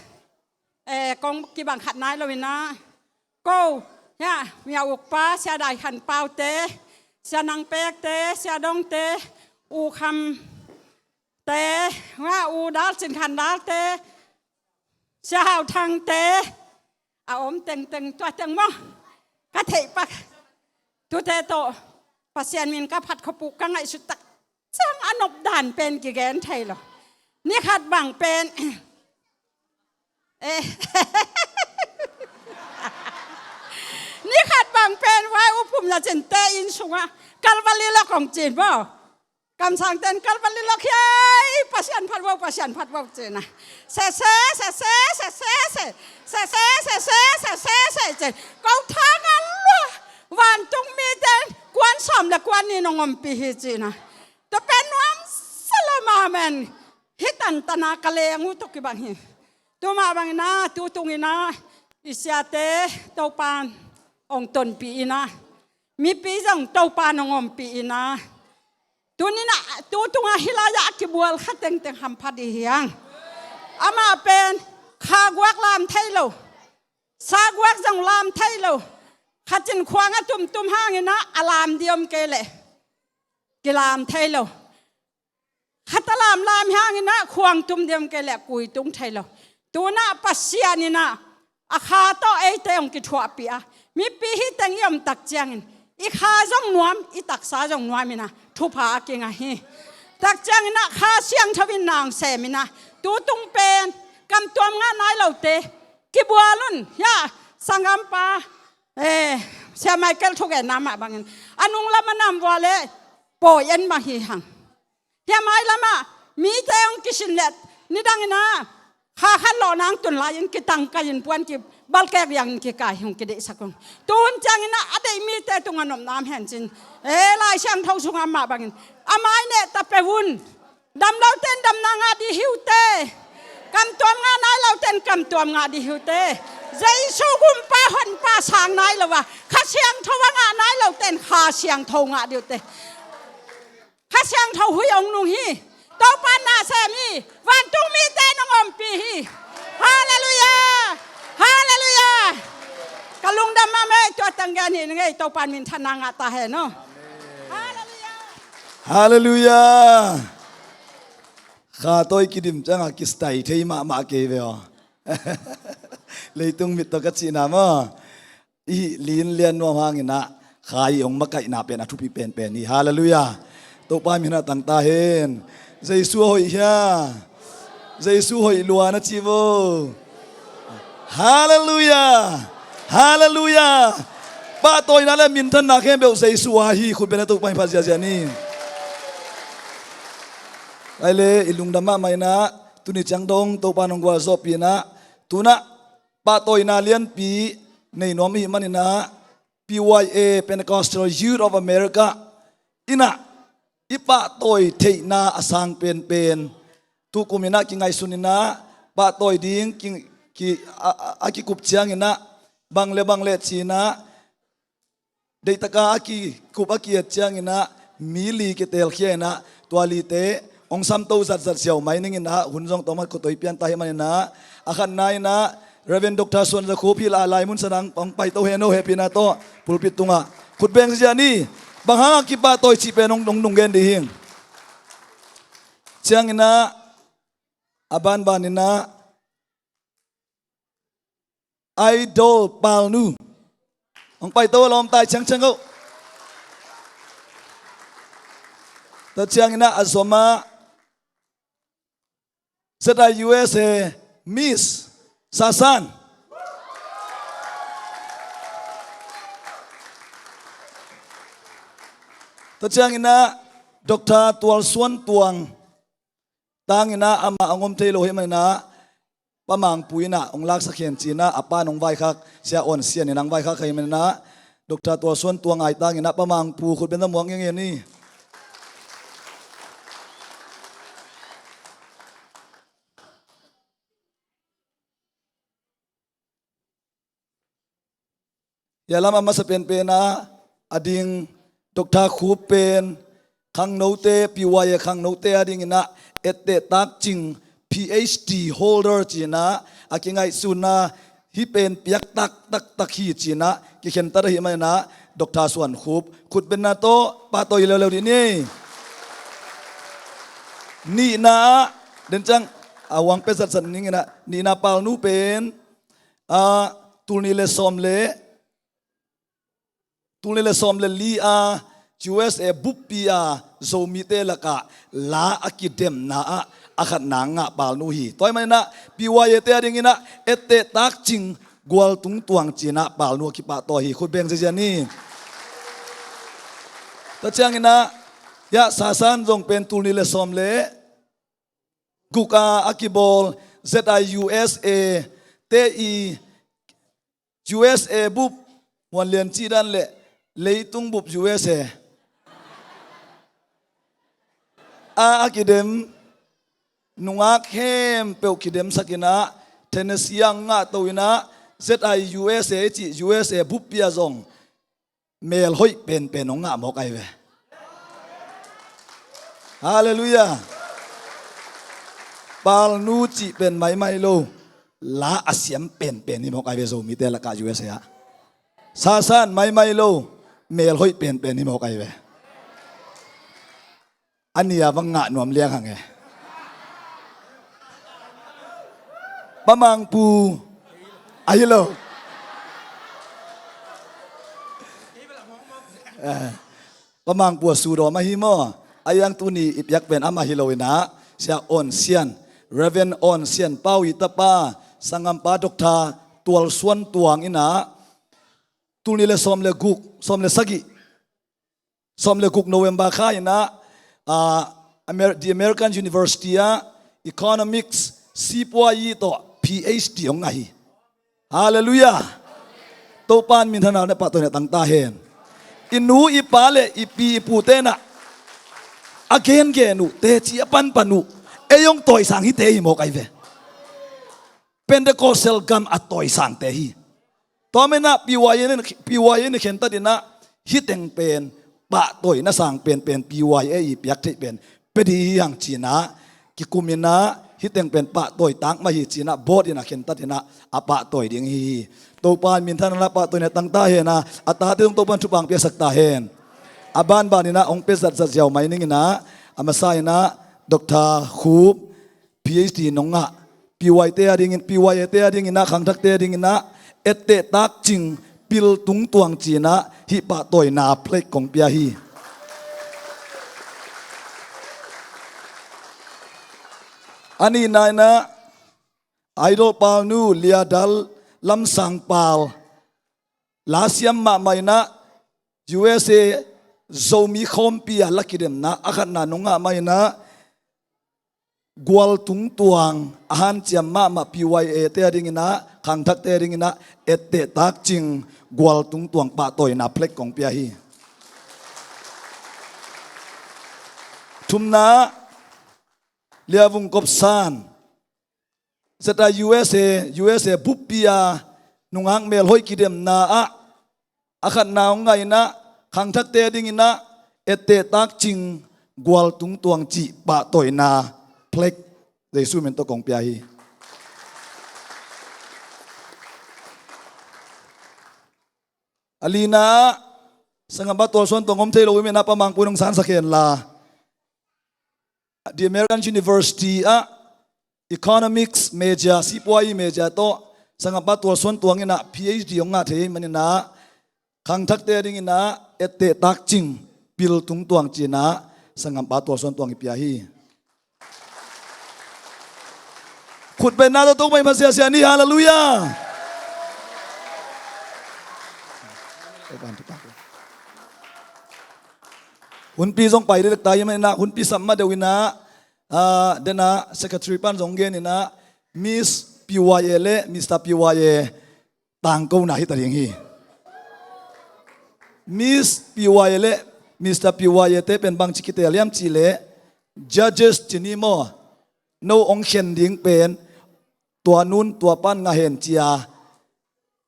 eh, kong kibang khat nai lo ina, ko hia, mi a ukpa sia Dai Khan Paute, sia Nang Pekte, sia Dongte, U Khamte, nga U Dal Cin Khan Dalte, sia Hau Thangte, a om tengteng tua teng maw ka theih pak. Tute tawh Pasian min ka phat khopuk ka ngaihsut tak ciang a nopdan pen kigen thei lo. Ni khat bang pen eh, ni khat bang pen vai upum na cin te inn sungah Kalvali lok hong cin maw. Kamsangten Kalvali lok hiai Pasian phat vo, Pasian phat vo cina. Sese, sese, sese, se. Sese, sese, sese, se cin. Ko thang a lua. Vantung miten kuan sawm le kuan ni nong ompih hi cina. Tua pen nuam salo mamen. Hi tantana ka leng uh tuk i bang hi. Tuma bangina, tu tungina i siate Topan hong tonpih ina, mipi zong Topan hong ompih ina, tunina tu tunga hilai-ah a kibual kha tengteng hamphat i hiang. Amah pen kha guak lam thei lo, sa guak zong lam thei lo. Khatin khuang a tumtum hangina a lam diom kei leh kilam thei lo. Khata lamlam hiangin ah khuang tum diam kei leh kui tung thei lo. Tunah Pasian in ah a kha tawh eite hong kithuahpih a, mipi hi teng i om tak ciangin i kha zong nuam, i taksa zong nuam in ah thupha a kingah hi. Tak ciangin ah Kha Siangtho in na hong sem in ah tu tung pen kamtuam ngah nai lote kibual un hia, sanggampa, eh, Sia Michael thugenna mah bangin a nunglam a nam vua le pawi en mah hi hang. Hia mai lamah mite hong kisin let nidangin ah kha khat lawh nang tun lai-in kitangkai-in puan kibalkek riangin kikai hong kideihsak hong. Tuhun ciangin ah a deih mite tungah nopna om hen cin, eh, Lai Siangtho sungah mah bangin a mai neh ta peuh un. Dam lote in damna ngah dih hi uh teh. Kamtuam ngah nai lote in kamtuam ngah dih hi uh teh. Jesu gumpa honpa sang nai lo a Kha Siangtho a ngah nai lote in Kha Siangtho ngah dih uh teh. Kha Siangtho hui hong nung hi. Topa na sem hi. Vantung mite nong ompih hi. Halleluiah. Halleluiah. Ka lungdam mahmah ei, tua tang gen hi ning ei, Topa minthanna ngah ta hen aw. Halleluiah. Halleluiah. Kha tawh i kidim ciangah kistai thei mahmah kei ve aw. Leitung mit tawh ka cihna maw. I lin lian nuam hangin ah kha i hong makaihna pen a thupi penpen hi. Halleluiah. Topa min a tang ta hen. Jesu a hoih hia? Jesu hoih lua na ci vo. Halleluiah. Halleluiah. Pahtawina le minthanna khempeuh Jesu a hi. Khut beng a, Topa in phat ziazia ni. Ai le, i lungdam mahmah inah, tuni ciang dong Topa nong gualzawhpih inah, tunah pahtawina lianpi nei nuam i hih maninah, P Y A, Pentecostal Youth of America inah i pahtawi theihna a sang penpen, tukum inah kingaihsun inah, pahtawi ding ki, ki, a, a, a kikup cianginah, bang le bang le ci-inah, deihtaka a kikup a ki-et cianginah, mi li kitelkhia inah, tua lite hong samto zatzat ziau mai ninginah, hun zong tawm khat khuatoi pian ta hih maninah, a khatna inah, Reverend Doctor Suan Za Khup hi lai, lai mun sanah hong paito hen aw, hehpihna tawh pulpit tungah khut beng ziazia ni. Bang hangah kipahtawi cih pen hong, hong nung gen dih hing. Cianginah, a banbaninah, Idol Palnu. Hong paito a lawm tai ciangciang oh. Tua cianginah a zomah Z I U S A Miss Sasan. Tua cianginah Doctor Tual Suan Tuang. Tanginah amah a ngom thei lo hih maninah, Pa Mangpu inah hong laksak hen ci-inah, a pa nong vaikhak, Sia On Sian inah hong vaikhak hih maninah, Doctor Tual Suan Tuang ai tanginah, Pa Mangpu khut beng a muak ngiangian ni. Hia lam a masa penpen a, a ding Doctor Khup pen, khangnote, P Y A khangnote a dinginah, etteh takcing P H D holder ci-inah, a kingaihsunna, hih pen piak taktaktak hi ci-inah, kikhentat ahih maninah, Doctor Suan Khup, khut bengna tawh, pahtawi leuleu dih ni. Nihna ah, den ciang, a huang pia zatzat ninginah, nihna Palnu pen, a, tul nih le sawm le, tul nih le sawm le li a, U S A buppi a Zomite lakah la a kidemna ah a khatna ngah Palnu hi. Tua hih maninah P Y A te a dinginah etteh takcing gualtung tuang ci-inah Palnu a kipahtawi hi. Khut beng ziazia ni. Tua cianginah, ya, Sasan zong pen tul nih le sawm le guk a a kibawl Z I U S A te i U S A bup, muanlian cih dan le leitung bup U S A a, a kidem, nungak khempeuh kidemsak inah, Tennessee ah ngahto inah, Z I U S A i cih U S A buppi ah zong mel hoih penpen hong ngah mawk ahi ve. Halleluiah. Palnu cih pen maimai lo, la a siam penpen hi mawk ahi ve, Zomite lakah U S A ah. Sasan maimai lo, mel hoih penpen hi mawk ahi ve. A nih a va ngah nuam liang hang e. Pa Mangpu ahi lo. Eh, Pa Mangpu a sudawm ahi maw? A hiang tuni i piak pen amah hi lo inah, Sia On Sian, Reverend On Sian Pau i tapa, sanggampa Doctor Tual Suan Tuang inah, tul nih le sawm le guk, sawm le sagih, sawm le guk November kha inah, ah, Amer-, The American University ah Economics, sipuayi tawh P H D hong ngah hi. Halleluiah. Topa in minthanna le pahtawina tang ta hen. I nu i pa le i pi i pu tenah a gengen uh, teci a panpan uh, ei hong tawisang hite hi mawk ahi ve. Pentecostal gam a tawisangte hi. Tua menah P Y A in, P Y A in khentat inah, hih teng pen pahtawina sang penpen P Y A i piak theih pen pia dih hi hang ci-inah, kikum inah, hih teng pen pahtawi tak mah hi ci-inah, board inah khentat inah a pahtawi ding hi hi. Topa in minthanna le pahtawina tang ta hen a, a tate zong Topa in thupha hong piasak ta hen. A banban inah hong pia zatzat ziau mai ning inah, a masa inah Doctor Khup, P H D nong ngah, P Y te a dingin, P Y A te a dinginah, khangthakte a dinginah, etteh takcing pil tungtuang ci-inah, hih pahtawina plate kong pia hi. A nihna in ah Idol Pau nu, Liadal Lamsang Pau, lasiam mahmah in ah U S A Zomi khawmpi a la kidemna a khatna nong ngah mah in ah gual tungtuang a hanciam mahmah P Y A te a ding in ah, khangthakte a ding in ah etteh takcing gual tungtuang pahtawina plaque kong pia hi. Thumna, Lia Vung Kop San, zeta U S A, U S A buppi a nungak melhoih kidemna ah a khatna hong ngah in ah, khangthakte a ding in ah etteh takcing gual tungtuang cih pahtawina plaque Jesu min tawh kong pia hi. A lina, sanggampa tualsuan tuang om thei lo i min ah Pa Mangpui nong sansak hen la, The American University ah economics major, sipuai major tawh sanggampa tualsuan tuang in ah P H D hong ngah thei ahih manin ah, khangthakte a ding in ah etteh takcing pil tungtuang ci-in ah sanggampa tualsuan tuang i pia hi. Khutbetna tawh Topa i phat siasia ni. Halleluiah. Hunpi zong pai dek ta hi manin ah, hunpi sap mah deuh in ah, ah, den ah secretary pan zong gen in ah, Miss P Y A le Mister P Y A tangkona hi ta ding hi. Miss P Y A le Mister P Y A te pen bangci kiteel hiam cih leh, judges ci ni maw, no hong khen ding pen tua nu'n tua pa'n ngah hen ci-a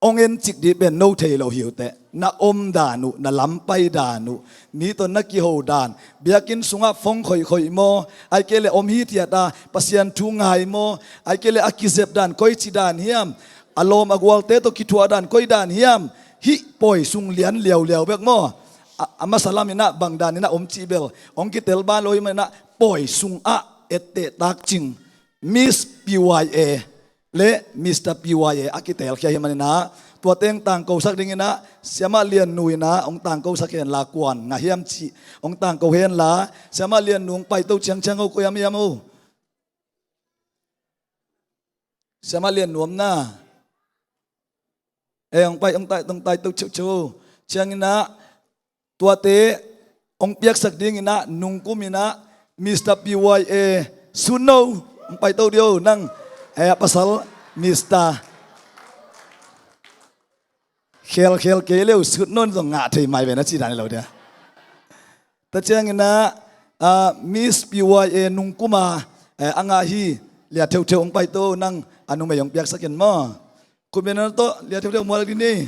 hong encik ding pen no thei lo hi uh teh. Na om dan uh, na lampai dan uh, mi tawh na kiho dan, biakinn sungah phone khoihkhoih maw, ahih kei leh om hithiat a Pasian thu ngai maw, ahih kei leh a kizep dan koici dan hiam, a lawm a gualte tawh kithuah dan koi dan hiam, hih pawi sung lian liauliau bek maw? A, a masa lam in ah bang dan in ah om cih bel hong kitel ban lo ahih manin ah, pawi sungah etteh takcing Miss P Y A le Mister P Y A a kiteel khia ahih manin ah, tua teng tangkosak ding in ah Siamah Lian nu in ah hong tangkosak hen la, kua'n ngah hiam cih hong tangko hen la, Siamah Lian nu hong paito ciangciang o, koi hiam hiam o. Siamah Lian nu om na. Eh, hong pai, hong tai, hong taito ceuhceuh o. Ciangin ah tuate hong piaksak ding in ah nungkum in ah Mister P Y A Sutno hong paito dih o nang. Eh, a pasal Mister Khelkhel kei leu Sutno in zong ngah thei mai ve na ci dan hi lo dia. Tua ciangin ah, ah, Miss P Y A nungkum a, eh, a ngah hi, Lia Theutheu hong paito nang, a numei hong piaksak in maw. Khutbetna tawh Lia Theutheu mual ding ni.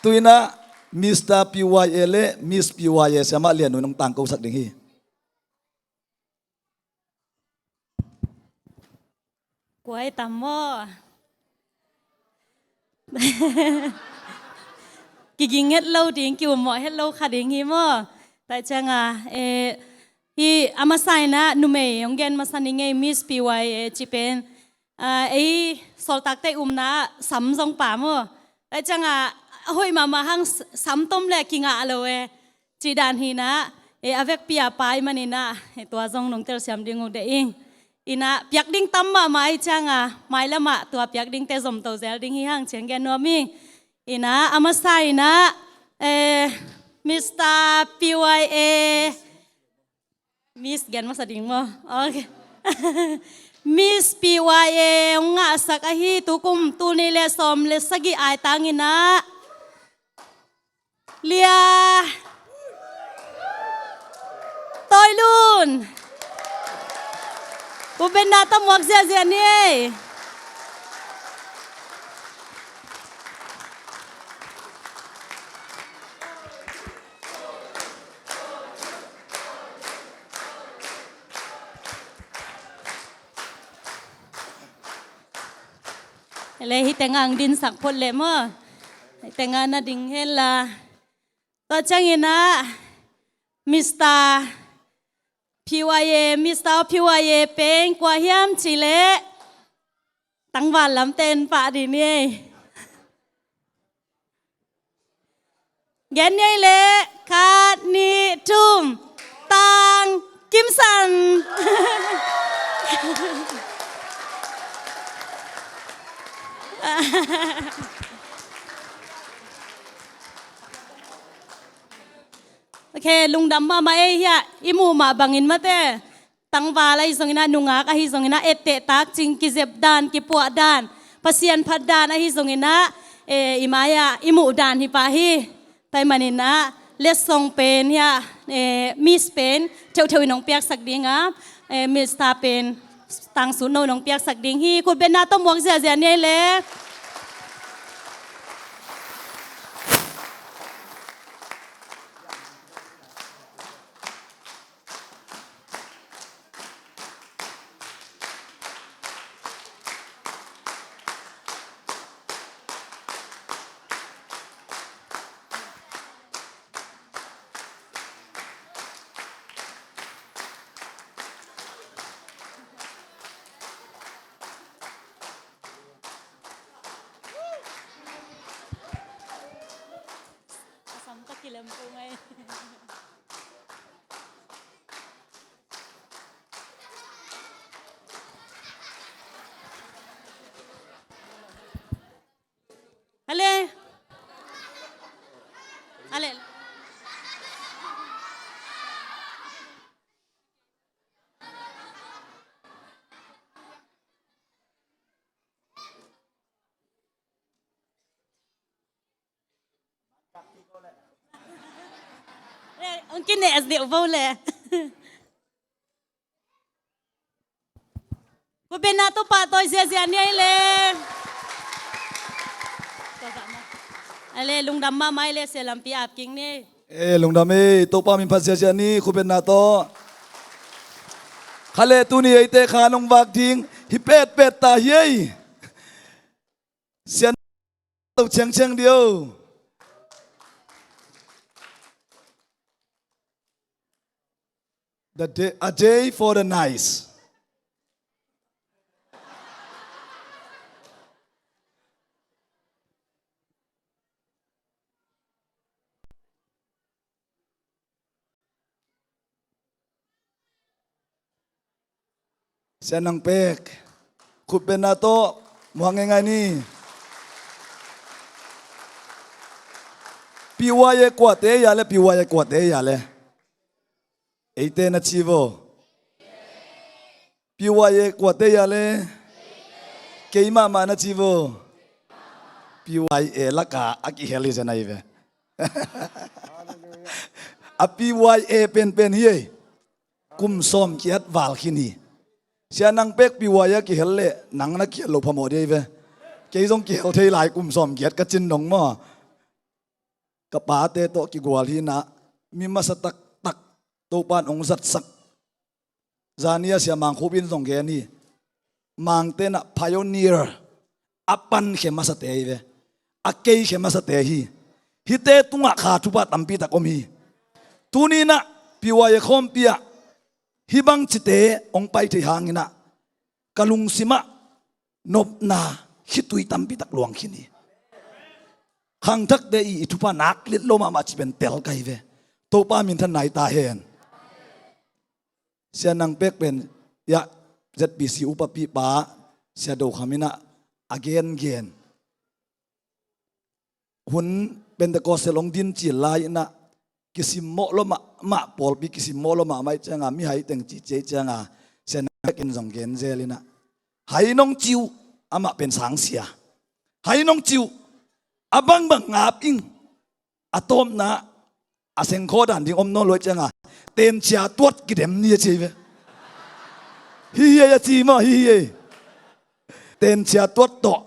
Tu in ah Mister P Y A le Miss P Y A Siamah Lian nu in hong tangkosak ding hi. Kuai tam maw? Kiging het lo ding, kiummawh het lo kha ding hi maw? Tua ciangin ah, eh, hi a masa in ah numei hong gen masa ning ei, Miss P Y A ci pen, ah, ei sawltakte umna ah sam zong pha maw? Tua ciangin ah a hoih mahmah hang, sam tom leh kingah lo e. Cih dan hi in ah, eh, a vekpi a pha ahih manin ah, eh, tua zong nong telsiam ding uh deih ing. In ah piak ding tam mahmah ahih ciangin ah, mailam ah tua piak dingte zomto zel ding hi hang ci-in gen nuam ing. In ah a masa in ah, eh, Mister P Y A, Miss gen masa ding maw? Okay. Miss P Y A hong ngahsak ahi, tukum tul nih le sawm le sagih aitang in ah, Lia Toi Lun. Khutbetna tawh muak ziahziah ni ei. Le hih tengah ang dinsak phot leh maw. Hih tengah na ding hen la. Tua ciangin ah Mister P Y A, Mister P Y A pen kua hiam cih leh, tangval lamte en pah dih ni ei. Gen ni ei le, khat, nih, thum. Tang Kimsan. Ok, lungdam mahmah ei. Hiah i muh mah bangin mate, tangval ahi zongin ah, nungak ahi zongin ah, etteh takcing, kizep dan, kipuah dan, Pasian phat dan ahi zongin ah, eh, i mai-ah i muh dan hi pah hi. Tua ahih manin ah letsong pen hiah, eh, Miss pen theuhtheuh in hong piaksak ding a, eh, Mister pen Tang Sut No in hong piaksak ding hi. Khutbetna tawh muak ziahziah ni ei le. Ale. Ale. Ong kine as deuh vo le. Khutbetna tawh pahtawi ziahziah ni ei le. Ale, lungdam mahmah ei le, Sia Lampi Ap King ni. Eh, lungdam ei, Topa min phat ziahziah ni, khutbetna tawh. Kha le tuni eite kha nong vak ding hi petpet ta hi ei. Sia lo ciangciang dih o. The day, a day for the nice. Sia Nang Pek, khutbetna tawh muak ngeingai ni. P Y A kuate ya le, P Y A kuate ya le. Eite na ci vo. P Y A kuate ya le. Kei mahmah na ci vo. P Y A laka a kihel hi zen ahi ve. A P Y A penpen hi ei. Kum sawm kiat val khin hi. Sia Nang Pek P Y A kihel le nang na kihel lo phamawh dih ahi ve. Kei zong kihel thei lai kum sawm kiat ka cin dong maw. Ka pate tawh kigual hi in ah, mi masa taktak Topa'n hong zatsak. Zani a Sia Mang Khup in zong gen hi. Mangte in ah pioneer, a pankhe masate hi ve. A keikhe masate hi. Hihte tungah kha thupha tampi tak om hi. Tuni in ah P Y A khawmpi ah hih bang cite hong pai thei hangin ah ka lungsim ah nopna khitui tampi tak luang khin hi. Khangthakte i, i thupha nak lit lo mahmah cih pen tel ka hi ve. Topa minthanna hi ta hen. Sia Nang Pek pen, ya, Z B C upapipa Sia Do Kham in ah a gengen. Hun Pentecostal hong din cil lai in ah, kisimmawh lua mahmah, pawlpi kisimmawh lua mahmah ahih ciangin, mihai teng cihcih ahih ciangin, Sia Nang Pek in zong gen zel in ah, hai nong ci uh, amah pen sangsia. Hai nong ci uh, a bangbang ngap ing. A tawpna, a sengkhaw dan ding om nawn lo ahih ciangin, tenchia tuat kidem ni a ci hi ve. Hi hi ei a ci maw, hi hi ei. Tenchia tuat tawh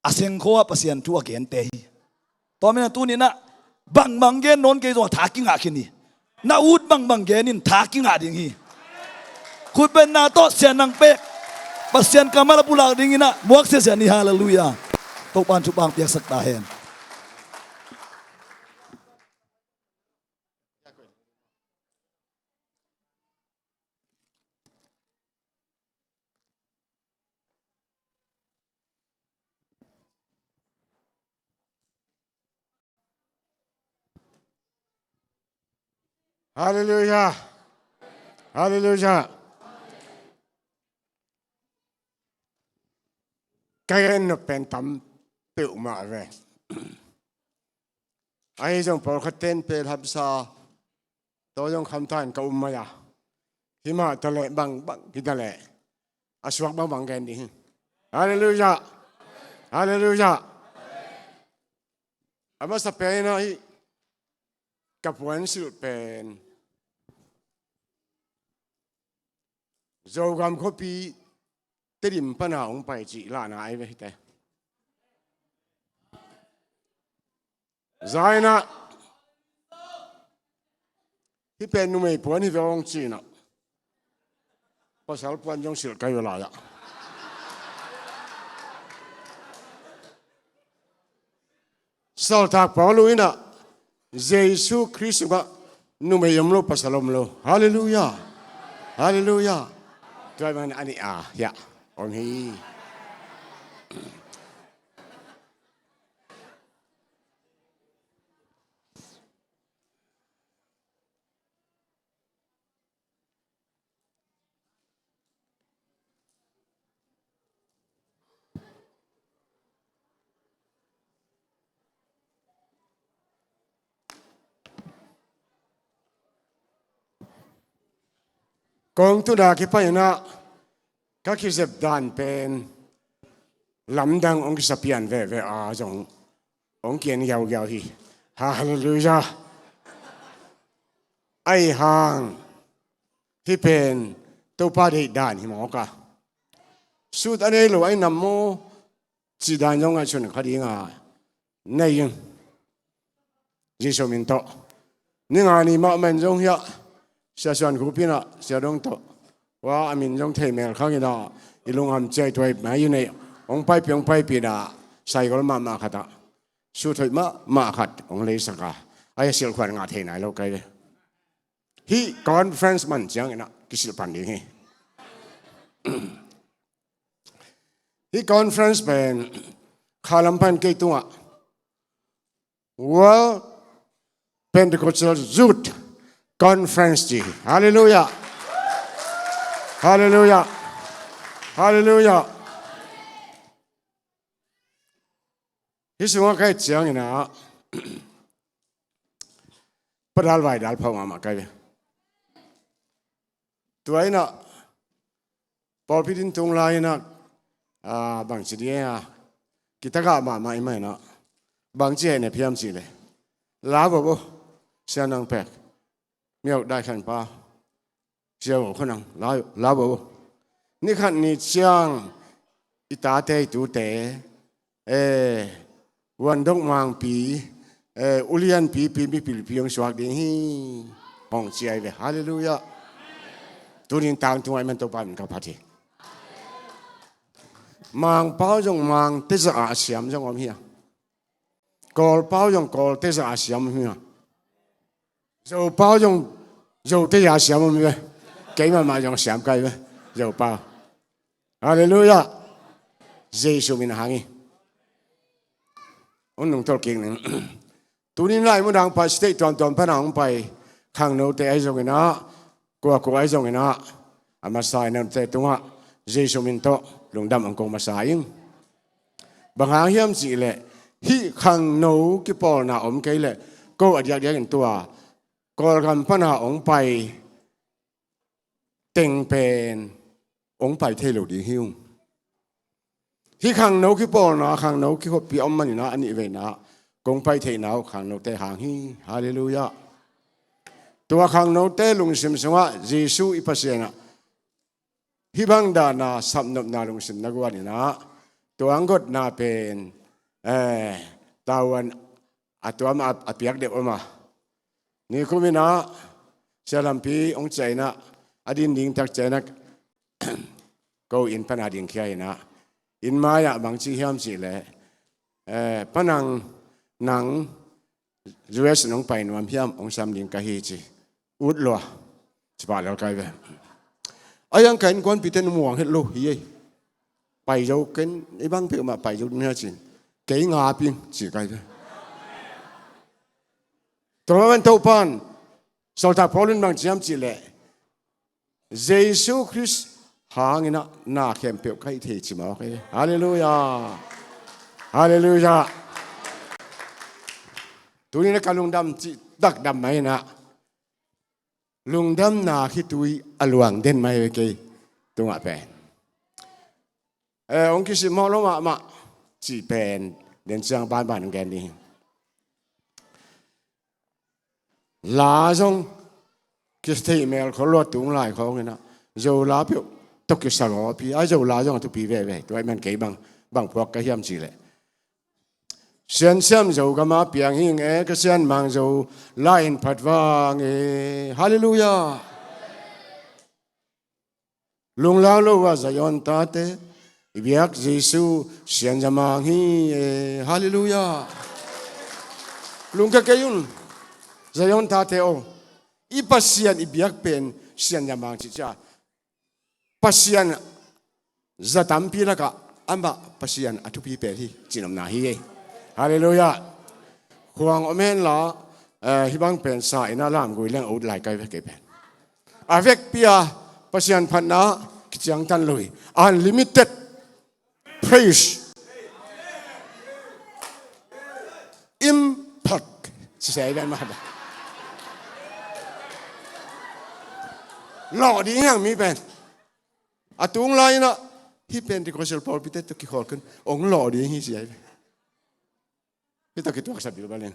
a sengkhaw ah Pasian thu a gente hi. Tua manin ah tuni in ah bangbang gen nawn kei zongin tha kingah khin hi. Na ut bangbang gen in, tha kingah ding hi. Khutbetna tawh Sia Nang Pek Pasian kammal ah pulak dingin ah muak siasia ni. Halleluiah. Topa'n thupha hong piaksak ta hen. Halleluiah. Halleluiah. Ka gen nop pen tam peuhmah ve. Ahi zong pawlkhat ten pel hamsa, tua zong khamtang ka um mai a. Himah taleh bangbang hi taleh a suak bangbang gen ding hi. Halleluiah. Halleluiah. A masa pen ahi ka puansilh pen Zogam khuapi Tedim pana hong pai cih lahna ahi ve hite. Zaina hih pen numei puan hi ve hong cihna. Pasal puan zong silh kai ve lai-ah. Sawltak Paul inah Jesu Khrist sungah numei om lo, pasal om lo. Halleluiah. Halleluiah. Tua man a nih a hiah om hi. Kong tuna kipaina ka kizep dan pen lamdang hong kisapian veve a zong hong kian giaugiau hi. Halleluiah. Ahi hang hih pen Topa deih dan hi mawk a, sut a nei lo ahi nam maw cih dan zong ngaihsun kha ding a, nei in Jesu min tawh. Ni nga ni mahmah in zong hiah Sia Suan Khup inah Sia Dong tawh, wa, a min zong thei mel khang inah i lungam ciai tuai mai inah hong paipi hong paipi inah saigol mahmah khatah sut hoih mahmah khat hong leisak a, ahi a silh khuan ngah thei nai lo kai ve. Hih conference man ciang inah kisilh pan ding hi. Hih conference pen khalam pan kei tungah World Pentecostal Youth Conference ci. Halleluiah. Halleluiah. Halleluiah. Hih sungah ka et ciangin ah padal vai dal phau mahmah kai ve. Tua inah pawlpi din tung lai inah, ah, bangci dih a kitagah mahmah i mah inah bangci heh ne phiam cih leh, la bo bo, sia nang pek miau dai khan pa, sia bo kho nang la, la bo bo. Ni khat ni ciang i tate i tute, eh, Wandok Mangpi, eh, ulianpipi mipilpi hong suak ding hi hong ci ahi ve. Halleluiah. Tunin tangtung ahi man Topa min ka phat hi. Mangpau zong Mangte zah a siam zong om hi a, Kawlpau zong Kawlte zah a siam om hi a, Zopau zong Zote zah a siam om hi ve. Keimah mah zong siam kai ve Zopau. Halleluiah. Jesu min a hang hi. Un nungtolh kik ning. Tunin lai mudang pai state tuamtuam pana hong pai khangnote ahi zongin ah, kuakua ahi zongin ah, a masa in a nute tungah Jesu min tawh lungdam hong ko masa ing. Bang hang hiam cih leh hih khangno kipawlna om kei leh ko a diakdiakin tua Kawlgam pana hong pai teng pen hong pai thei lo ding hi ung. Hih khangno kipawlna, khangno kikhuapi a om manin ah a nih veina kong pai theihna uh khangnote hang hi. Halleluiah. Tua khangnote lungsim sungah Jesu i Pasian ah hih bang dana sapnopna lungsim na guan in ah tua hong gotna pen, eh, tavuan a tuam a, a piak deuh om a, nikum in ah Sia Lampi hong ciah in ah a din ding tak ciah in ah ko inn pana dingkhia in ah, inn mai-ah bang ci hiam cih leh, eh, Pa Nang, nang U S nong pai nuam hiam, hong sam ding ka hi ci. Ut lua. Ci pah lel kai ve. A yang ka innkuanpite nung muang het lo hi ei. Pai zo ken, i bang peuhmah pai zo ding hia cin. Kei ngap ing ci kai ve. Tua man Topan Sawltak Paul in bang ci hiam cih leh, Jesu Khrist hangin ah na khempeuh ka hih thei ci mawk hi. Halleluiah. Halleluiah. Tuni-in ah ka lungdam cih taktak mah in ah, lungdamna khitui a luang den mah hi ve kei tungah pen. Eh, hong kisimmawh lo mahmah cih pen den ciang banban hong gen ding hi. La zong kithei mel khol lo, a tung lai khawng in ah Zo la peuh tawh kisagawp hi. A Zo la zong a thupi veve. Tua ahih man kei bang, bang phuak ka hiam cih leh, Siansiam Zogam a piang hing e, ka Sianmang Zo la in phat vang e. Halleluiah. Lunglau lo a Zion tate, i biak Jesu Sianzamang hi e. Halleluiah. Lungkia kei un, Zion tate aw. I Pasian i biak pen Sianzamang cih ciang, Pasian za tampi lakah amah Pasian a thupi pen hi, cinopna hi e. Halleluiah. Khuang om henla, eh, hih bang pen sa in ah lamgui leng a ut lai kai ve kei pen. A vekpi-a Pasian phatna kiciangtan lo hi. Unlimited praise. Impact. Sisei dan mah. Lawh ding hiang mi pen. A tung lai-in ah hih Pentecostal pawlpite tawh kikholh khin, hong lawh ding hi ci ai. Hih tawh kituaksak bilbal in.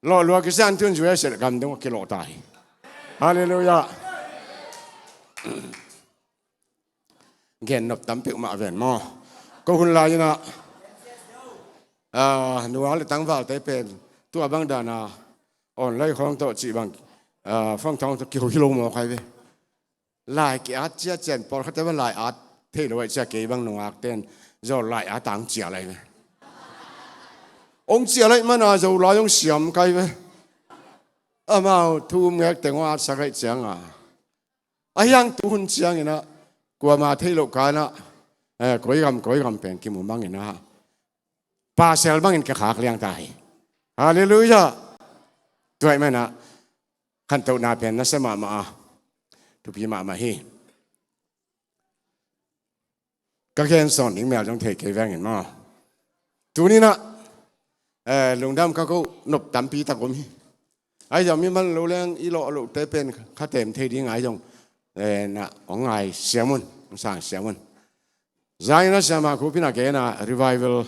Lawh lua kisa in tun U S A gam dong a kilawh ta hi. Halleluiah. Gen nop tam peuhmah ven maw. Ko hun lai-in ah, ah, nua le tangvalte pen tua bang dan a online khawng tawh cih bang, ah, phone khawng tawh kiho hi lo mawk ai ve. Lai ki-at ciat ciang, pawlkhatte bang lai at thei lo ahih ciang kei bang nungakte in Zo lai at a hong ciah lai ve. Hong ciah lai mana Zo lai hong siam kai ve. Amau thu um ngek teng hong atsak ahih cianga, a hiang tu hun ciangin ah kuama thei loh ka in ah, eh, koi gam koi gam pen kimu mangin ah, pasal bangin ka khak liang ta hi. Halleluiah. Tua ahih man ah khantohna pen nasia mahmah a, thupi mahmah hi. Ka gen sawn ding mel zong thei kei veng in maw. Tuni-in ah, eh, lungdam ka koh nop tampi tak om hi. Ahi zong mi man lo leng i lawh lohte pen kha tem thei ding ahi zong, eh, na hong ngai siam un, hong sang siam un. Zaina siama khupina kena revival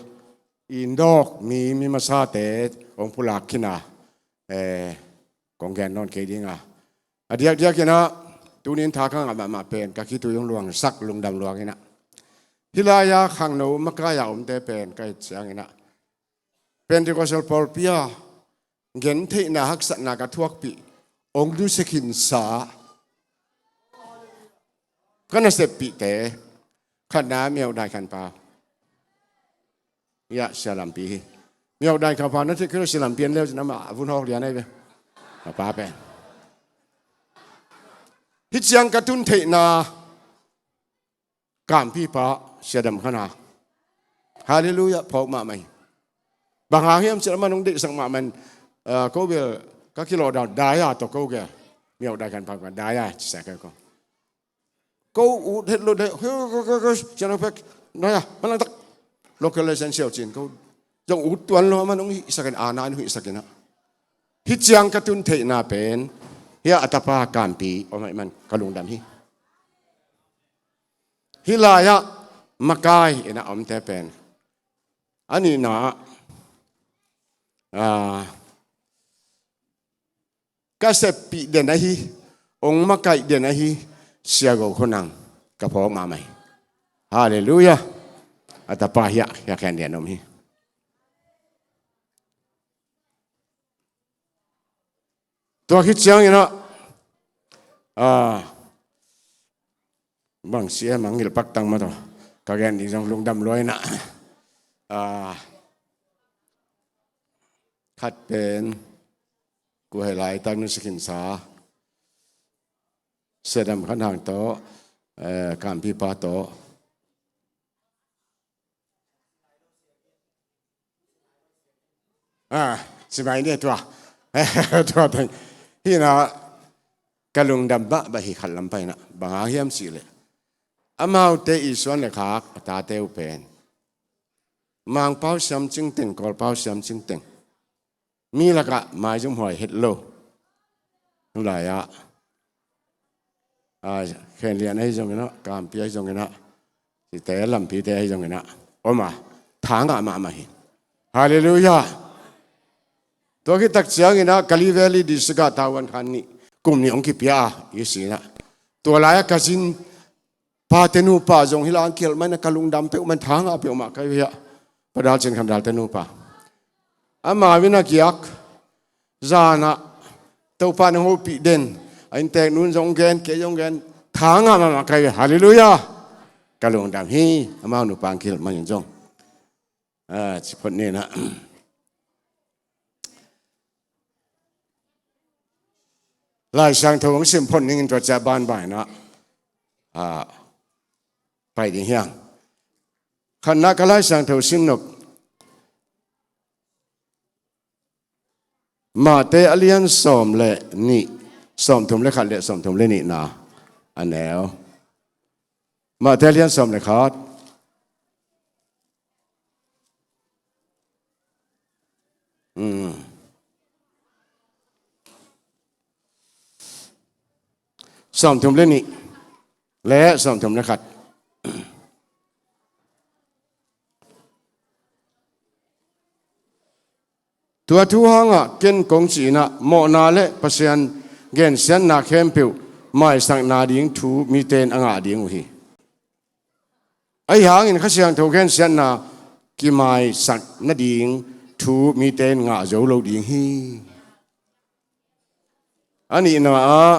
i indawk mi, mi masate hong pulak khin a, eh, kong gen nawn kei ding a. A diakdiak in ah, tuni-in tha ka ngah mahmah pen ka khitui hong luangsak lungdam luang in ah. Hih lai-a khangno makai-a omte pen ka hih ciangin ah, Pentecostal pawlpi a gentheihna haksatna ka thuakpih, hong nusia khinsa ka naseppihte, khatna Myo Dai Khan Pa. Ia, Sia Lampi hi. Myo Dai Khan Pa na theih kei lo, Sia Lampi an leu cin amah a vun hawk lian ahi ve. Ka pa pen. Hih ciang ka tun theihna Kampipa Sia Dam Khan Ha. Halleluiah, phawk mahmah hi. Bang hang hiam cih leh amah nong deihsak mahmah in, ah, ko bel ka kilawh dan, Dai-a tawh ko gel. Myo Dai Khan Pa, Dai-a ci sa ka ko. Ko ut het lo de, sian pek, Dai-a, man lang tak. Local lesson siau cin ko. Zong ut tuan lo, amah nong hihsak in, ana in hihsak in ah. Hih ciang ka tun theihna pen, hih a tapa Kampi om ahih man ka lungdam hi. Hih lai-ah makai in a omte pen, a nihna ah, ah, ka seppih den ahi, hong makaih den ahi, Sia Go Khua Nang ka phawk mahmah hi. Halleluiah. A tapa hiah, hiah khen den om hi. Tua khit ciangin ah, ah, bang C M a ngilh pak tang mah tawh ka gen ding zong lungdam lua in ah, ah, khat pen, kua hei laitak nusia khinsa, Sia Dam Khan Ha tawh, eh, Kampipa tawh. Ah, ci mai ni tua. Tua teng. Hih na, ka lungdam mahmah hi khat lam paina. Bang hang hiam cihleh, amaute i suan le khak a tate uh pen Mangpau siam cingteng, Kawlpau siam cingteng, mi lakah maizum huai het lo. Tulai-ah, a, Khenlian ahi zongin ah, Kampi ahi zongin ah, site lampite ahi zongin ah, om a, thangah mahmah hi. Halleluiah. Tua khit tak ciangin ah Kalay Valley District ah tavuan khan nih, kum nih hong kipia a, i sinah. Tua lai-ah ka zin pate nupa zong hi lang kial maina, ka lungdam peuhmah, thangah peuhmah ka hi uh hi a. Pa Dal Cin Khan Dal te nupa. Amau in a kiak, zanah Topa nong hopih den, a inntek nun zong gen, kei zong gen, thangah mahmah ka hi uh hi. Halleluiah. Ka lungdam hi, amau nupa hong kial manin zong. A, ci phot ni na. Lai Siangtho hong sim phot ning in tua ciah banbaina, a, pai ding hiang. Khatna ka Lai Siangtho sim nop, Mate a lian sawm le nih, sawmthum le khat le sawmthum le nihna a neu. Mate a lian sawm le khat. Mm. Sawmthum le nih le sawmthum le khat. Tua thu hangah ken kong cih inah, mawhna le Pasian gensiatna khempeuh maisakna ding thu mite in a ngah ding uh hi. Ahi hangin Kha Siangtho gensiatna kimaisak nading thu mite in ngah zo lo ding hi. A nihna ah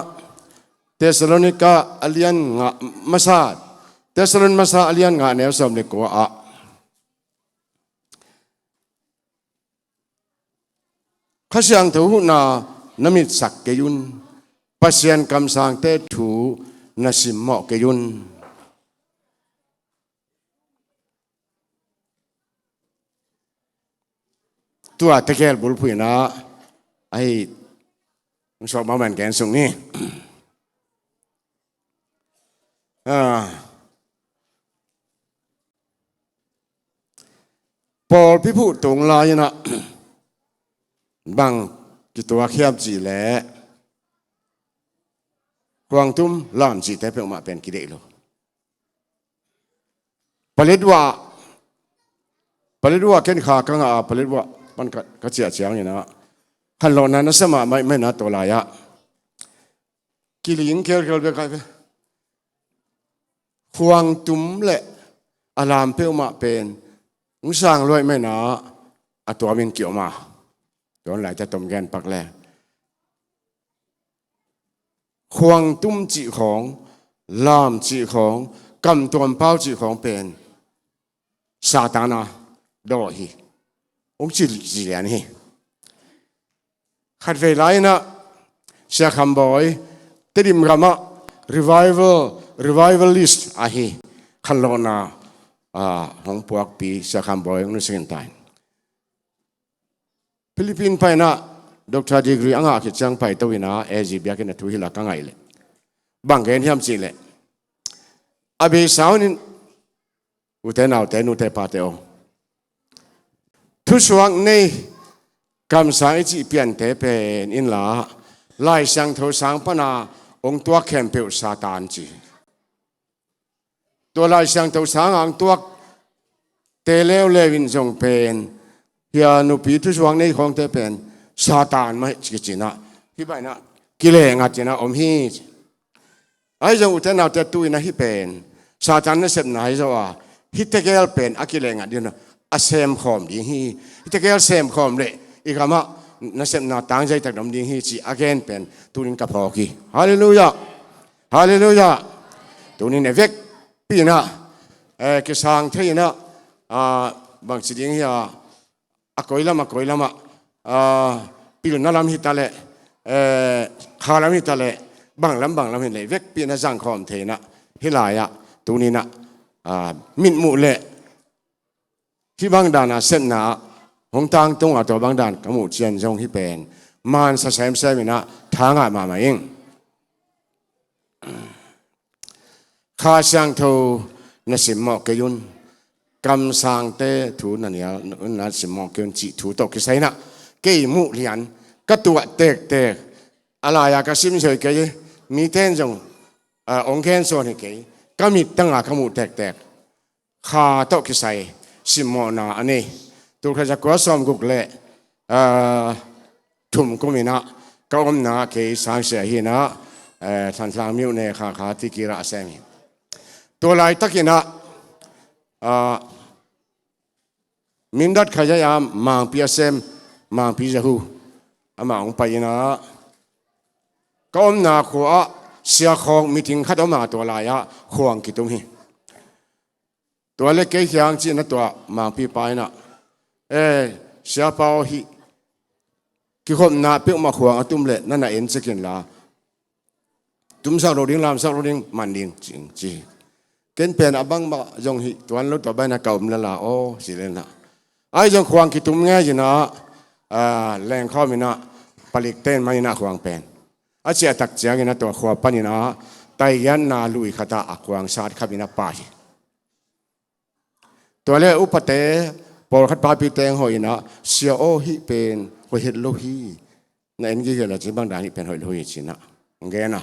Thessalonika a lian nga, masa, Thessalonika masa a lian nga neu sawm le kua ah, Kha Siangtho huhna na mitsak kei un, Pasian kamsangte thu na simmawh kei un. Tua tegel bulphuhna ahi, hong sawm mahmah in gen sung ni. Ah. Pawlpi phuh tung lai-inah bang kituak hiam cihleh, khuangtum lam cihte peuhmah pen kideih lo. Paletwa, Paletwa ken kha ka ngah a, Paletwa pan ka, ka ciah cianginah khanlawhna na sa mahmah inah tua lai-ah kiling kelkel bek ai ve. Khuangtum le a lam peuhmah pen hong sang luai maina a tuamin kiom a. Tuan lai ta tom gen pak le. Khuangtum cih khawng, lam cih khawng, kamtuam pau cih khawng pen Satan a dawh hi. Hong ci, ci lian hi. Khatvei lai-inah Sia Kham Bawi, Tedim gamah revival, revivalist ahi, khanlawhna, ah, hong puakpi Sia Kham Bawi hong nusikin tain. Philippine paina doctor degree a ngah khit ciang paito inah A G biakinn a thu hilh a ka ngaih leh bang gen hiam cihleh, a beisa un in, ute naute, nute pate aw, thusuak nei kamsang i cih piante pen inla Lai Siangtho sang pana hong tuak khempeuh Satan ci. Tua Lai Siangtho sanga hong tuakte leuleu in zong pen, hia nupi thusuak nei khawngte pen Satan mah hi ci-inah, hih bang inah kileh ngat inah om hi. Ahi zong ute naute, tu-inah hih pen Satan nasepna ahi zo a, hih tegel pen a kileh ngat ding a, a semkhawm ding hi. Hih tegel semkhawm leh i gamah nasepna tangzai tak dom ding hi ci a gen pen tunin ka phawk hi. Halleluiah. Halleluiah. Tunin e vekpi inah, eh, kisang thei inah, ah, bangci ding hi a, a koilam, a koilamah, ah, pilna lam hi ta leh, eh, kha lam hi ta leh, bang lam, bang lam hi leh vekpi inah zangkhawm thei inah hih lai-ah tuninah, ah, mitmuh leh hih bang dana sepna ah hong tangtung a, tua bang dan ka muh ciang zong hih pen mansa semsem inah thangah mahmah ing. Kha Siangtho na simmawh kei un, kamsangte thu na nial na simmawh kei un cih thu tawh kisai inah kei muh lian ka tuah tektek, a lai-a ka sim soi kei, mite in zong, ah, ong gen sawn hi kei, ka mittang a ka muh tektek Kha tawh kisai simmawhna a nei. Tulkhat zakua sawmguk le, ah, thum kum inah ka omna kei Sangsia hi inah, eh, Thantlang myone Kha Kha Tikira a sem hi. Tua laitak inah, ah, Mindat Khazaya Mangpi a sem, Mangpi Zahu, amah hong pai inah ka omna khua ah siakhawng meeting khat om a, tua lai-ah khuang kitum hi. Tua le kei kiang ci inah tua Mangpipa inah, eh, siapa aw, hih kikhopna peuhmah khuang a tum leh na na en cek inla, tumsak lo ding, lamsak lo ding, man ding ci, ci. Ken pen a bangmah zong hih tuan lo, tua bang inah ka om lala aw ci le inah, ahi zong khuang kitum ngei inah, ah, lengkhawm inah palik ten man inah khuang pen a ciahtak ciang inah tua khua pan inah taigianna lui khat ah a khuang sat khap inah pah hi. Tua le upate pawlkhat papi teng hawh inah, sia aw, hih pen hoih het lo hi, na en gige la cin bang dan hih pen hoih lo hi ci inah hong gen a.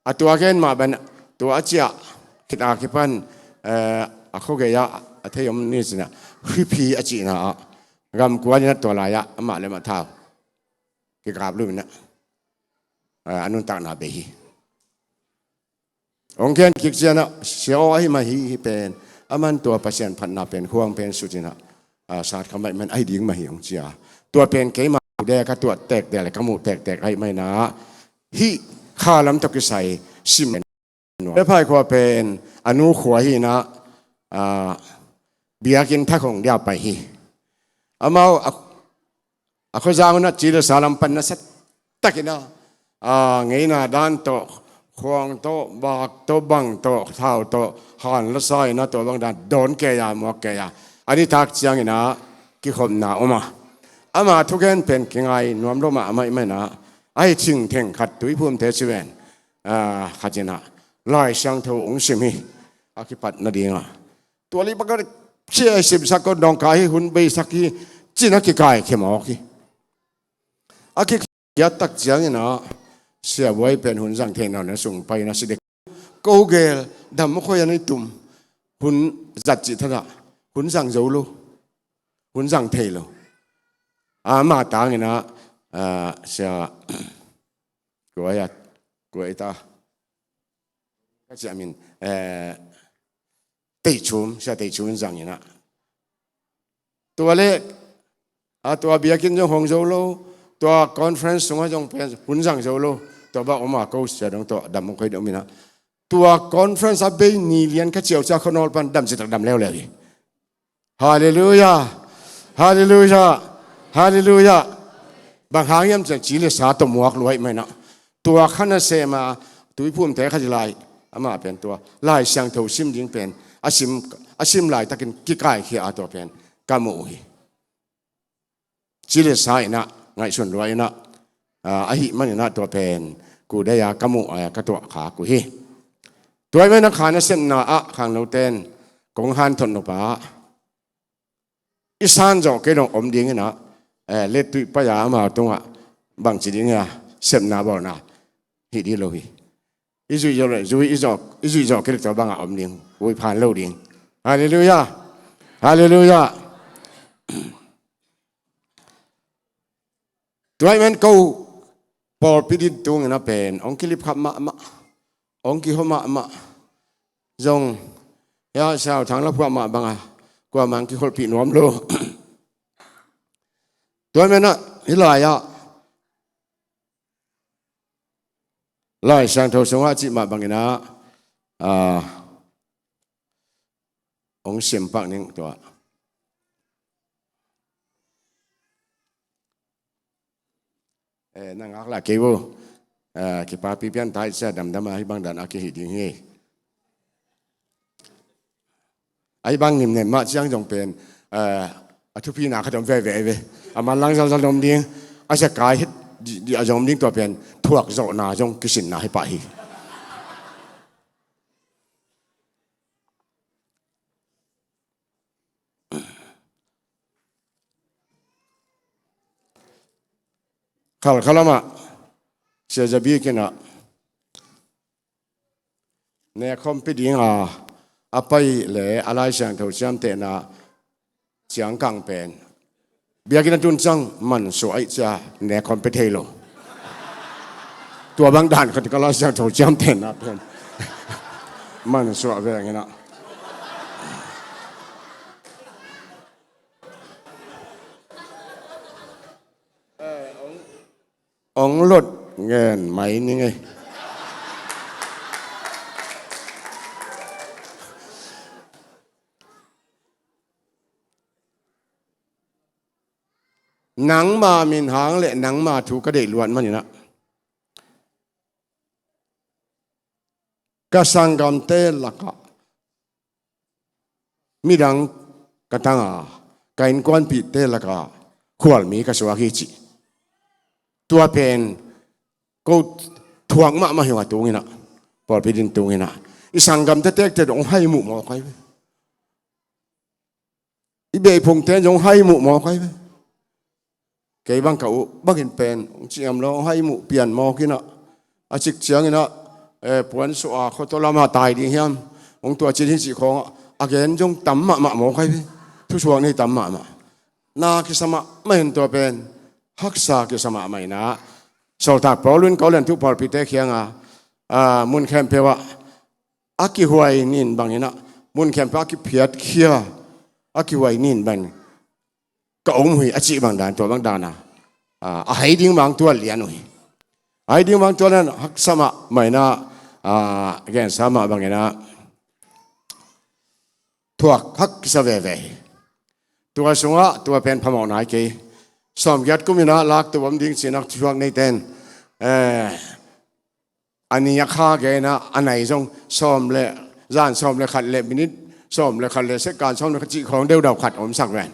A tua gen mah bang tua a ciah khit a kipan, eh, a khua gei ah a thei om ni ci inah, Hwiphi a cihna ah gamkuan inah tua lai-ah amah le amah thau kikap lum inah, eh, a nuntakna bei hi. Hong gen kik ciang ah, sia aw, ahi mah hi, hih pen a man tua Pasian phatna pen khuang pen sut inah, ah, sat kha maimah in ahi ding mah hi hong ci a. Tua pen keimah de ka tuah tektek le ka muh tektek ahi mah inah hih kha lam tawh kisai sim. Ephai khua pen a nu khua hi inah, ah, biakinn thak hong dia pai hi. Amau a A khuazang hun ah ci le sa lam pan nasa takin a, a, ngeina dan tawh, khuang tawh, bak tawh, bang tawh, thau tawh, han la sa in a, tua bang dan dawn kei a, muak kei a, a nitak ciangin a kikhopna om a, ama thugen pen kingai nuam lo mahmah in a, ahi thingtheng khat Tuiphumte ci ven, a, khat in a Lai Siangtho ong sim hi, a kipat nading a. Tua li bang a sia simsak ko, dawngka hi, hun beisak hi, ci-in a kikaikhia mawk hi. A kikhiat tak ciangin a, Sia Buai pen hun zang thei nawn lo, sung pai in a si dek. Ko gel, dam maw khoi a na i tum. Hun zat cih thadah, hun zang zo lo. Hun zang thei lo. Ama tangin a, a, Sia, kua hi a, kua hi ta. Ka ciah min, eh, Teichum, Sia Teichum in zang in a. Tua le, a, tua biakinn zong hong zo lo, tua conference sungah zong pen hun zang zo lo, tua bang om a, ko Sia dong tua dam maw khoi dong om in a. Tua conference a bei ni lian ka ciau ciah khuanawl pan dam citak dam leuleu hi. Halleluiah. Halleluiah. Halleluiah. Bang hang hiam cih leh ci le sa tawh muak lua ahih manin a. Tua kha nasem a Tuiphumte khat hi lai. Amah pen tua Lai Siangtho sim ding pen a sim, a sim laitakin kikaikhia a, tua pen ka mu uh hi. Ci le sa in a ngaihsun lua in a, a, ahih manin a tua pen kudei a ka mu a ka tuah khak uh hi. Tua ahih manin a kha nasepna ah khangnote in kong hanthot nop a, i san zawh kei dong om ding in a, eh, lettuih pai a amau tungah bangci ding a sepna bawlna hi ding lo hi. I zuih zawh le, zuih i zawh, i zuih zawh kei le tua bangah om ding, huih phan lo ding. Halleluiah. Halleluiah. Tua ahih manin ko pawlpi din tungin a pen hong kilipkhap mahmah, hong kihua mahmah. Zong hia Siau Thang la phuah mah bang a kuamah hong kikholhpih nuam lo. Tua ahih manin a hih lai-ah Lai Siangtho sungah cih mah bangin a, a, hong sim pak ning tua. Eh, na ngak lah kei vo. Eh, kipapi pian tai sia, damdam a hih bang dan a kihih ding hi. Ahi bang nimnem mah ciang zong pen, eh, a thupina khat om veve ve. A manlang zalzal om ding, a sia kai het di, di a zong om ding, tua pen thuak zawhna zong kisinna hi pah hi. Khalkhalam ah Sia Za Bik in ah, ne khawmpi ding a, a pai le a Lai Siangtho ciamtehna ciangkang pen biakinn a tun ciang mansuah ahih ciang ne khawmpi thei lo. Tua bang dan khat ka Lai Siangtho ciamtehna pen mansuah veng in ah. Ong lot ngen mai ning ei. Nangma minhang le nangma thu ka deih luat manin ah, ka sanggamte lakah midang ka tang a, ka innkuanpihte lakah khualmi ka suak hi cih. Tua pen ko thuak mahmah hi ung a, tung in ah, pawlpi din tung in ah, i sanggamte tektek hong hai muh mawk ai ve. I beh i phungte zong hai muh mawk ai ve. Kei bang ka u bangin pen hong ciam lo, hong hai muh pian mawk in ah, a cik ciangin ah, eh, puan suah a khuato lamah tai ding hiam, hong tua cin hi cih khawng ah a gen zong tam mahmah mawk ai ve. Thusuak nei tam mahmah. Na kisa mahmah in tua pen haksa kisa mahmah in ah, sawltak Paul in Korin tu pawlpite kiangah, ah, mun khempeuh ah a kihuai nin bangin ah, mun khempeuh a kiphiatkhia, a kihuai nin bang ka om uh hi a cih bang dan, tua bang dan a, a, a hai ding mangtual lian uh hi. A hai ding mangtual lian, haksa mahmah in ah, a, gensa mah bangin ah thuak hak kisa veve hi. Tua sungah tua pen phamawh nai kei. Sawmgiat kum in ah lak tua om ding cih nak thuak neite in, eh, a ni a kha gen a, a nai zong sawm le, zan sawm le khat le minit sawm le khat le second sawm le khat cih khawng deudau khat omsak ven.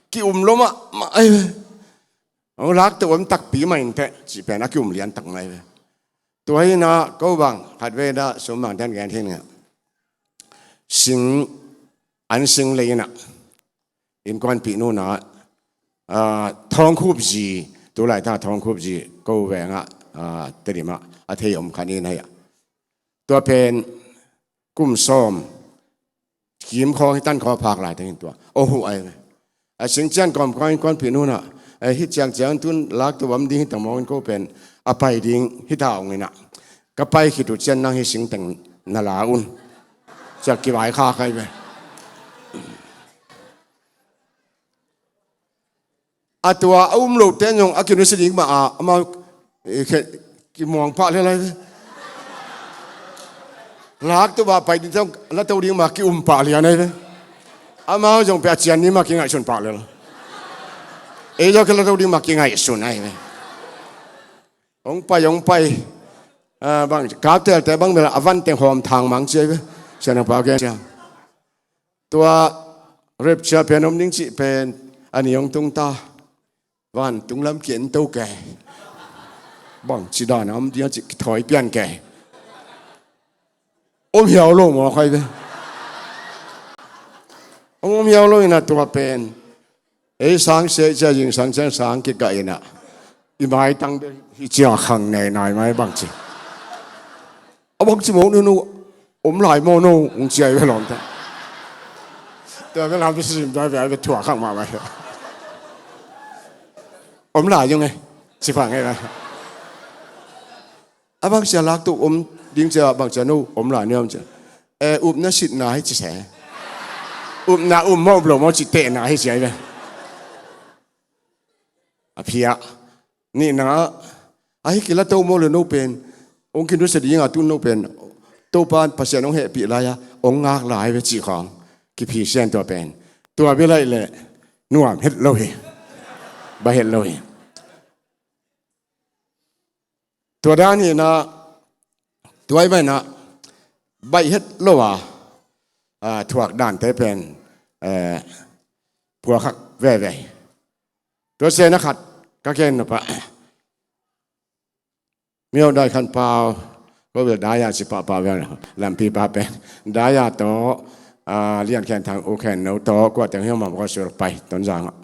Ki-um lo mahmah ai ve. Hong lak tua om takpi mah inteh cih pen a ki-um lian tak mah ai ve. Tua hi in ah ko bang khatvei in ah sum bang ten gen hi ning ah, sing, an sing lei in ah innkuanpih nu in ah, ah, Thawngkhup zi, tu laitak Thawngkhup zi ko veng ah, ah, Tedim ah a thei om khat in ah, tua pen kum sawm kim khawng hi tan khawng a phak laitakin tua hong huh ai ve. A sing ciang kawmkawm innkuanpih nu in ah, eh, hih ciangciang tun lak tua om ding hi ta mawk in, ko pen a pai ding hi ta ung in ah, ka pai khit uh ciang nang hih sing teng na la un, ci-a kivaikhak ai ve. A tua a um lote zong a kinusia ding mah a, amau, eh, khe-, kimuang pah lian ai ve. Lak tua pai ding zong, la to ding mah ki-um pah lian ai ve. Amau zong pen a cian ni mah kingaihsun pah lian. Ei zong khe la to ding mah kingaihsun ai ve. Hong pai, hong pai. Ah, bang, kap telte bang bel a van teng hawm thang mang ci ai ve. Sian hong pau gen ciang. Tua rapture pen om ding cih pen a ni hong tung ta. Vantung lam ki-en to kei. Bangci dan a om ding a cih kithawi pian kei. Om hiau lo mawk ai ve. Om, om hiau lo in ah tua pen. Ei sang sia i cia zingsang ciang sang kikah in ah, i maitang bek hi ciang khang nei nai mai bangci. A bangci mawk nu nu, om lai maw no, hong ci ai ve lawmte. Tua ve lam sim dai ve ai ve thuak khang mah mai. Om lai zong e, ci phang e. A bangci a lak tua om ding cia, bangci a no om lai ni om cia. Eh, upna sitna hi ci se. Upna um maw um lo maw ci tehna hi ci ai ve. A phiah. Nihna, a hi kila to maw le no pen, hong kinusia ding a tun no pen, Topa Pasian hong hehpih lai a, hong ngak lai ve cih khawng kiphi sian tua pen. Tua bia laih le nuam het lo hi. Ba het lo hi. Tua dan hi in ah, tua i baih in ah, baih het lo a, a, thuak dante pen, eh, phuakhak veve. Tua sia na khat ka gen nop ah, Myo Dai Khan Pau, ko bel Dai a ci pahpah ve, lampi pa pen. Dai a tawh, a, Lian Khen Thang, U Khen No tawh, kua teng hiam mah ko sur pai, Tonzang ah.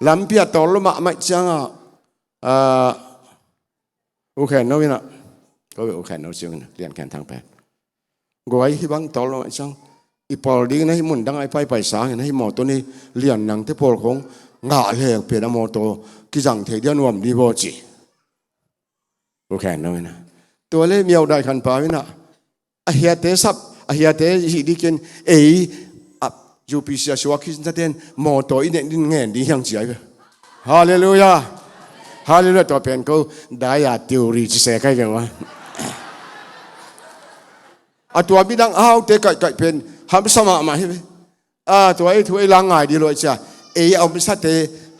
Lampi a tawh lo mahmah ciang ah, Ah, U Khen No in ah, ko U Khen No ciang in ah, Lian Khen Thang pen, guai, hih bang tawh lo ciang, i pawl ding in ah hih mun dang ah i paipai sangin ah hih mawtaw ni lian nangte pawl khong ngah leng pen a mawtaw kizang thei dia nuam di baw ci. U Khen No in ah, tua leh Miau Dai Khan Pa in ah, a hiate sap, a hiate hih dikin ei, a, U P C a suak hi naten mawtaw i neih ding ngen ding hi hang ci ai ve. Halleluiah. Halleluiah. Tua pen ko Dai a theory ci se kai ve maw. A tua midang a haute kaihkaih pen hamsa mahmah hi ve. A tua ei thu ei la ngai di lo cia, ei a omsate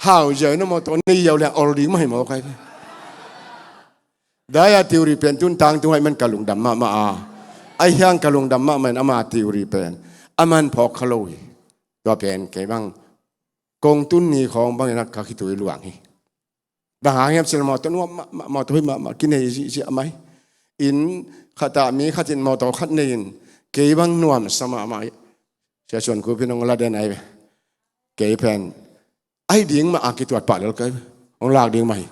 hau ziau in ah mawtaw nei ziau leng ol ding mah hi maw kai ve. Dai a theory pen tun tangtung ah i man ka lungdam mahmah a, ahi hang ka lungdam mahmah in ama theory pen a man phawk kha lo hi. Tua pen kei bang kong tun ni khawng bangin ah ka khitui luang hi. Bang hang hiam cih leh mawtaw nuam mahmah, mawtaw hoih mahmah kinei zihziah a mai. Inn khat ah mi khat in mawtaw khat nei in kei bang nuamsa mahmah hi. Sia Suan Khup in hong la den ai ve. Kei pen ai ding mah a kituat pah lel kai ve. Hong lak ding mah hi.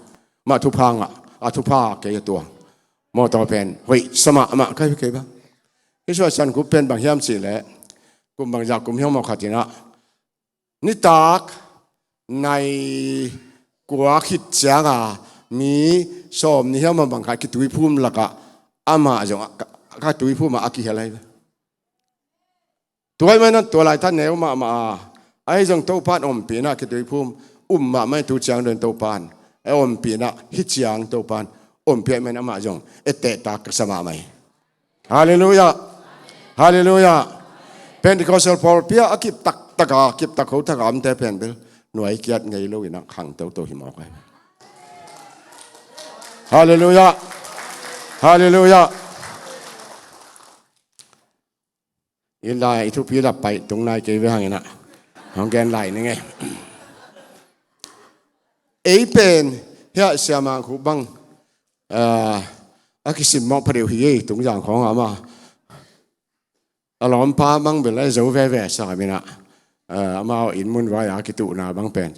Mah thupha ngah, a thupha kei a tuang. Mawtaw pen hoihsa mahmah kai ve kei bang. Hih Sia Suan Khup pen bang hiam cih leh kum bangzah kum hiam maw khat in ah nitak nai kua khit ciang a mi sawmnih hiam maw bang khat kituiphum lakah amah zong a, ka, ka tuiphum ah a kihel ai ve. Tua ahih manin ah tua laitak neu mahmah a, ahi zong Topa'n ompih in ah kituiphum um mahmah in tu ciang dong Topa'n a ompih in ah hih ciang Topa'n ompih ahih manin amah zong ettehtak ka sa mahmah hi. Halleluiah. Halleluiah. Pentecostal pawlpi ah a kip taktak a, kip tak kho tak a omte pen bel nuai kiat ngei lo in ah khang toto hi mawk ai. Halleluiah. Halleluiah. I lai, i thupi lap pai tung nai kei ve hang in ah hong gen lai ning ei. Ei pen hiah Sia Mang Khup bang, ah, a kisimmawh pha deuh hi ei, Tungzang khawng ah amah a lawmpa bang bel a zo veve sa min ah, ah, amau inn mun vai a kituhna bang pen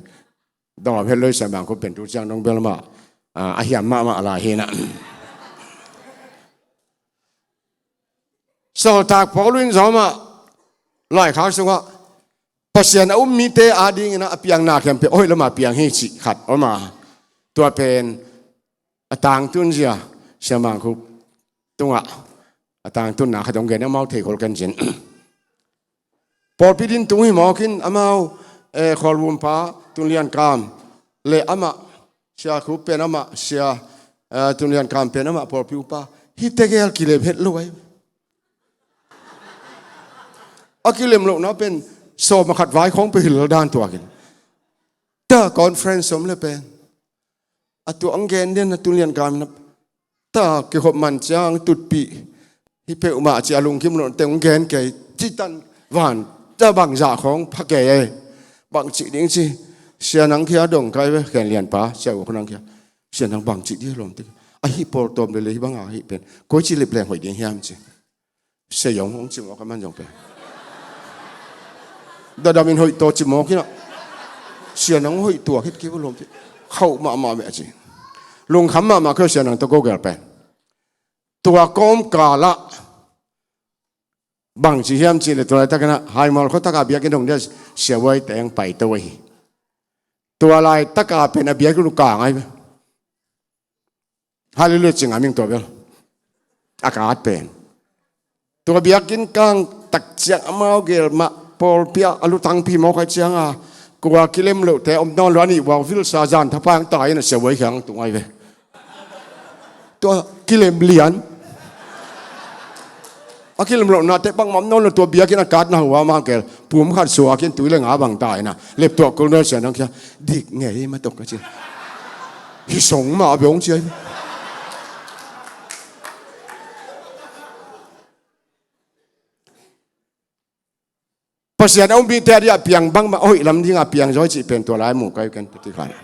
dawm het lo ei. Sia Mang Khup pen tu ciang dong bel amah, ah, a hiam mahmah lai hi in ah. Sawltak Paul in zong amah laikhak sungah Pasian a um mite adingin ah a piang na khempeuh a hoih lam a piang hi cih khat om a, tua pen a tangtun zia Sia Mang Khup tungah a tangtunna khat hong gen, amau thei khol ken cin. Pawlpi din tung hi mawk in amau, eh, Khualvumpa Tun Lian Kam le amah, Sia Khup pen amah, Sia, eh, Tun Lian Kam pen amah pawlpi upa hi tegel kilem het lo ai. A kilem lohna pen sawm a khat vai khawng peuh hi lel dan tuak in. Ta conference om le pen a tua hong gen den a Tun Lian Kam in a ta kikhop man ciang tutpih hi peuhmah ci a lungkim lo teng hong gen kei, citan van ta bangzah khawng pha kei ei. Bangci ding ci, Sia Nang Khia dong kai ve, Khen Lian pa, Sia U Khup Nang Khia. Sia Nang bangci ding lawm tik. A hi pawl tawm lele hi bang a hi pen koi ci lep leng hoih ding hiam ci. Sia Yong hong ci mawk a man zong pen dadam in hoih tawh ci mawk in ah. Sia Nang hoih tuak hit kei vo lawm tik. Khauh mahmah meh a ci. Lungkham mahmah kei Sia Nang tawh ko gel pen. Tua kawmkal ah bangci hiam cih leh tua laitak in ah Haimual khua tak a biakinn dong dia Sia Vuai teng paito ahi. Tua laitak a pen a biakinn uh kang ai ve. Halleluiah cing a ming tua bel a ka at pen. Tua biakinn kang tak ciang amau gel mah pawlpi ah a lutangpi mawk ai ciang a kua kilem lohte om nawn lo a nih vuak vilsa zan thapai ang tai in a Sia Vuai khang tung ai ve. Tua kilem lian. A kilem lohnate bangmah om nawn lo, tua biakinn a katna hua mang kel pum khat suak in tui le nga bang ta in a leptuah kul nawn Sia Nang Khia dik ngei ma tok ka ci. Hi song mah a biong ci ai. Pasian a um mite a dia piang bangmah a hoih lam dinga piang zaw cih pen tua lai mu kai ken piti khan.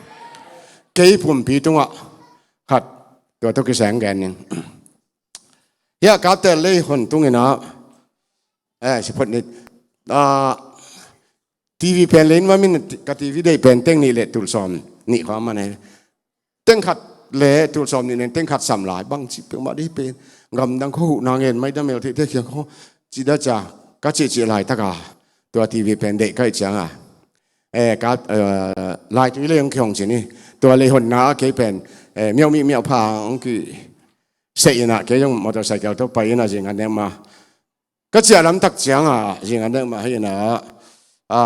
Kei pumpi tungah khat tua tawh kiseng gen ning. Hiah Kaptel lei hon tungin ah, eh, siphot nit, ah, T V pen lei in mamin ka T V deih pen teng nih le tul sawm nih khawng man ei. teng khat le tul sawm nih neng teng khat sam lai bang ci peuhmah dih pen gamdang khua huhna ngen mai da mel theihte khiang khaw ci da cia ka cihcih laitaka tua T V pen deih kaih cianga, eh, ka, eh, laitui le hong kihong cin hi. Tua lei honna a kei pen, eh, miauhmih miauhpha hong ki seh inah kei zong motorcycle tawh pai inah zing a nek ma ka ciah lamtak cianga zing a nek mah hi inah, a,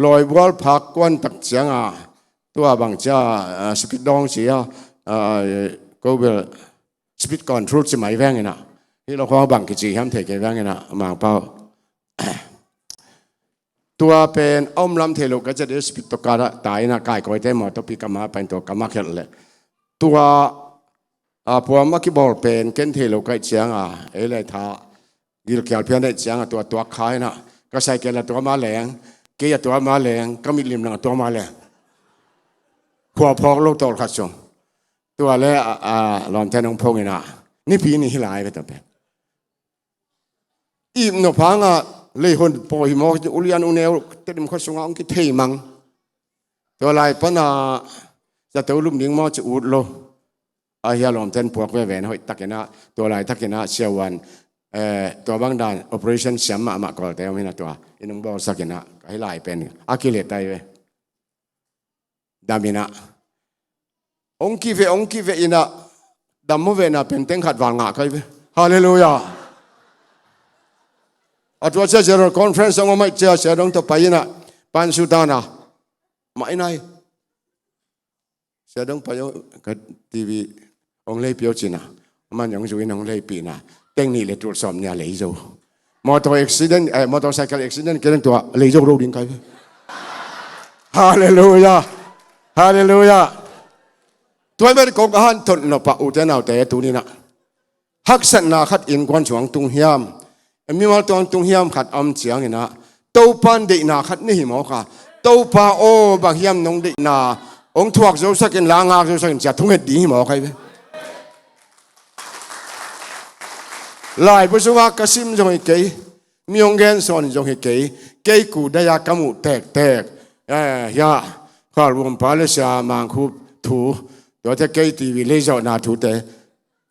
lawibual phak kuantak cianga tua bang cia, a, speed dawng cia, a, ko bel speed control ci mai veng inah hi lo khuang bang kici hiam thei kei veng inah Mangpau. Tua pen a om lam thei lo ka ciat speed tawh kara ta inah kai kawite mawtaw pi kama pain tua kama khelh leh tua, a, puam a kibawl pen ken thei lo kaih cianga ei le tha gilkial phian neih cianga tua tuak kha inah ka cycle a tua ma leng, kei a tua ma leng, ka mitlim lang a tua ma leng, khua phawk lo tawl khat sung tua le, a, a, lawmte nong phong inah nipi ni hi lai ve tua pen. Ipnop hangah leihon pawi hi maw, ulian uneu Tedim khua sungah hong kithei mang. Tua lai pana zato lum ding maw ci ut lo. A hia lawmten puak veve na hoih takinah tua lai takinah siavuan, eh, tua bang dan operation siam mahmah kawlte om hinah tua in hong bawlsakinah ka hi lai pen a kilet ai ve. Daminah hong kiveh hong kiveh inah dam maw vehna penteng khat val ngah kai ve. Halleluiah. A tua cia general conference hong om aih cia sia dong tawh pai inah pansu tana mah inai sia dong pai aw ka T V hong leipi aw cina. Aman hong zuin hong leipina teng nih le tul sawm nia leizo. Motor accident, eh, motorcycle accident kei tua leizo lo ding kai. Halleluiah. Halleluiah. Tua ber kong a han ton no pa ute naute tuninah haksatna khat innkuan sungah tung hiam, mimal tungah tung hiam khat a om cianginah Topa in deihna khat nei hi mawk a, Topa aw bang hiam nong deihna hong thuak zosakin la ngak zosakin cia thunget ding hi mawk ai ve. Laibu sungah ka sim zong hi kei, mi hong gen sawn zong hi kei, kei ku dai-a ka muh tektek, eh, hiah Khalvuampa le Sia Mangkhup thu, tuate kei T V leizawhna thute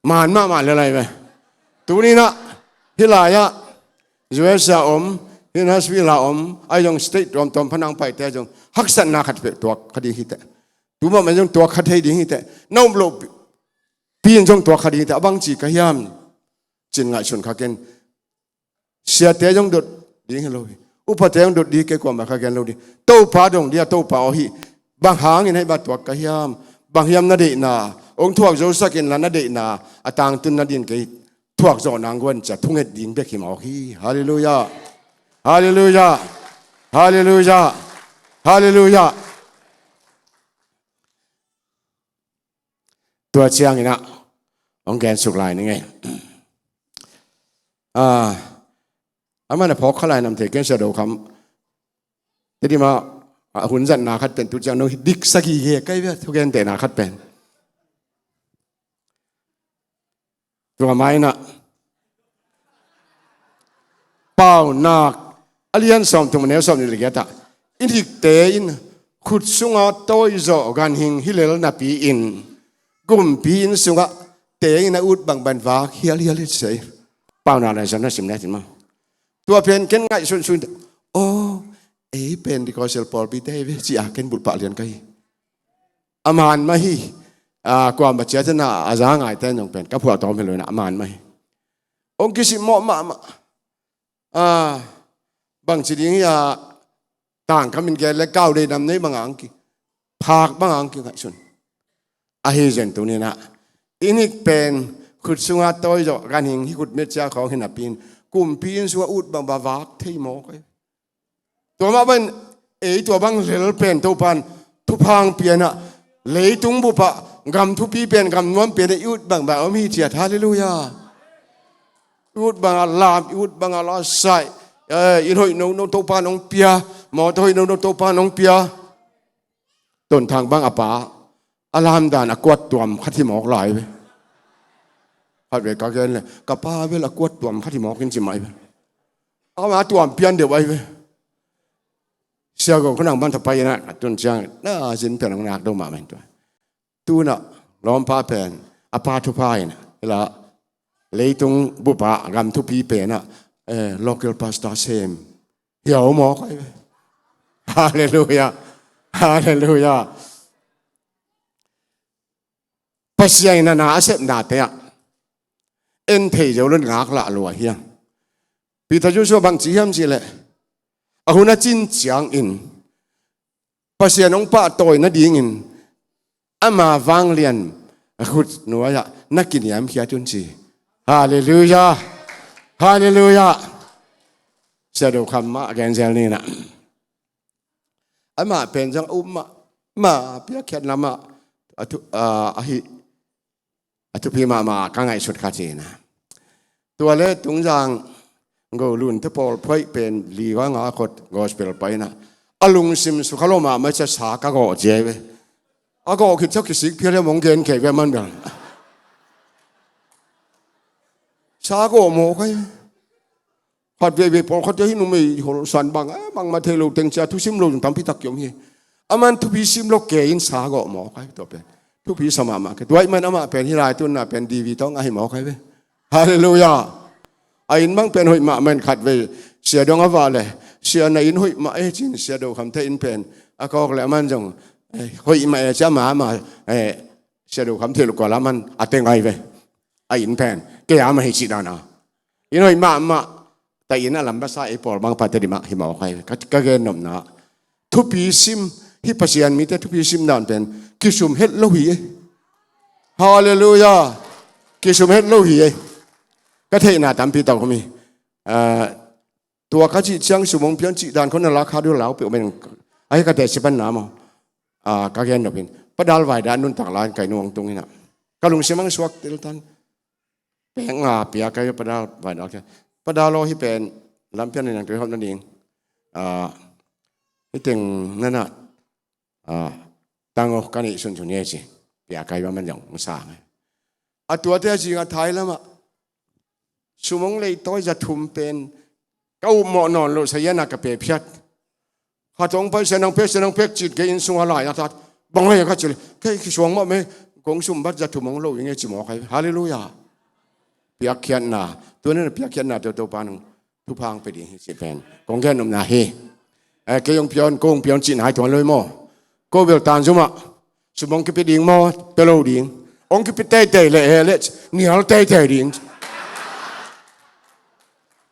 man mahmah le lai ve. Tuninah hih lai-ah U S A om, hih Nashville a om, ai zong state tuamtuam phanang paite zong haksatna khat peh tuak kha ding hiteh. Tu mahmah zong tuak kha thei ding hiteh. Na um loh pi in zong tuak kha ding hiteh. A bang ci ka hiam? Cin ngaihsun kha ken. Siate zong dot ding hi lo hi. Upate zong dot ding kei kuamah kha gen lo ding. Topa dong ding a Topa aw hi. Bang hangin hei ba tuak ka hiam? Bang hiam na deihna hong thuak zosakin la na deihna a tangtun na din kei thuak zawh nang guan cia thunget ding bek hi mawk hi. Halleluiah. Halleluiah. Halleluiah. Halleluiah. Tua cianginah hong gensuk lai ning ei. Ah, a man a phawk kha lai namte ken sia do kham. Tedim a hun zatna khat pen tu ciang nong diksa gige kai ve thugentehna khat pen. Tua mainah Paunak a lian sawmthum a neu sawmnih le giatah i dikte in khut sunga tawizawh ganhing hi lel napi-in kumpi inn sungah tengin a ut bangbang vak hialhial hi sei. Paunak lai zong na sim le tin maw? Tua pen ken ngaihsunsun aw ei pen dikawsel pawlpite hi ve ci-a ken bulh pah lian ka hi. A man mah hi. A, kuamah ciatena a za ngaite nong pen ka phuah tawm hi lo inah a man mah hi. Hong kisim mawh mahmah. A, bangci ding hi a tangkam in gen le kau dei nam nei banga ang ki phak banga ang ki ngaihsun. Ahi zen tuninah i nik pen khut sunga tawizawh ganhing hi khut met cia khawng hi napi-in kumpi inn sunga ut bang ba vak thei mawk ai. Tua mah bang ei tua bang lel pen Topan thupha hong pianah leitung bupah gam thupi pen gam nuam pen i ut bangbang om hi ciat. Halleluiah. I ut bangah lam, i ut bangah la saih, eh, i hoih nono Topan hong pia, mawtaw hoih nono Topan hong pia. Tonthang bang a pa a lamdan a kuat tuam khat hi mawk lai ve. Khat ve ka gen le ka pa vel a kuat tuam khat hi mawk in ci mai ve. Ama tuam pian deuh ai ve. Siagong khonang ban thapai inah a tun ciang na zin pian hong nak do mahmah in tua. Tunah lawmpa pen a pa thupha in, ila leitung bupa gam thupi penah, eh, local pastor sem hiau mawk ai ve. Halleluiah. Halleluiah. Pasian in a na a sepnate ah en thei zo lo in ngaklah lua hiam? Peter Joshua bangci hiam cihleh, a hun a cin ciangin Pasian hong pahtawi nadingin ama vanglian a khut nuai-ah na kiniamkhiat un ci. Halleluiah. Halleluiah. Sia Do Kham mah a genzel ninah, amah pen zong a um mah, mah piakkhiatna mah a thu, a, ahi, a thupi mahmah ka ngaihsut kha cina. Tua le Tungzang Go Lun te pawl phoih pen li va nga khot gospel paina a lungsim sukha lo mahmah cia sa ka gawh cia ve. A gawh khit cia kisik phial le mong gen kei ve man bel. Sa gawh mawk ai. Khat veivei pawlkhatte hi numei holsan bang, eh, bangmah thei lo teng cia thusim lo zong tampi tak kiom hi. Aman thupi sim lo kei in sa gawh mawk ai tua pen. Thupi sa mahmah kei. Tua ahih man amah pen hih lai tunna pen D V tawng ahi mawk ai ve. Halleluiah. A inn bang pen hoih mahmah in khat vei sia dong a vah le, sia na inn hoih mah e cin sia Do Kham te inn pen a kawk le aman zong, eh, hoih mah e cia mahmah, eh, sia Do Kham thei lo kua laman a teng ai ve. A inn pen kei a mah hi cih dana. Inn hoih mahmah, ta inn a lam basa ei pawl bang pate dimah hi mawk ai ve. Ka, ka gen nopna thupi sim, hih Pasian mite thupi sim dan pen kisum het lo hi e. Halleluiah. Kisum het lo hi e. Ka theihna tampi tak om hi. Ah, tua ka cih ciang sum hong pian cih dan khon na la kha dul lau peuh men ahi ka teh sipan na maw. Ah, ka gen nopin Padal vai dan nuntak lan kai nuang tung hinah ka lungsim ang suak tel tan. Pek nga pia kai Padal vai dal kia. Padal lo hi pen lampian ni nang tui hop na ding. Ah, hi teng nana, ah, tango ka nih sun sun ye ci. Pia kai va man jong sa ngai. A tuate a ci nga thai lama sumong lei toi za thum pen ka up mawh nawn lo sa yana ka pe phiat. Khat hong pai sia nang pek, sia nang pek cit kei inn sung a lai a tat. Bang hei a ka cil. Kei kisuang mah me kong sum bat za thum hong lo i nge ci mawk ai. Halleluiah. Piakkhiatna. Tuan in piakkhiatna teu teu pa nang thupha hong pe ding hi ci pen kong gen nopna hi. Eh, kei hong piawn, ko hong piawn cihna hi tuan lo i maw. Ko bel tan zumah sum hong kipi ding maw, pe lo ding. Hong kipi teitei le he le nial teitei ding.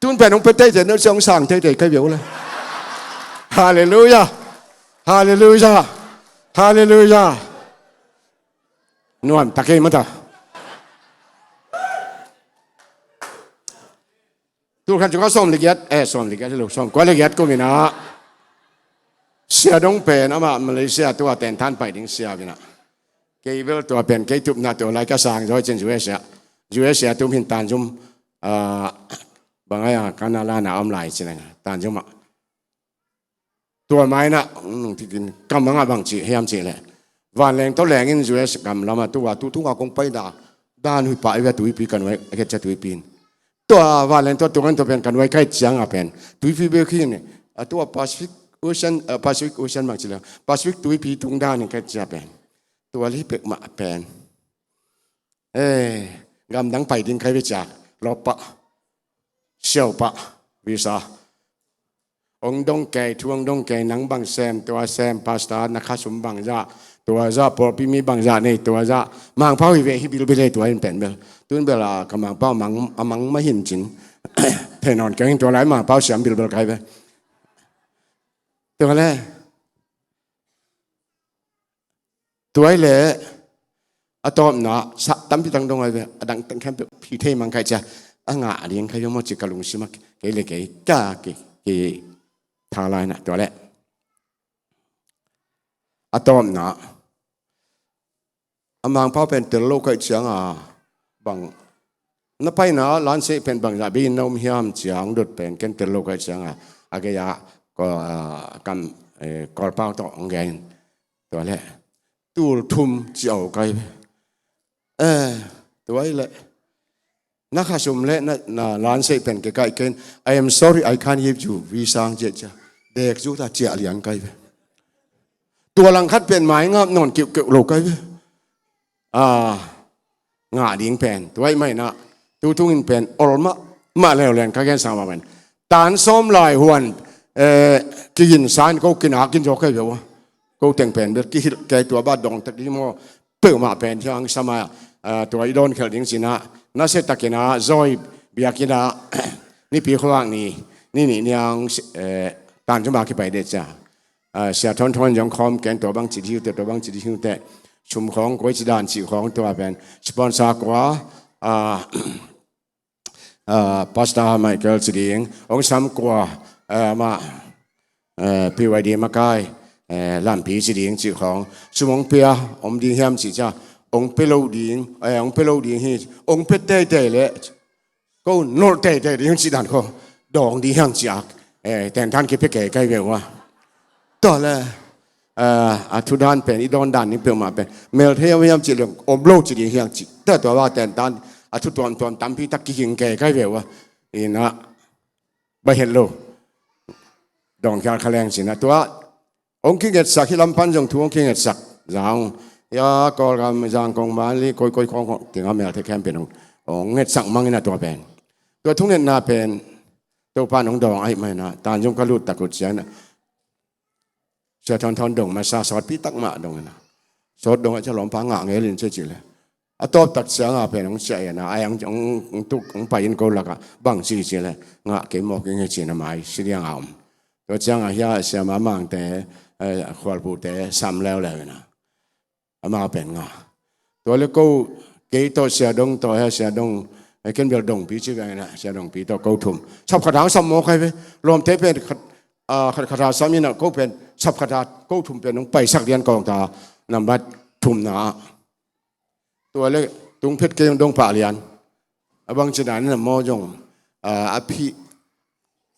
Tun pen hong pe teitei no se hong sang teitei kai bia uh le. Halleluiah. Halleluiah. Halleluiah. Nuam ta kei mata. Tulkhan cuka sawm le giat, eh, sawm le giat lo, sawm kua le giat kum inah sia dong pen amah Malaysia tua ten than pai ding sia vinah. Kei bel tua pen kei tupna tua lai ka sang zaw cin U S A. U S A tum hin tan zum, ah, bang ai a kana lana om lai cin tan zum ah. Tua mainah nung tikin kam mangah bang cih hiam cih leh vanleng tawh lengin U S kam lamah tua tu tunga kong pai dah dan huih pah i ve tuipi ka nuai a khetcia tuipi in. Tua vanleng tawh tungan tawh pen ka nuai ka et cianga pen tuipi bek hi in a tua Pacific Ocean, eh, Pacific Ocean bang cih leh Pacific tuipi tung dan in ka et cia pen tua li pek mah pen. Eh, gamdang pai ding kai ve cia lawp pah siau pah visa. Ong dong kei, thu ong dong kei, nang bang sem, tua sem, pastor, na khasum bang zah, tua zah, pawlpi mi bang zah nei, tua zah, mangpau hi ve hi bilbil ei tua in pen bel. Tun bel a ka mangpau mang, a mang mahin cin. Thei nawn keng in tua lai mangpau siam bilbil kai ve. Tua le. Tuai le a tawpna sa tampi tang dong ai ve a dang tang khempeuh phi thei mang kai cia a ngah a ding kai ve maw ci ka lungsim a kei le kei ka ki ki tha lai na tua le a tawpna a mangpau pen tel lo kai cianga bang na paina lansei pen bangzah bei in na um hiam cia hong dot pen ken tel lo kai cianga a gei-a kam Kawlpau tawh hong gen tua le tul thum ci au kai ve. Eh, tua i le na khasum le na lansei pen ke kai ken I am sorry, I can't give you visa ang cia cia dek zu ta cia lian kai ve. Tua langkhat pen mai ngap nawn kiuhkeuh lo kai ve. a, ngah ding pen tua ahih manin ah tu tungin pen ol mahmah leuleu in ka gensa mah pen tan sawm lai huan, eh, kiginsa in ko kinak in zaw kei ve ua. Ko teng pen bel kihilh kei tua bang dong tak ding maw, peuhmah pen thiang sama, ah, tua i dawn khelh ding ci-in ah, nasia takin ah zawi biakinn ah, Nipi khuavak ni, ni nih ni-a, eh, Tanjung-ah kipai ding ci-a. Ah, Sia Thon Thon zong khawm keng, tua bang ci ding hi uh teh, tua bang ci ding hi uh teh, sum khawng koi ci dan cih khawng tua pen sponsor kua, ah, ah, Pastor Michael ci ding, hong sam kua, eh, amah, eh, P Y D makai, eh, Lampi ci ding cih khawng, sum hong pia om ding hiam cih ciang, hong pia lo ding, eh, hong pia lo ding hi, hong pia teitei leh ko nolh teitei ding cih dan khawng dawng ding hiam ci-a, eh, tentan kipia kei kei ve ua. Tua leh, eh, a thu dan pen, i dawn dan ding peuhmah pen mel thei hiam cih leh om lo ci ding hiam cih. Tua, tua bang tentan a thu tuamtuam tampi tak kiging kei kei ve ua. Ina, bang het lo. Dawngkhial kha leng ci-in ah tua hong kingetsak, hih lam pan zong thu hong kingetsak. Zang, ya, Kawlgam, Zangkong, Manli, koi koi khawng khawng, kinga mel thei khempeuh hong, hong ngetsak mang in ah tua pen. Tua thungetna pen Topa in hong dawng ahih manin ah, Tanjung ka lut tak uh ciangin ah, Sia Thon Thon dong masa, sawtpi tak mah dong in ah. Sawt dong ah ciang lawmpa ngah ngel in ci ci leh. A tawp tak ciang a pen hong ciah in ah, ai hong, hong, hong tuk, hong pai in ko lakah bang ci ci leh. Ngah kei mawk ing e ci-in a mai, si diang a om. Tua ciang a hia Sia Mamang te, eh, Khualpu te, sam leuleu in ah. Amau pen ngah. Tua leh ko, kei tawh Sia Dong tawh, hia Sia Dong, eh, ken bel Dongpi ci veng in ah, Sia Dongpi tawh ko thum. Sap khat a sam mawk hi ve. Lawmte pen khat, ah, khat khat a sam in ah, ko pen sap khat a ko thum pen hong paisak lian kawng ta, nambat thumna ah. Tua leh tung phet kei hong dong pah lian. A bang ci dan in ah maw zong, ah, a phi.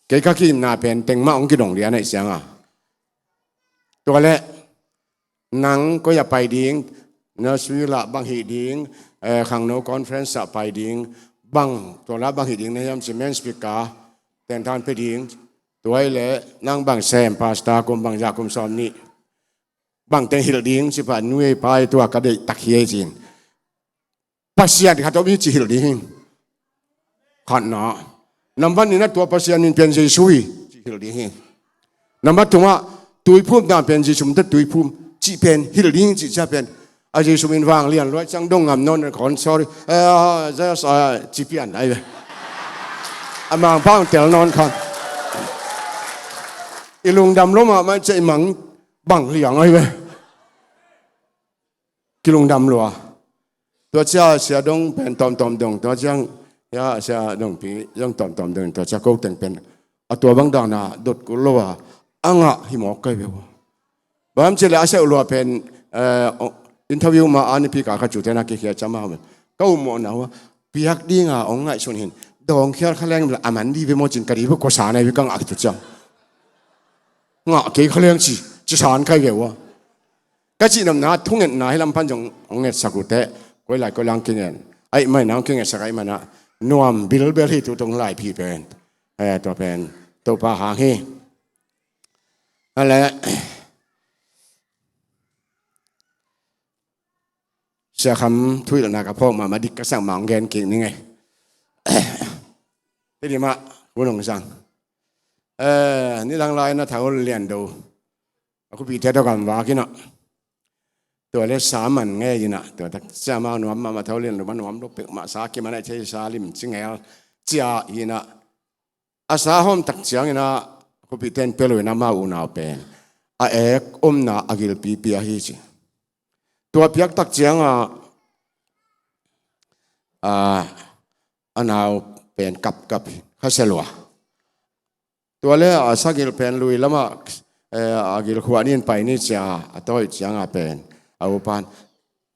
Kei ka ki-itna pen teng mah hong kidong lian ahih ciang a. Tua leh nang koi ah pai ding, Nashville ah bang hih ding, eh, khangno conference ah pai ding, bang, tua lah bang hih ding na hiam ci, main speaker, tentan pia ding, tua ahih leh nang bang sem, pastor kum bang zah, kum sawm nih, bang teng hilh ding ci pah, nu ei pa ei, tua ka deih tak hi ei ci-in. Pasian khat om hi ci hilh ding hi. Khatna. Nambat nihna, tua Pasian min pen Jesu hi ci hilh ding hi. Nambat thumna, tuiphumna pen Jesu min tawh tuiphum cih pen hilh ding hi cih ciang pen, a Jesu min vanglian lua ciang dong ngam nawn khawn, sorry, eh, Jesus, eh, ci pian ahi ve. A mangpau tel nawn khan. I lungdam lua mahmah ciang i mang bang liang ahi ve. Kilungdam lua. Tua ciang Sia Dong pen tawmtawm dong, tua ciang, ya, Sia Dongpi zong tawmtawm dong, tua ciang ko teng pen a tua bang dan a dot kul lo a, a ngah hi mawk kei ve ua. Bang hiam cih leh a seuh lua pen, eh, interview ma a Nipi ka kha cu te na kikhia ciang ma, ka um mawhna ua, piak ding a hong ngaihsun hi in, dawngkhial kha leng bel a man ding ve maw ci-in ka ding bek kua sa na hi ve, ka ngah khit uh ciang. Ngah kei kha leng ci, ci san kei ve ua. Ka cihnopna, thungetna hih lam pan zong hong ngetsak uh teh, koi lai koi lai hong kingen. Ahih manin ah hong kingetsak ahih manin ah, nuam bilbel hi tu tung lai phi pen. Eh, tua pen Topa hang hi. A leh, Sia Kham thuhilhna ka phawk mahmah, dik ka sak mah hong gen kik ning ei. Teh dih mah, hun hong sang. Eh, nidang lai-in ah Tha Hol Lian Do, a khuapihte tawh gamvak in ah, tua leh sa man ngei in ah, tua tak ciang amau nuam mahmah, Tha Hol Lian Do mah nuam lo peuhmah, sa kiman a thei, sa lim ci ngel cia in ah, a sa hawm tak ciangin ah khuapihte in pia lo in ah amau unau pen a ek omna a gilpi pia hi ci. Tua piak tak ciang a, a, a nau pen kapkap hi, khasia lua. Tua leh a sagil pen lui lamah, eh, a gilkhuah ni in pai ni ci-a a tawh ciang a pen a upan,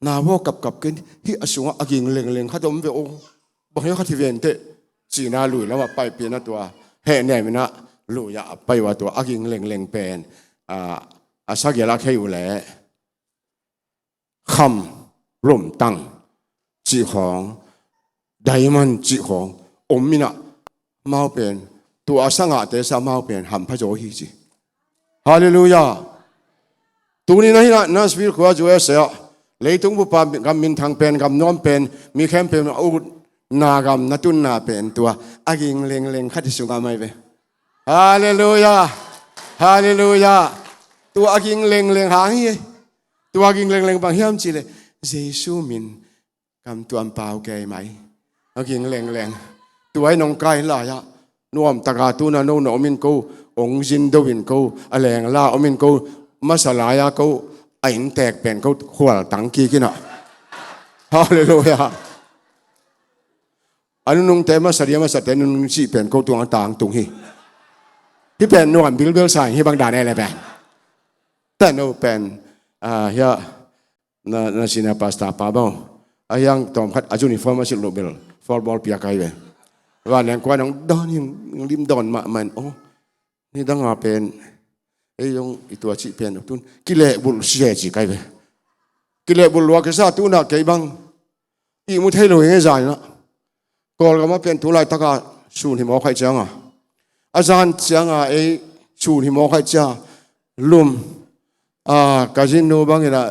"Nau aw, kapkap kei in, hih a sungah a ging lengleng khat om ve aw. Bang hiam, khat hi ven teh," ci-in ah lui lamah paipih in ah tua hehnem in ah lui-ah a pai uh a, tua a ging lengleng pen, ah, a sagil a khei uh leh kham, lomtang cih khawng, diamond cih khawng om in ah, amau pen, tua a sa ngahte sa amau pen hampha zaw hi ci. Halleluiah. Tuni-in ah hih Nashville khua, U S A ah Leitung bupa gam minthang pen, gam nuam pen, mi khempeuh a utna gam na tunna pen tua a ging lengleng khat i sungah mai ve. Halleluiah. Halleluiah. Tua a ging lengleng hang hi. Tua a ging lengleng bang hiam cihleh Jesu min kam tuam pau kei mai. A ging lengleng. Tua i nong kai lai-ah nuam taka tuna no na om in ko, ong zin do in ko, a lengla om in ko, masa lai-a ko a inntek pen ko khual tang kik inah. Halleluiah. A nunungte masa dia masate nunung cih pen ko tungah tangtung hi. Hih pen nuam bilbel sa ing, hih bang dan e le pen. Tano pen, ah, hia, na, na sina pasta pa bang. A hiang tawm khat a uniform a silh loh bel four ball piak ai ve. Van leng kua nong dawn hing lim dawn mahmah in, oh. Ni danga pen ei zong i tua cih pen tun kilehbulh sia ci kai ve. Kilehbulh lua kisa tuna kei bang ihmu thei lo hi nge zan inah. Kawlgama pen tu laitaka sun hi mawk hai cianga, a zan cianga ei sun hi mawk hai cia lum, a, ka zin nu bang inah,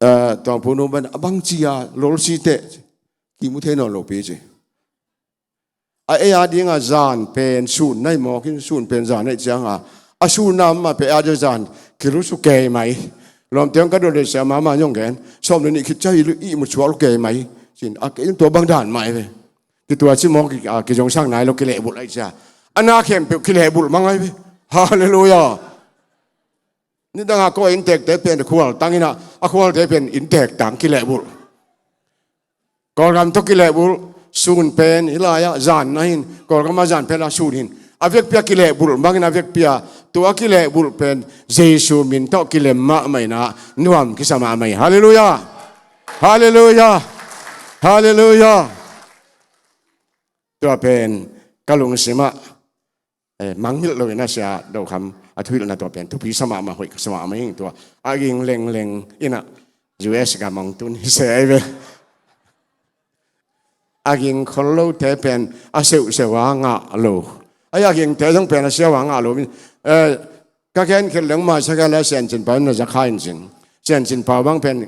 a, tuangpu nu bang a bang cia lolsi teh kimu thei nawn lopi ci. A ei a dinga zan pen sun nai mawk in, sun pen zan nai cianga a sun nam a pe a dia zan kilusu kei mai. Lawmte ong ka dot le sia mama zong gen sawm le nih khit cia i ihmu sual kei mai. Cin a kei tua bang dan mai ve. Kitua ci mawk ki, a, kizong sang nai lo kilehbulh ai cia. A na khempeuh kilehbulh mang ai ve. Halleluiah. Nidanga ko inntekte pen khual tang inah, a khualte pen inntek tang kilehbulh. Kawlgam tawh kilehbulh, sun pen hi lai-ah zan na hin, Kawlgama zan pen a sun hin. A vekpia kilehbulh bangin a vekpia, tua kilehbulh pen Jesu min tawh kilem mahmah inah nuam kisa mahmah hi. Halleluiah. Halleluiah. Halleluiah. Tua pen ka lungsimah, eh, mangngilh loin a sia dokham a thuhilhna tua pen thupi sa mahmah, hoih ka sa mahmah ing tua. A ging lengleng inah U S gam ong tun hi se ai ve. A ging khol lote pen a seuhseuh a ngah lo. Ai a gingte zong pen a siau a ngah lo. Eh, ka gen khel leng ma sa ka la Siancin Pau na za kha in cin. Siancin Pau bang pen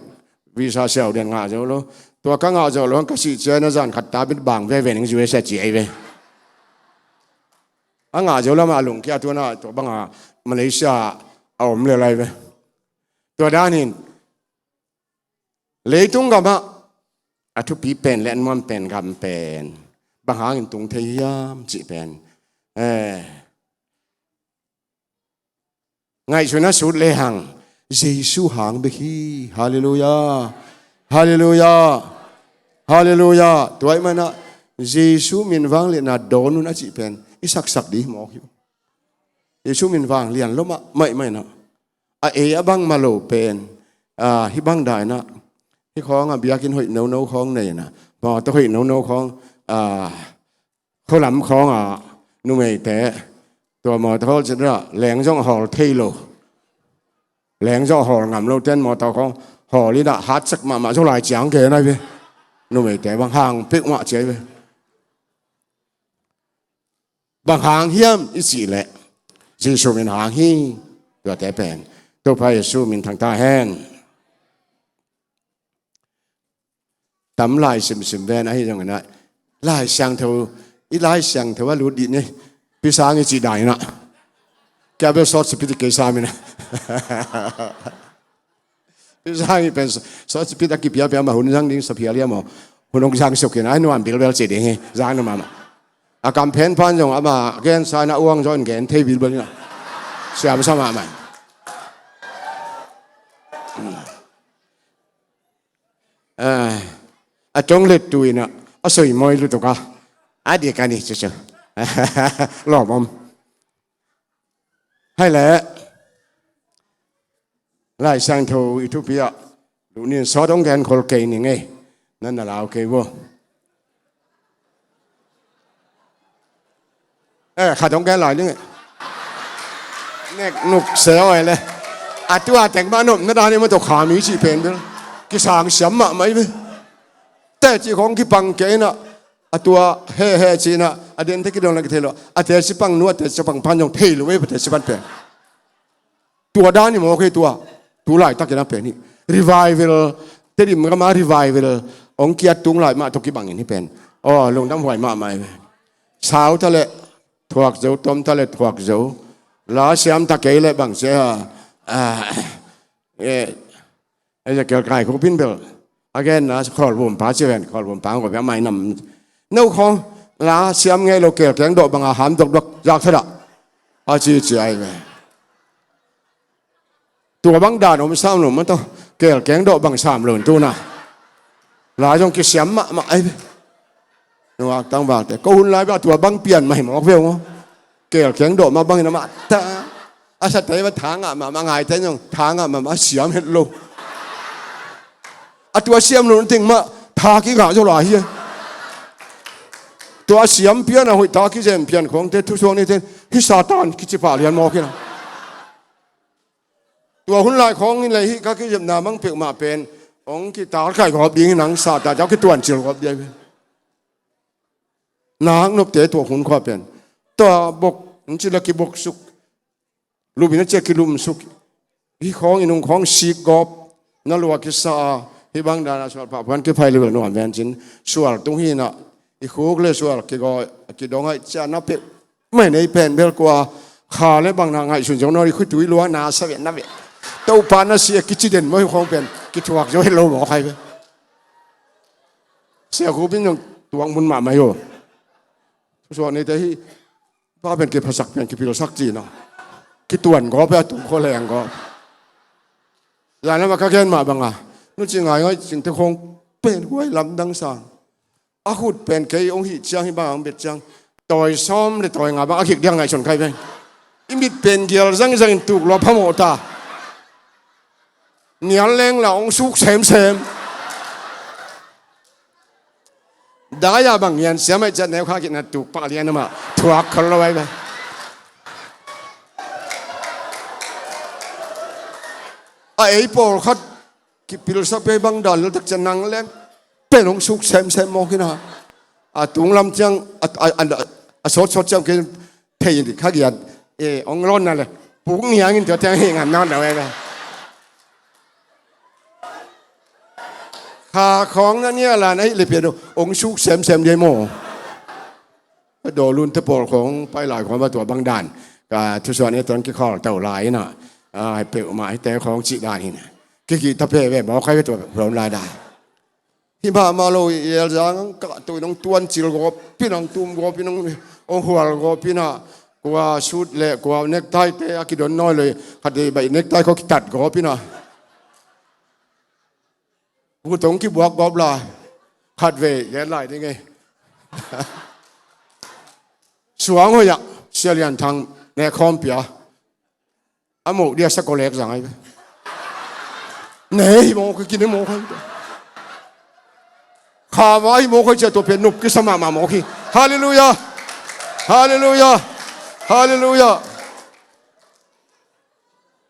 visa siau den ngah zo lo. Tua ka ngah zo lo ka sih cia na zan khat ta bit bang veve ning U S a ci ai ve. A ngah zo lamah a lungkia tuna tua banga Malaysia a om le lai ve. Tua danin leitung gamah a thupi pen le an muam pen gam pen bang hangin tung thei hiam cih pen, eh, ngaihsutna sut lehang Jesu hang bek hi. Halleluiah. Halleluiah. Halleluiah. Tua ahih manah Jesu min vangliatna dawn un a cih pen i saksak dih mawk hi. Jesu min vanglian lo mahmah inah a ei a bangmah lo pen, ah, hih bang dainah hih khawngah biakinn hoih nono khawng nei inah, mawtaw hoih nono khawng, ah, khualam khawngah numeite tua mawtaw hawl cin dah leng zong hawl thei lo. Leng zong hawl ngam lo ten mawtaw khawng hawl inah hatsak mahmah zo lai ciang gen ai ve. Numeite bang hang peuhmah ci ai ve. Bang hang hiam i cih leh Jesu min hang hi. Tuate pen Topa Jesu min thang ta hen. Tam lai simsim ven ahi zongin ah Lai Siangtho, i Lai Siangtho a lut dih ni. Pisang i cih dai inah kia bel sawt sipit i kei sam inah. Pisang i pen sawt sipit a kipiapia mah hun zang ding sa phial ia maw. Hun hong zang suk inah ai nuam bilbel ci ding hi. Zang nuam mahmah. A kamphen pan zong ama gensa inah uang zaw in gen thei bilbel inah siam sa mahmah. Ah, a tong let tu inah a soi mawi lutuk a, a dik a ni cucu. Lawm om. Hai leh Lai Siangtho i thupi ah lunin sawt hong gen khol kei ning ei. Nan na lau kei vo. Eh, khat hong gen lai ning ei. Nek nuk se oi le. A tua teng mah nop na dan i mah tawh kha mi cih pen bel kisang siam mahmah i ve. Teci khong kipang kei inah a tua hehe ci inah a den te kidong la kithei lo. A teci pang nu a teci pang pan zong thei lo ei, a teci pan pen. Tua dan i mawk hi tua. Tu laitakin a pen hi. Revival, Tedim gama revival hong kiat tung lai mah tawh kibangin hih pen, aw, lungdam huai mahmah hi ve. Sau ta leh thuak zo, tom ta leh thuak zo. La siam ta kei leh bang sia, ah, eh, Ezekiel Kai Khuk Pin bel a genna, Khawlvum pa ci ven, Khawlvum pa hong ko pia mai nam. No khawng la siam ngei lo, kelkeng dawh banga ham dokdok zak thadah a cici ai ve. Tua bang dan om sam lo mah tawh, kelkeng dawh bang sam lo tuna. La zong kisiam mahmah ai ve. Nungak tangvalte ko hun lai bia tua bang pian mah hi mawk ve ung aw. Kelkeng dawh mah bangin amah ta a sate mah tha ngah mahmah, ngaite zong tha ngah mahmah, a siam het lo. A tua siam lo na teng mah tha kingah zaw lai hi. Tua a siam pian a hoih ta kizem pian khawngte thusuak nite hih Satan kici pah lian mawk hi na. Tua hun lai khawng in lei hih ka kizepna mang peuhmah pen hong kitalkai gawp ding hi nang, Satan tau kituancil gawp ding hi. Nak nopte tua hun khua pen tua bok, hong ci le kiboksuk, lupin a cia kilumsuk, hih khawng i nung khawng sik gawp, na lua kisa a, hih bang dana sual pah puan kiphai lel nuam ven cin, sual tung hi na, i khuk le sual kigaw, kidong aih cia na peuh mai nei pen bel kua kha le bang na ngaihsun zong nawn, i khutui lua na sa ve na ve. Topa na si a kici den maw, hih khawng pen kithuak zo het lo maw khai ve. Sia Khuk Pin zong tuak mun mahmah hi aw. Suak neite hih pa pen kiphasak pen kipilsak ci na. Kituan gawp a tung khua leng gawp. Zan lamah ka gen mah banga nuci ngaingai cingte khawng pen huai lamdang sang. A khut pen kei hong hih ciang hih bang hong bet ciang tawi sawm le tawi nga bang a khik diak ngaihsun khai veng. I mit pen gial zangzangin tuk lua phamawh ta. Nial leng la hong suk semsem. Dai-a bang ngian siam aih ciat neu kha kikna tuk pah lian amah thuak khol lo ai ve. A ei pawlkhat kipilsak pei bang dan leltak cian nang lem pen hong suk semsem mawk hi na. A tung lam ciang a, a, a, a sawtsawt ciang kei thei in kha giat, e, hong lawn na le puk niangin tua ciang hi ngan nawn lo e. Kha khawng na nia la na hih le pian hong suk semsem dia maw. Dawlun te pawl khawng pai lai khawng va tua bang dan ka thusuan e tuan kikhawlto lai ina, a, peuhmah hite khawng cih dan hi na. Kikihta pe ve mawk khai ve tua khawng lai dan. Hi mahmah lo i elzang ang kah to in hong tuancil gawp in, hong tum gawp in, hong hual gawp in a, kua sut le kua nektai te a kidon nawi lo i khat i baih nektai khawng kitat gawp in a. Vutong kibuak gawp lai. Khatvei gen lai ding ei. Suang hoih ah Sia Lian Thang nek khawm pia. A moh dia sa kolek zang ai ve. Nei hi mawk hi, kine mawk hi. Kha vai hi mawk hi cia tua pia nup kisa mahmah mawk hi. Halleluiah. Halleluiah. Halleluiah.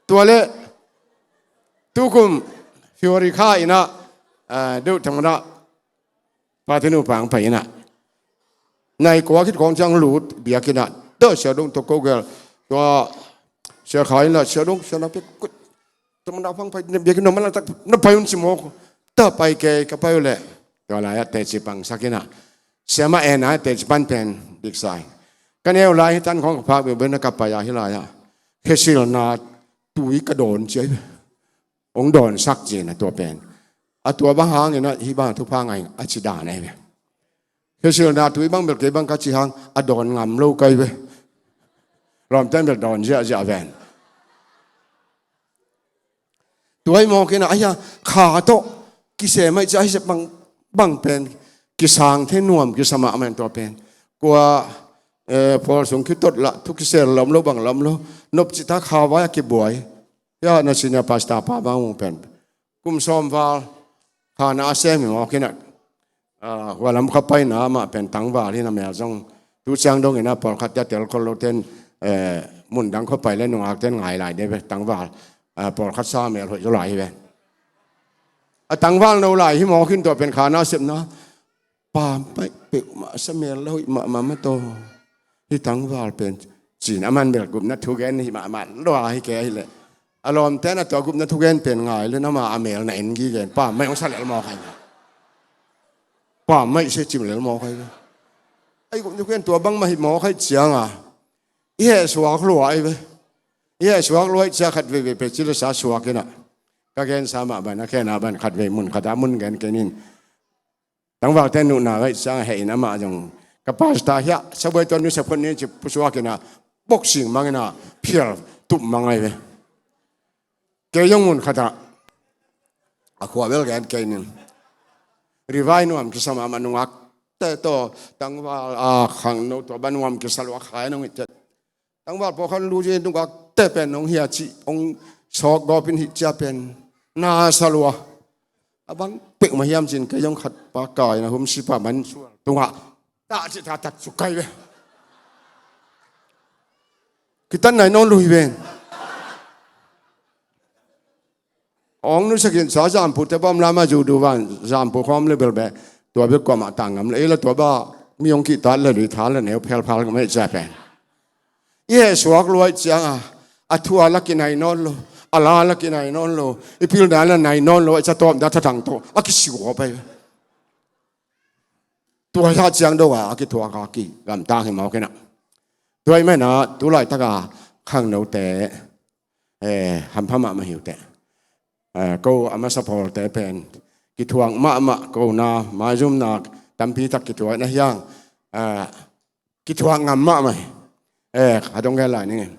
Tua le tukum February kha ina, ah, deuh thang mana pate nupa ang pai ina. Nai kua khit khawng ciang lut biak ina. Tua Sia Dong tua ko gel. Tua Sia Khai ina Sia Dong Sia na pek kut. Tua mana pang pai biak ina mana tak na pai un ci mawk. Ta pai kei ka pai uh le. Tua lai a teci pangsak ina. Siama en a teci pan pen dik sai. Ka neu lai hi tan khawng ka phak biak biak na ka pai a hi lai a. Khesilna tui ka dawn ci ai ve. Hong dawnsak cihna tua pen. A tua bang hangin a hih bang thupha ngai a ci dan ahi ve. Khesilna tui bang bel kei bang ka ci hang a dawn ngam lo kai ve. Lawmten bel dawn ziahziah ven. Tua hi mawk in a, ahi a kha tawh kisem ahi cia ahi sep bang, bang pen kisang thei nuam kisa mahmah in tua pen. Kua, eh, pawl sung kitot lah thu kisel lam lo bang lam lo. Nopcita kha vai a kibuai. Hia na senior pastor pa bang ung pen kum sawm val kha na a sem hi mawk hi na, ah, hua lam kha paina mah pen tangval hi na mel zong tu ciang dong hi na pawlkhat tia tel khol lo ten, eh, mun dang kha pai le nungak ten ngai lai de ve tangval, ah, pawlkhat sa mel hoih zaw lai hi ve. A tangval no lai hi mawk hi na tua pen kha na a sepna pampaih peuhmah sa mel la hoih mahmah mah taw. Hih tangval pen cin a man bel gupna thu gen hih mahmah lua hi kei ahih leh. A lawmte na tua gupna thugen pen ngai le nama a mel na en gige in pammaih hong sa lel mawk ahi ve. Pammaih se cim lel mawk ahi ve. Ei gupna thugen tua bangmah hi mawk ahi cianga i heh suak lua ahi ve. I heh suak lua ahi cia khat veivei pe ci le sa suak inah ka gensa mah ban a khen ah ban khat vei mun khat ah mun gen kenin tangvalte nuhna ahi cianga heh in amah zong ka pastor hiah sabuai tua nu saphot ni ci pusuak inah boxing mang inah phial tup mang ahi ve. Kei zong mun khatah a khua bel gen kei ning. Rivai nuam kisam a ma nungak te tawh tangval a khangno tua ba nuam kisa lua khai nong it tet. Tangval pawlkhat lu zin nungak te pen nong hia cih hong sawk gawpin hih cia pen na sa lua. A bang pek ma hiam cin kei zong khat pa kai na hum sipa man sual tungah tah cih tah tat cu kai ve. Kitan nai nawn lui ven. Ong nusakin sa zampu te bawm lama zu du van zampu khawm le belbe tua bek kuamah tang ngam le ei la tua ba mi ong kihtat le lui tha le neu phelphal ngam ei cia pen. I heh suak luai cianga a thu a la kinai nawn lo, a la la kinai nawn lo, i pilna la nai nawn lo, a ca tawpna thatang tawh a kisiuapai. Tua hi a ciang do a a kithuak a ki gamtang hi mawk inah. Tua hi menah tulaitaka khangnote hampha mahmah hi uh teh. Ko a masa pawlte pen kithuak mahmah, kona maizumna tampi tak kithuak na hiang kithuak ngam mahmah hi. A dong gel lai ning in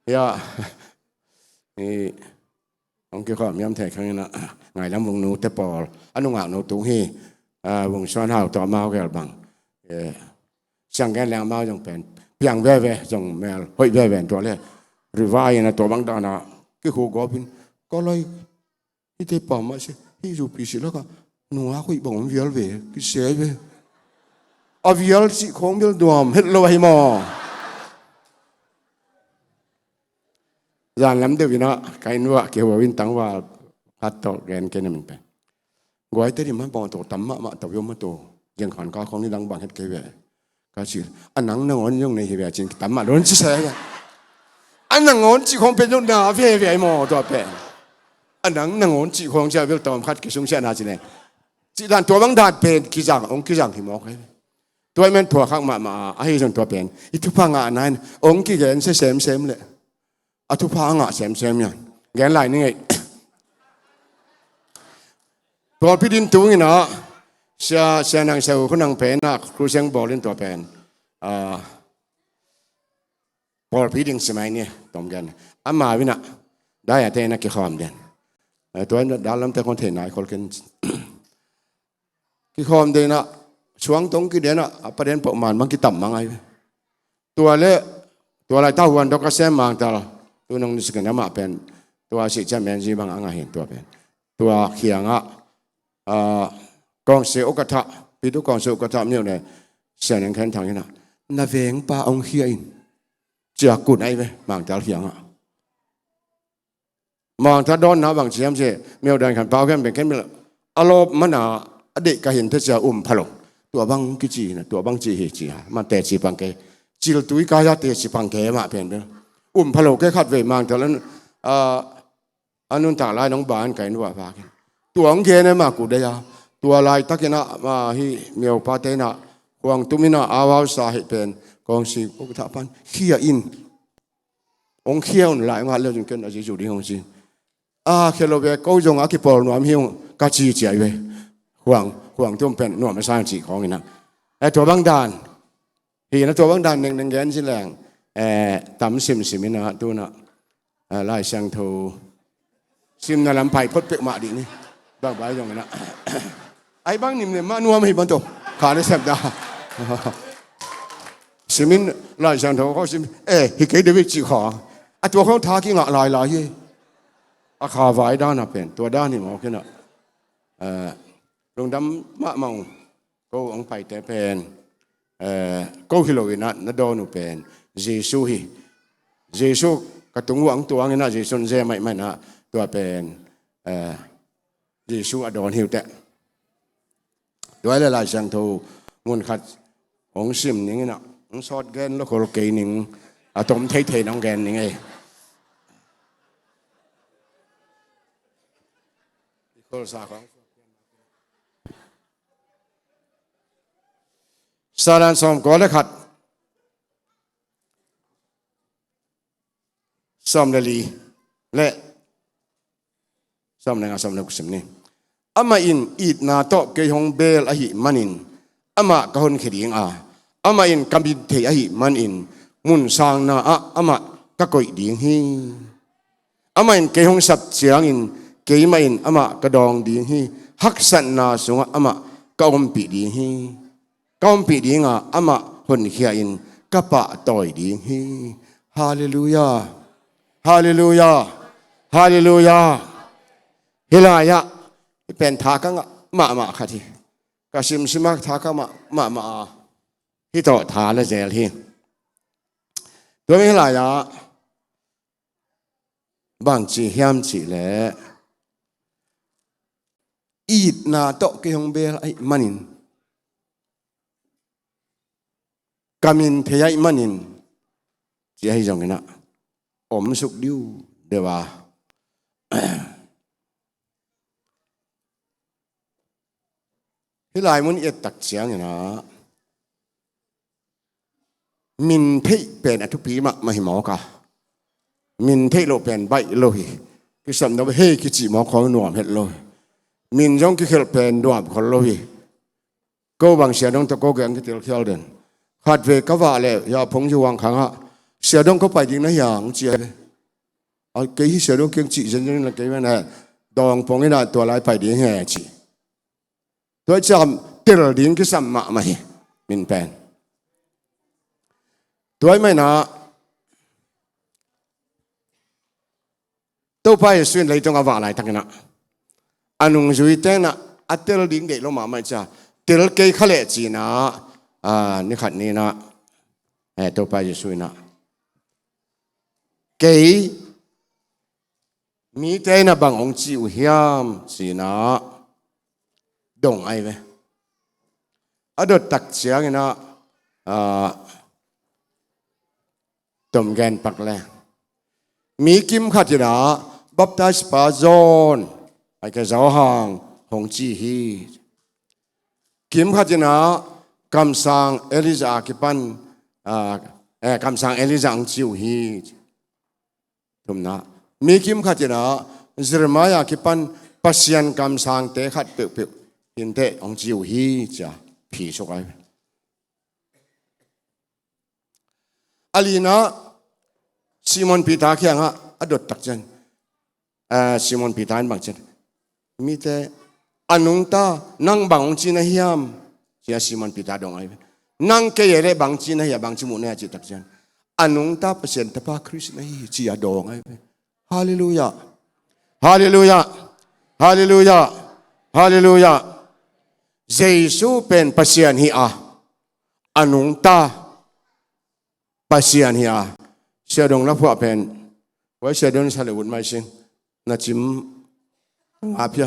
hia. Hong kikhawm hiam thei khang inah ngailam vung nu te pawl a nungak nu tung hi. Vung suan hau tawh amau gel bang siang gen leng amau zong pen piang veve zong mel hoih veve an tua le rivai inah tua bang dana kikhu gawpin ka lai hite pam a si hi zu pi si laka nungak hoih bang om vial ve kisei ve. A vial cih khawng bel duam het lo ahi maw? Zan lam deuh inah ka inn uah kihuau in tangval khat tawh gen kei na min pen guaite dim a bawngtaw tam mahmah tawh viom a tawh gengkhan ka khawng ni dang bang het kei ve. Ka ci a nang nangawn zong nei hi ve a cin kitam mah dawn ci sa ve. A nangawn cih khawng pen zong na veve ahi maw tua pen. A nang nangawn cih khawng cia vel tawm khat kisung siahna ci ne. Cih dan tua bang dan pen kizang hong kizang hi mawk ahi ve. Tua i men thuakhak mahmah a ahi zong tua pen i thupha ngahna in hong kigen sia semsem le a thupha a ngah semsem hian gen lai ni ngei. Pawlpi din tung inah sia sia nang sia uh khunang pen ah khrusiang bawl in tua pen pawlpi ding simai ni tom gen ama vinah dai a te na kikhawm den. Tua in dalamte khon thei nai khol ken kikhawm denah suang tong kidenah a paden pawh man mang kitam mang ai ve. Tua le tua lai ta huan dok a sem mangtal tu nong ni sikin amah pen tua sih cia menzi bang a ngah hin tua pen tua khiangah kawngsi ukatha pitu kawngsi ukatha miu le sian eng khen thang hinah na vengpa ong khia in cia kun ai ve mangtal khiangah. Mangtha dawnna bang ciam ci miau dan khan pau khen beng khen mil a lawp mana a deih ka hin the cia um pha lo. Tua bang kici na tua bang ci hi ci ha man teci pang ke cil tui ka ya teci pang ke mah pen bel um pha lo ke khat vei mangtha lan a nuntak lai nong ban ka in vah vak in tua ang gen e mah ku dei a tua laitakin ah hi miau pa te in ah huang tum in ah au au sa hi pen kawng sing uk thah pan khia in. Hong khia un lai ngah leu zin ken a zizu ding hong ci. A khia lo ve ko zong a kipawl nuam hi hong ka ci ciai ve. Huang huang tum pen nuam a sang cih khawng inah e tua bang dan hi na tua bang dan neng neng gen ci leng e tam simsim inah tunah Lai Siangtho simna lam pai phot pek mah dih ni. Bang bai zong inah ai bang nim nem mah nuam hi bang to kha le sep da. Simin Lai Siangtho kho sim e hi kei David cih kha a tua kho tha kingah lai lai hi. A kha vai dan a pen tua dan hi mawk inah lungdam mahmah ung. Ko hong paite pen ko hi lo inah na dawn uh pen Jesu hi. Jesu ka tung uh ang tuang inah Jesu in ze maihmah inah tua pen Jesu a dawn hi uh teh. Tua le Lai Siangtho mun khat hong sim ning inah hong sawt gen lo khol kei ning a tom theithei nong gen ning ei. Salan sawm kua le khat, sawm le li le sawm le nga, sawm le guk sim ni. Amah in itna tawh kei hong bel ahih manin amah ka honkhia ding a, amah in ka min thei ahih manin mun sangna ah amah ka koih ding hi. Amah in kei hong sap ciangin keimah in amah ka dawng ding hi. Haksatna sungah amah ka ompih ding hi. Ka ompih ding a, amah honkhia in ka pahtawi ding hi. Halleluiah. Halleluiah. Halleluiah. Hih lai-ah hih pen tha ka ngah mahmah khat hi. Ka simsim a tha ka ngah mahmah a, hih tawh tha la zel hi. Tua hih lai-ah bang ci hiam cih leh, itna tawh kei hong bel ahih manin, ka min thei ahih manin, ci ahi zongin ah om suk diu deuh a. Hih lai mun i et tak ciangin ah min theih pen a thupi mahmah hi mawk a, min theih loh pen baih lo hi. Kisam no hei kici mawk khawng nuam het lo hi. Min zong kikhelh pen nuam khol lo hi. Ko bang Sia Dong tawh ko geng kitel khial den. Khat ve ka vah leh ya phung yu wang khang ah, Sia Dong ko pai ding na hiang ci a ve. A kei hi Sia Dong kiang cih zenzen in la kei ve na dawng pong in ah tua lai pai ding he ci. Tua ciang tel ding kisam mahmah hi min pen. Tua ahih manin ah Topa Jesu in leitung a vak laitakin ah a nungzuite in ah a tel ding deih lo mahmah cia, tel kei kha leh ci-in ah, a, ni khat ni-in ah, eh, Topa Jesu in ah kei mite in ah bang hong ci uh hiam ci-in ah dong ahi ve. A dot tak ciangin ah, ah, tom gen pak le mi kim khat in ah baptise pa John, ai ke Johan hong ci hi. Kim khat in ah kamsang Elijah a kipan, ah, eh, kamsang Elijah hong ci uh hi. Thumna, mi kim khat in ah Jeremiah kipan Pasian kamsangte khat peuhpeuh hinteh hong ci uh hi cia phi suk ai. A lina, Simon Peter kiangah a dot tak ciang, ah, Simon Peter in bang ci hiam? Mite, a nungta, nang bang hong ci na hiam? Cia Simon Peter dong ai ve. Nang kei e le bang ci na hia, bang ci muh na hia cih tak ciang, a nungta Pasian Tapa Khrist na hi cia dong ai ve. Halleluiah. Halleluiah. Halleluiah. Halleluiah. Jesu pen Pasian hi a, a nungta Pasian hi a. Sia Dong na phuah pen, huai Sia Dong sa le ut mai sing. Na cim ngap hia?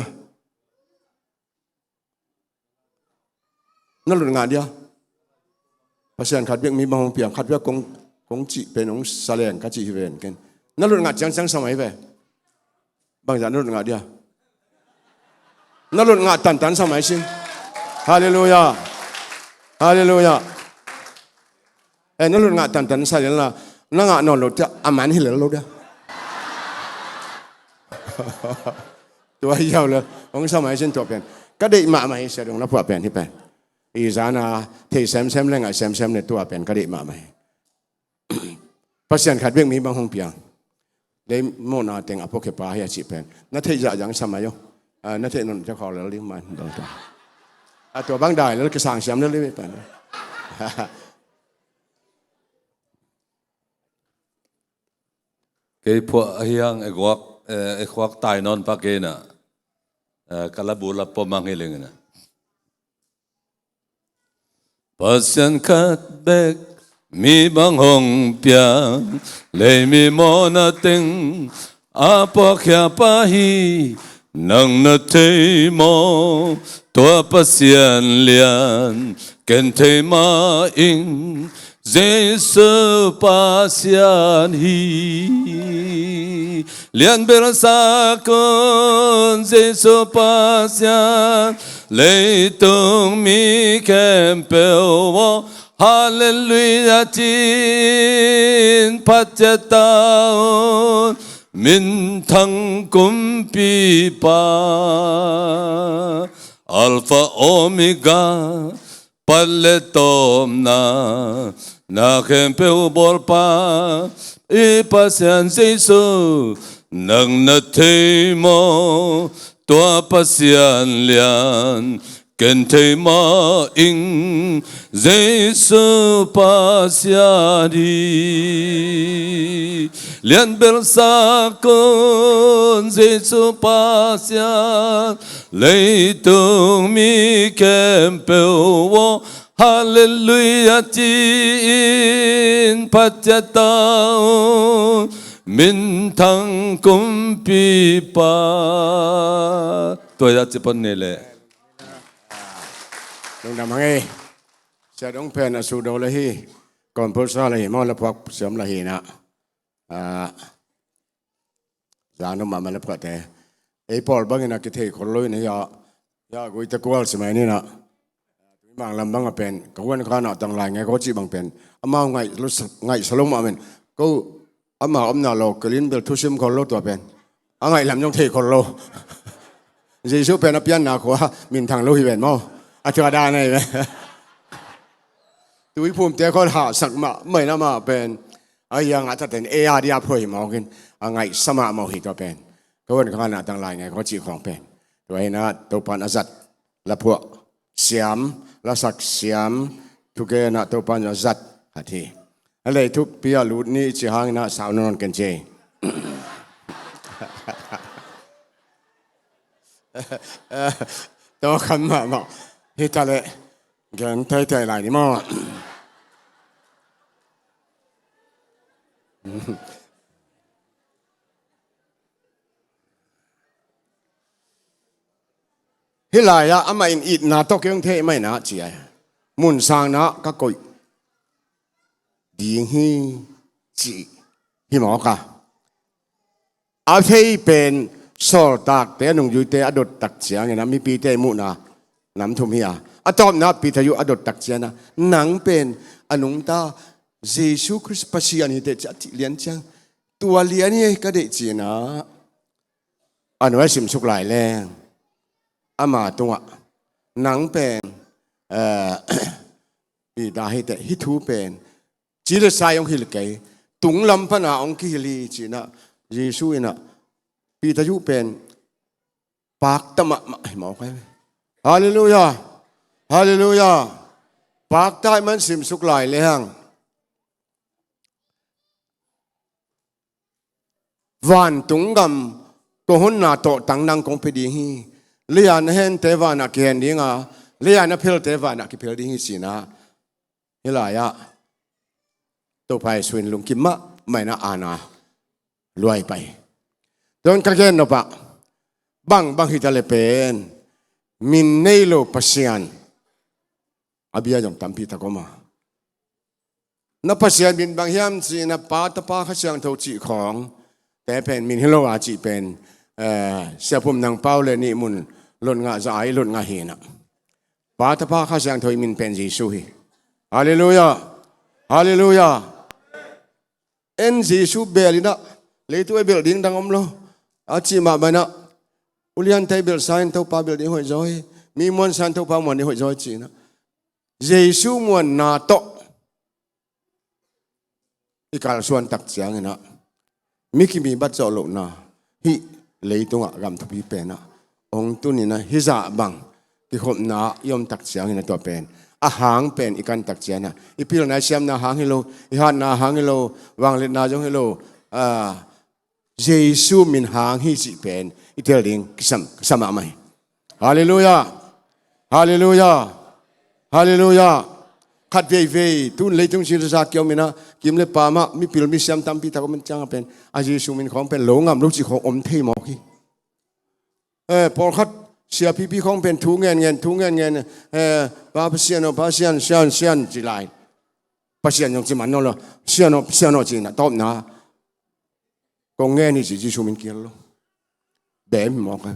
Na lut ngah dia? Pasian khat bek mi bang hong piang, khat bek kong, kong cih pen hong sa leng ka cih hi ven ken. Na lut ngah ciangciang sa mai ve. Bangzah na lut ngah dia? Na lut ngah tantan sa mai sing. Halleluiah. Halleluiah. Eh, na lut ngah tantan sa lel na, na ngah nawn lo cia, a man hi lel lo dia. Tua hi yau lel, hong sa mai sing tua pen. Ka deih mahmah hi Sia Dong na phuah pen hi pen. I zan a, thei semsem le ngah semsem le tua pen ka deih mahmah hi. Pasian khat bek mi bang hong piang. Lei mawhna teng a pawkhia pa hi a cih pen. Na theih zahzah sa mai aw. Ah, na theih nawn cia khawk lel ding man dong ta. A tua bang dai lel kisang siam lel ding pen. Kei phuah a hiang e guak, eh, e khuak tai nawn pak kei na. Eh, ka labu la pom mang hi leng na. Pasian khat bek mi bang hong piang, lei mi mawhna teng a pawkhia pa hi. Nang na thei maw tua Pasian lian? Ken thei mah ing, Jesu Pasian hi. Lianbelsak un Jesu Pasian, leitung mi khempeuh aw, Halleluia ci-in phat ciat ta un, minthang kumpipa, Alpha Omega, pat le tawpna, na khempeuh bawlpa, i Pasian Jesu, nang na thei maw, tua Pasian lian, ken thei mah ing, Jesu Pasian hi. Lianbelsak un Jesu Pasian, leitung mi khempeuh aw, Halleluia ci-in phat ciat ta un, minthang kumpipa. Tua a ci pan ni leh. Lungdam hang ei. Sia dong pen a sudo la hi. Kompulsa la hi maw, la phuak siam la hi na. Ah, zanu mama la phuakte. Ei pawl bangin a kithei khol lo in a, ya, ya guite kual si mai ni na. Tui mang lam bang a pen, ka huan ka na tang lai ngai ko ci bang pen. Amau ngai lu sa, ngai sa lo mah men. Ko ama omna lo, ka lin bel thusim khol lo tua pen. A ngaih lam zong thei khol lo. Jesu pen a pianna khua, minthang lo hi ven maw. A tua dan ei ve. Tuiphumte khol hahsak mah, mai na mah pen. A hiang a taten, e a dia phoi maw kin. A ngaih sa mah maw hi tua pen. Ka huan ka na tang lai ngai ko ci khong pen. Tua hi na, Topan a zat. La phuak siam, la sak siam, thugen a Topan a zat khat hi. A lei thupi a lut ni ci hangin a sau nawn ken ci. Tua khan mahmah. Hi ta leh. Gen teitei lai ni maw. Hih lai-ah amah in itna tawh kei hong thei mai na ci a, mun sangna ka koih ding hi ci hi mawk a. A thei pen sawltakte a nungzuite a dot tak ciangin a mipite muhna nam thum hi a. A tawpna Peter uh a dot tak ciangin a nang pen a nungta Jesu Khrist Pasian hi teh ci a cih lian ciang tua lian hi ka deih ci-in a a nuai simsuk lai leng ama tungah nang pen, eh, Peter hi teh hih thu pen ci le sai hong hilh kei, tung lam pana hong kihilh hi ci-in a Jesu in a Peter uh pen pakta mahmah hi mawk hi. Halleluia. Halleluia. Pakta ahih man simsuk lai leng vantung gam kong honna tawhtang nang kong pia ding hi. Lei-a na hente vanah kihen ding a, lei-a na phelte vanah kiphel ding hi ci-in a. Hih lai-ah Topa Jesu in lungkim mahmah in a ana luai pai. Tua in ka gen nop ah bangbang hi ta leh pen min nei lo Pasian a bia zong tampi tak om a. Na Pasian min bang hiam ci-in a Pa, Tapa, Kha Siangtho cih khawng te pen min hi lo a cih pen, eh, Sia Pum Nang Pau le Nih Mun lot ngah zah a i lot ngah hi na. Pa, Tapa, Kha Siangtho i min pen Jesu hi. Halleluia. Halleluia. En Jesu bel in a leitung a i belh ding dang om lo a cih mah bang in a uliante i belh sa in Topa belh ding hoih zaw hi. Mi muan sa in Topa muan ding hoih zaw hi ci-in a Jesu muanna tawh i kalsuan tak ciangin a mi kim i bat zawh lohna hih leitungah gam thupi pen a hong tun in a hih zah bang kikhopna i om tak ciangin a tua pen a hang pen i kan tak ciangin a i pilna i siamna hang hi lo, i hatna hang hi lo, vangliatna zong hi lo, a, Jesu min hang hi cih pen i tel ding kisam, kisam mahmah hi. Halleluia. Halleluia. Halleluia. Khat veivei tun leitung cin zak kiom in a kim le pam ah mipil misiam tampi tak om in ciang a pen a Jesu min khawng pen lo ngam lo cih khawng om thei mawk hi. Eh, pawlkhat siapipi khawng pen thu ngenngen, thu ngenngen, eh, Pa Pasian aw, Pasian, Sian, Sian ci lai. Pasian zong ci man nawn lo. Sian aw, Sian aw ci-in a tawpna kong ngen hi ci Jesu min kial lo. Bem mawk a.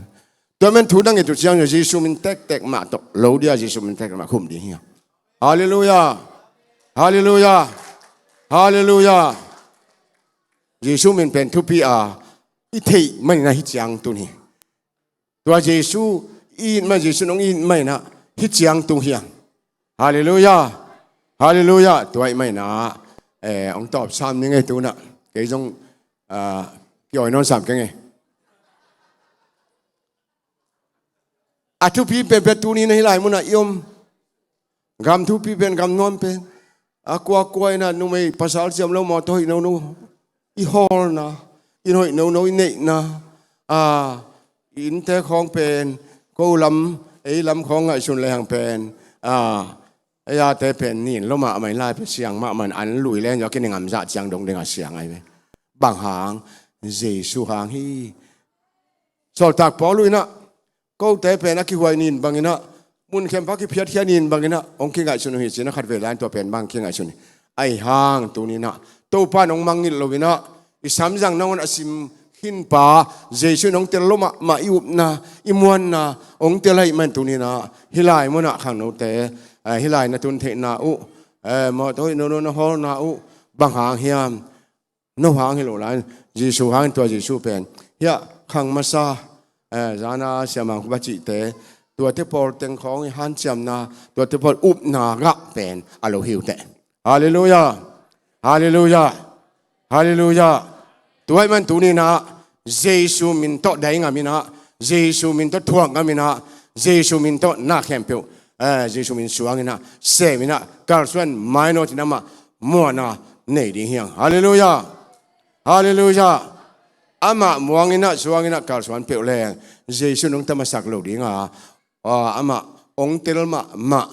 Tua man thu dang i tu ciang Jesu min tektek mah tawh lo dia, Jesu min tektek mah khum ding hi. Halleluiah. Halleluiah. Halleluiah. Jesu min pen thupi a i theih manin a hi ciang tun hi. Tua Jesu i it mah, Jesu nong i it mah inah hi ciang tung hiang. Halleluiah. Halleluiah. Tua i mah inah eh, hong tawp sam ni ngei tunah. Kei zong ah, kiawi nawn sam kei ngei. A thupi penpen tuni na hi lai munah i om. Gam thupi pen, gam nuam pen, a kuakua inah numei pasal siam lo, mawtaw hoih nono i hawlna, inn hoih nono i neihna, a, i innte khawng pen ko lam, ei lam khawng ngaihsun lehang pen, a, ei ate pen nin lo mahmah in lai pen siang mahmah in an lui leng zong a kiningamzah ciang dong dingah siang ahi ve. Bang hang? Jesu hang hi. Sawltak Paul uh inah kote pen a kihuai nin banginah, mun khempeuh a kiphiatkhia nin banginah hong kingaihsun uh hi cinah khat vei lai-in tua pen bang kingaihsun hi. Ahi hang tuninah Topa in hong mangngilh loinah i samzang nangawn a sim khinpa Jesu in hong tel lo mahmah i upna, i muanna hong tel ahih man tuninah hih lai munah khangnote, eh, hih lai na tun theihna uh, eh, mawtaw hoih nono na hawlna uh bang hang hiam? No hang hi lo lai, Jesu hang, tua Jesu pen hiah khang masa, eh, zana siamang khuba cihte, tuate pawl teng khawng i hanciamna, tuate pawl upna gah pen a lo hi uh teh. Halleluiah. Halleluiah. Halleluiah. Tua ahih man tuninah Jesu min tawh dai ngam inah, Jesu min tawh thuak ngam inah, Jesu min tawh na khempeuh, eh, Jesu min suang inah, sem inah, kalsuan mainawt inah amah muanna nei ding hiang. Halleluiah. Halleluiah. Amah muang inah suang inah kalsuan peuh leng Jesu nong tamasak lo dinga, ah, amah hong tel mahmah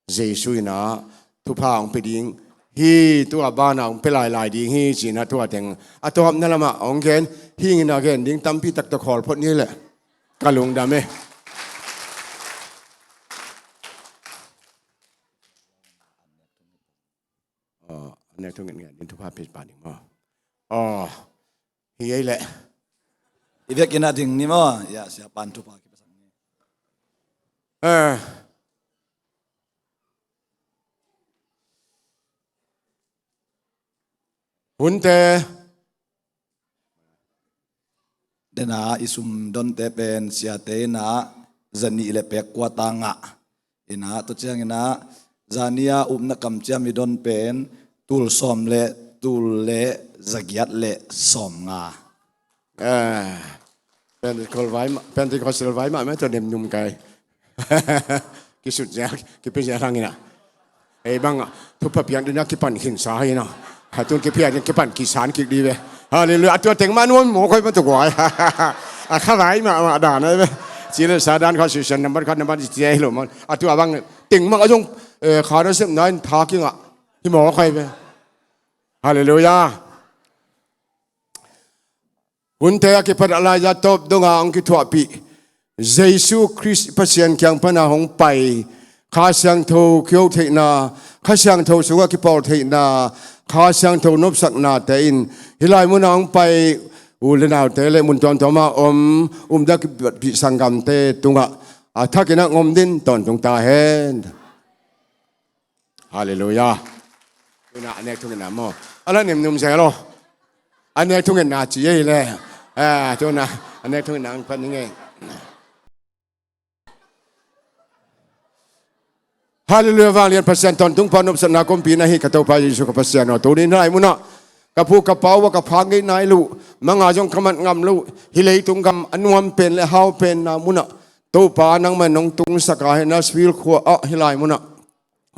Jesu inah thupha hong pia ding hi, tua banah hong pia lailai ding hi cinah tua teng a tawpna lamah hong gen. Hing inah gen ding tampi taktak khawl phot ni leh ka lungdam e. Aw, a nek thunget ngen ding thupha pia pah ding maw? Aw, hi ei leh. I vekin a ding ni maw? Ya, siapan thupha kipasak ni. Eh. Hunte dena i sum donte pen siate inah zanih le pek kuata ngah inah, tua ciang inah zani a upna kamciam i don pen tul sawm le tul le zagiat le sawm nga. Eh, Pentecostal vai mah, Pentecostal vai mah, mah tua nemnum kai. Kisut zia, kipi zia lang inah. Ei bang, thupha piang dina kipan khinsa hi inah. Hatun kipia dina kipan kisan kik di ve. Halleluiah. A tua teng mah nuam mawk hoih mah tua guai. A kha vai mah, mah dan ahi ve. Ci le sa dan kha, session number kha, number ci hi lo mah. A tua bang teng mah a zong, eh, kha na sepna in tha kingah hi mawk hoih ve. Halleluiah. Hunte a kipat a laizat tawp donga hong kithuahpih Jesu Khrist Pasian kiang pana hong pai Kha Siangtho kiho theihna, Kha Siangtho sungah kipawl theihna, Kha Siangtho nopsaknate in hih lai munah hong pai u le naute le mun tuamtuamah om umda kipih sanggamte tungah a thakinah ngom din tawntung ta hen. Halleluiah. Tuna a nek thungetna maw? A la nemnum zel aw. A nek thungetna ci ei le. Eh, tuna a nek thungetna ang pan ning ei. Halleluiah, vanglian Pasian, tawntung pa, nopsakna kumpi na hi ka Topa Jesu ka Pasian aw. Tuni na lai munah ka pu ka pa uh a ka phak ngei nai luh, manga zong ka mat ngam luh, hih leitung gam a nuam pen le hau penna munah Topa nangmah nong tungsak a, hih Nashville khua ah hih lai munah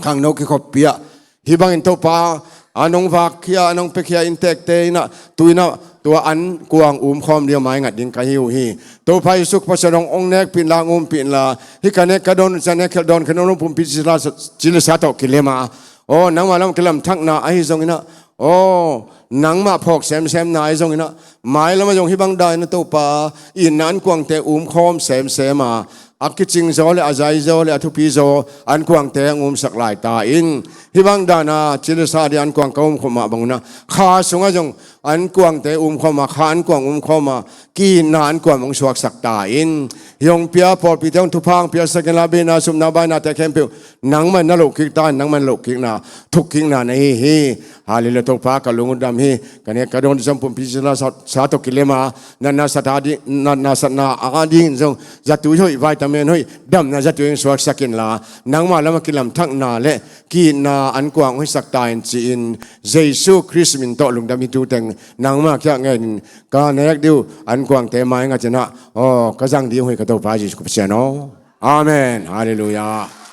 khangno kikhoppi ah hih bangin Topa a nong vakkhia, a nong piakhia inntekte inah tu inah tua an kuang umkhawm dia maingat ding ka hi uh hi. Topa Jesu Pasian hong, hong nekpih inla, hong umpih inla, hih ka nek ka dawn, ka nek ka dawn, ka nong pumpi cilesa, cilesa tawh kilema, aw, nangmah lam kilamthakna ahi zong inah, aw, nangmah phawk semsemna ahi zong inah, mailam ah zong hih bang dan inah Topa itna an kuangte umkhawm semsem a, a kicing zaw le a zai zaw le a thupi zaw ankuangte hong umsak lai ta in. Hih bang dana cilesa dih ankuang ka umkhawm mah bangin ah kha sungah zong ankuangte umkhawm a, kha ankuang umkhawm a, ki-itna ankuang hong suaksak ta in. Hih hong pia pawlpite hong thupha hong piaksak inla, beina supna bainate khempeuh nangman na lohkik ta in, nangman lohkikna, thukkikna na hi hi. Hallelujah, Topa ka lung uh dam hi. Ka nek ka dawn zong pumpi sa, sa tawh kilem a, natna satna ding, natna satna a dingin zong zatui hoih, vitamin hoih, damna zatui hong suaksak inla, nangma lamah kilamthakna le ki-itna ankuang hoihsak ta in ci-in, Jesu Khrist min tawh lungdam hi. Tuteng nangma kiang ngen ka nek ding uh ankuangte maingat in ah, aw, ka zang ding uh hi ka Topa Jesu Khrist Pasian aw. Amen. Hallelujah.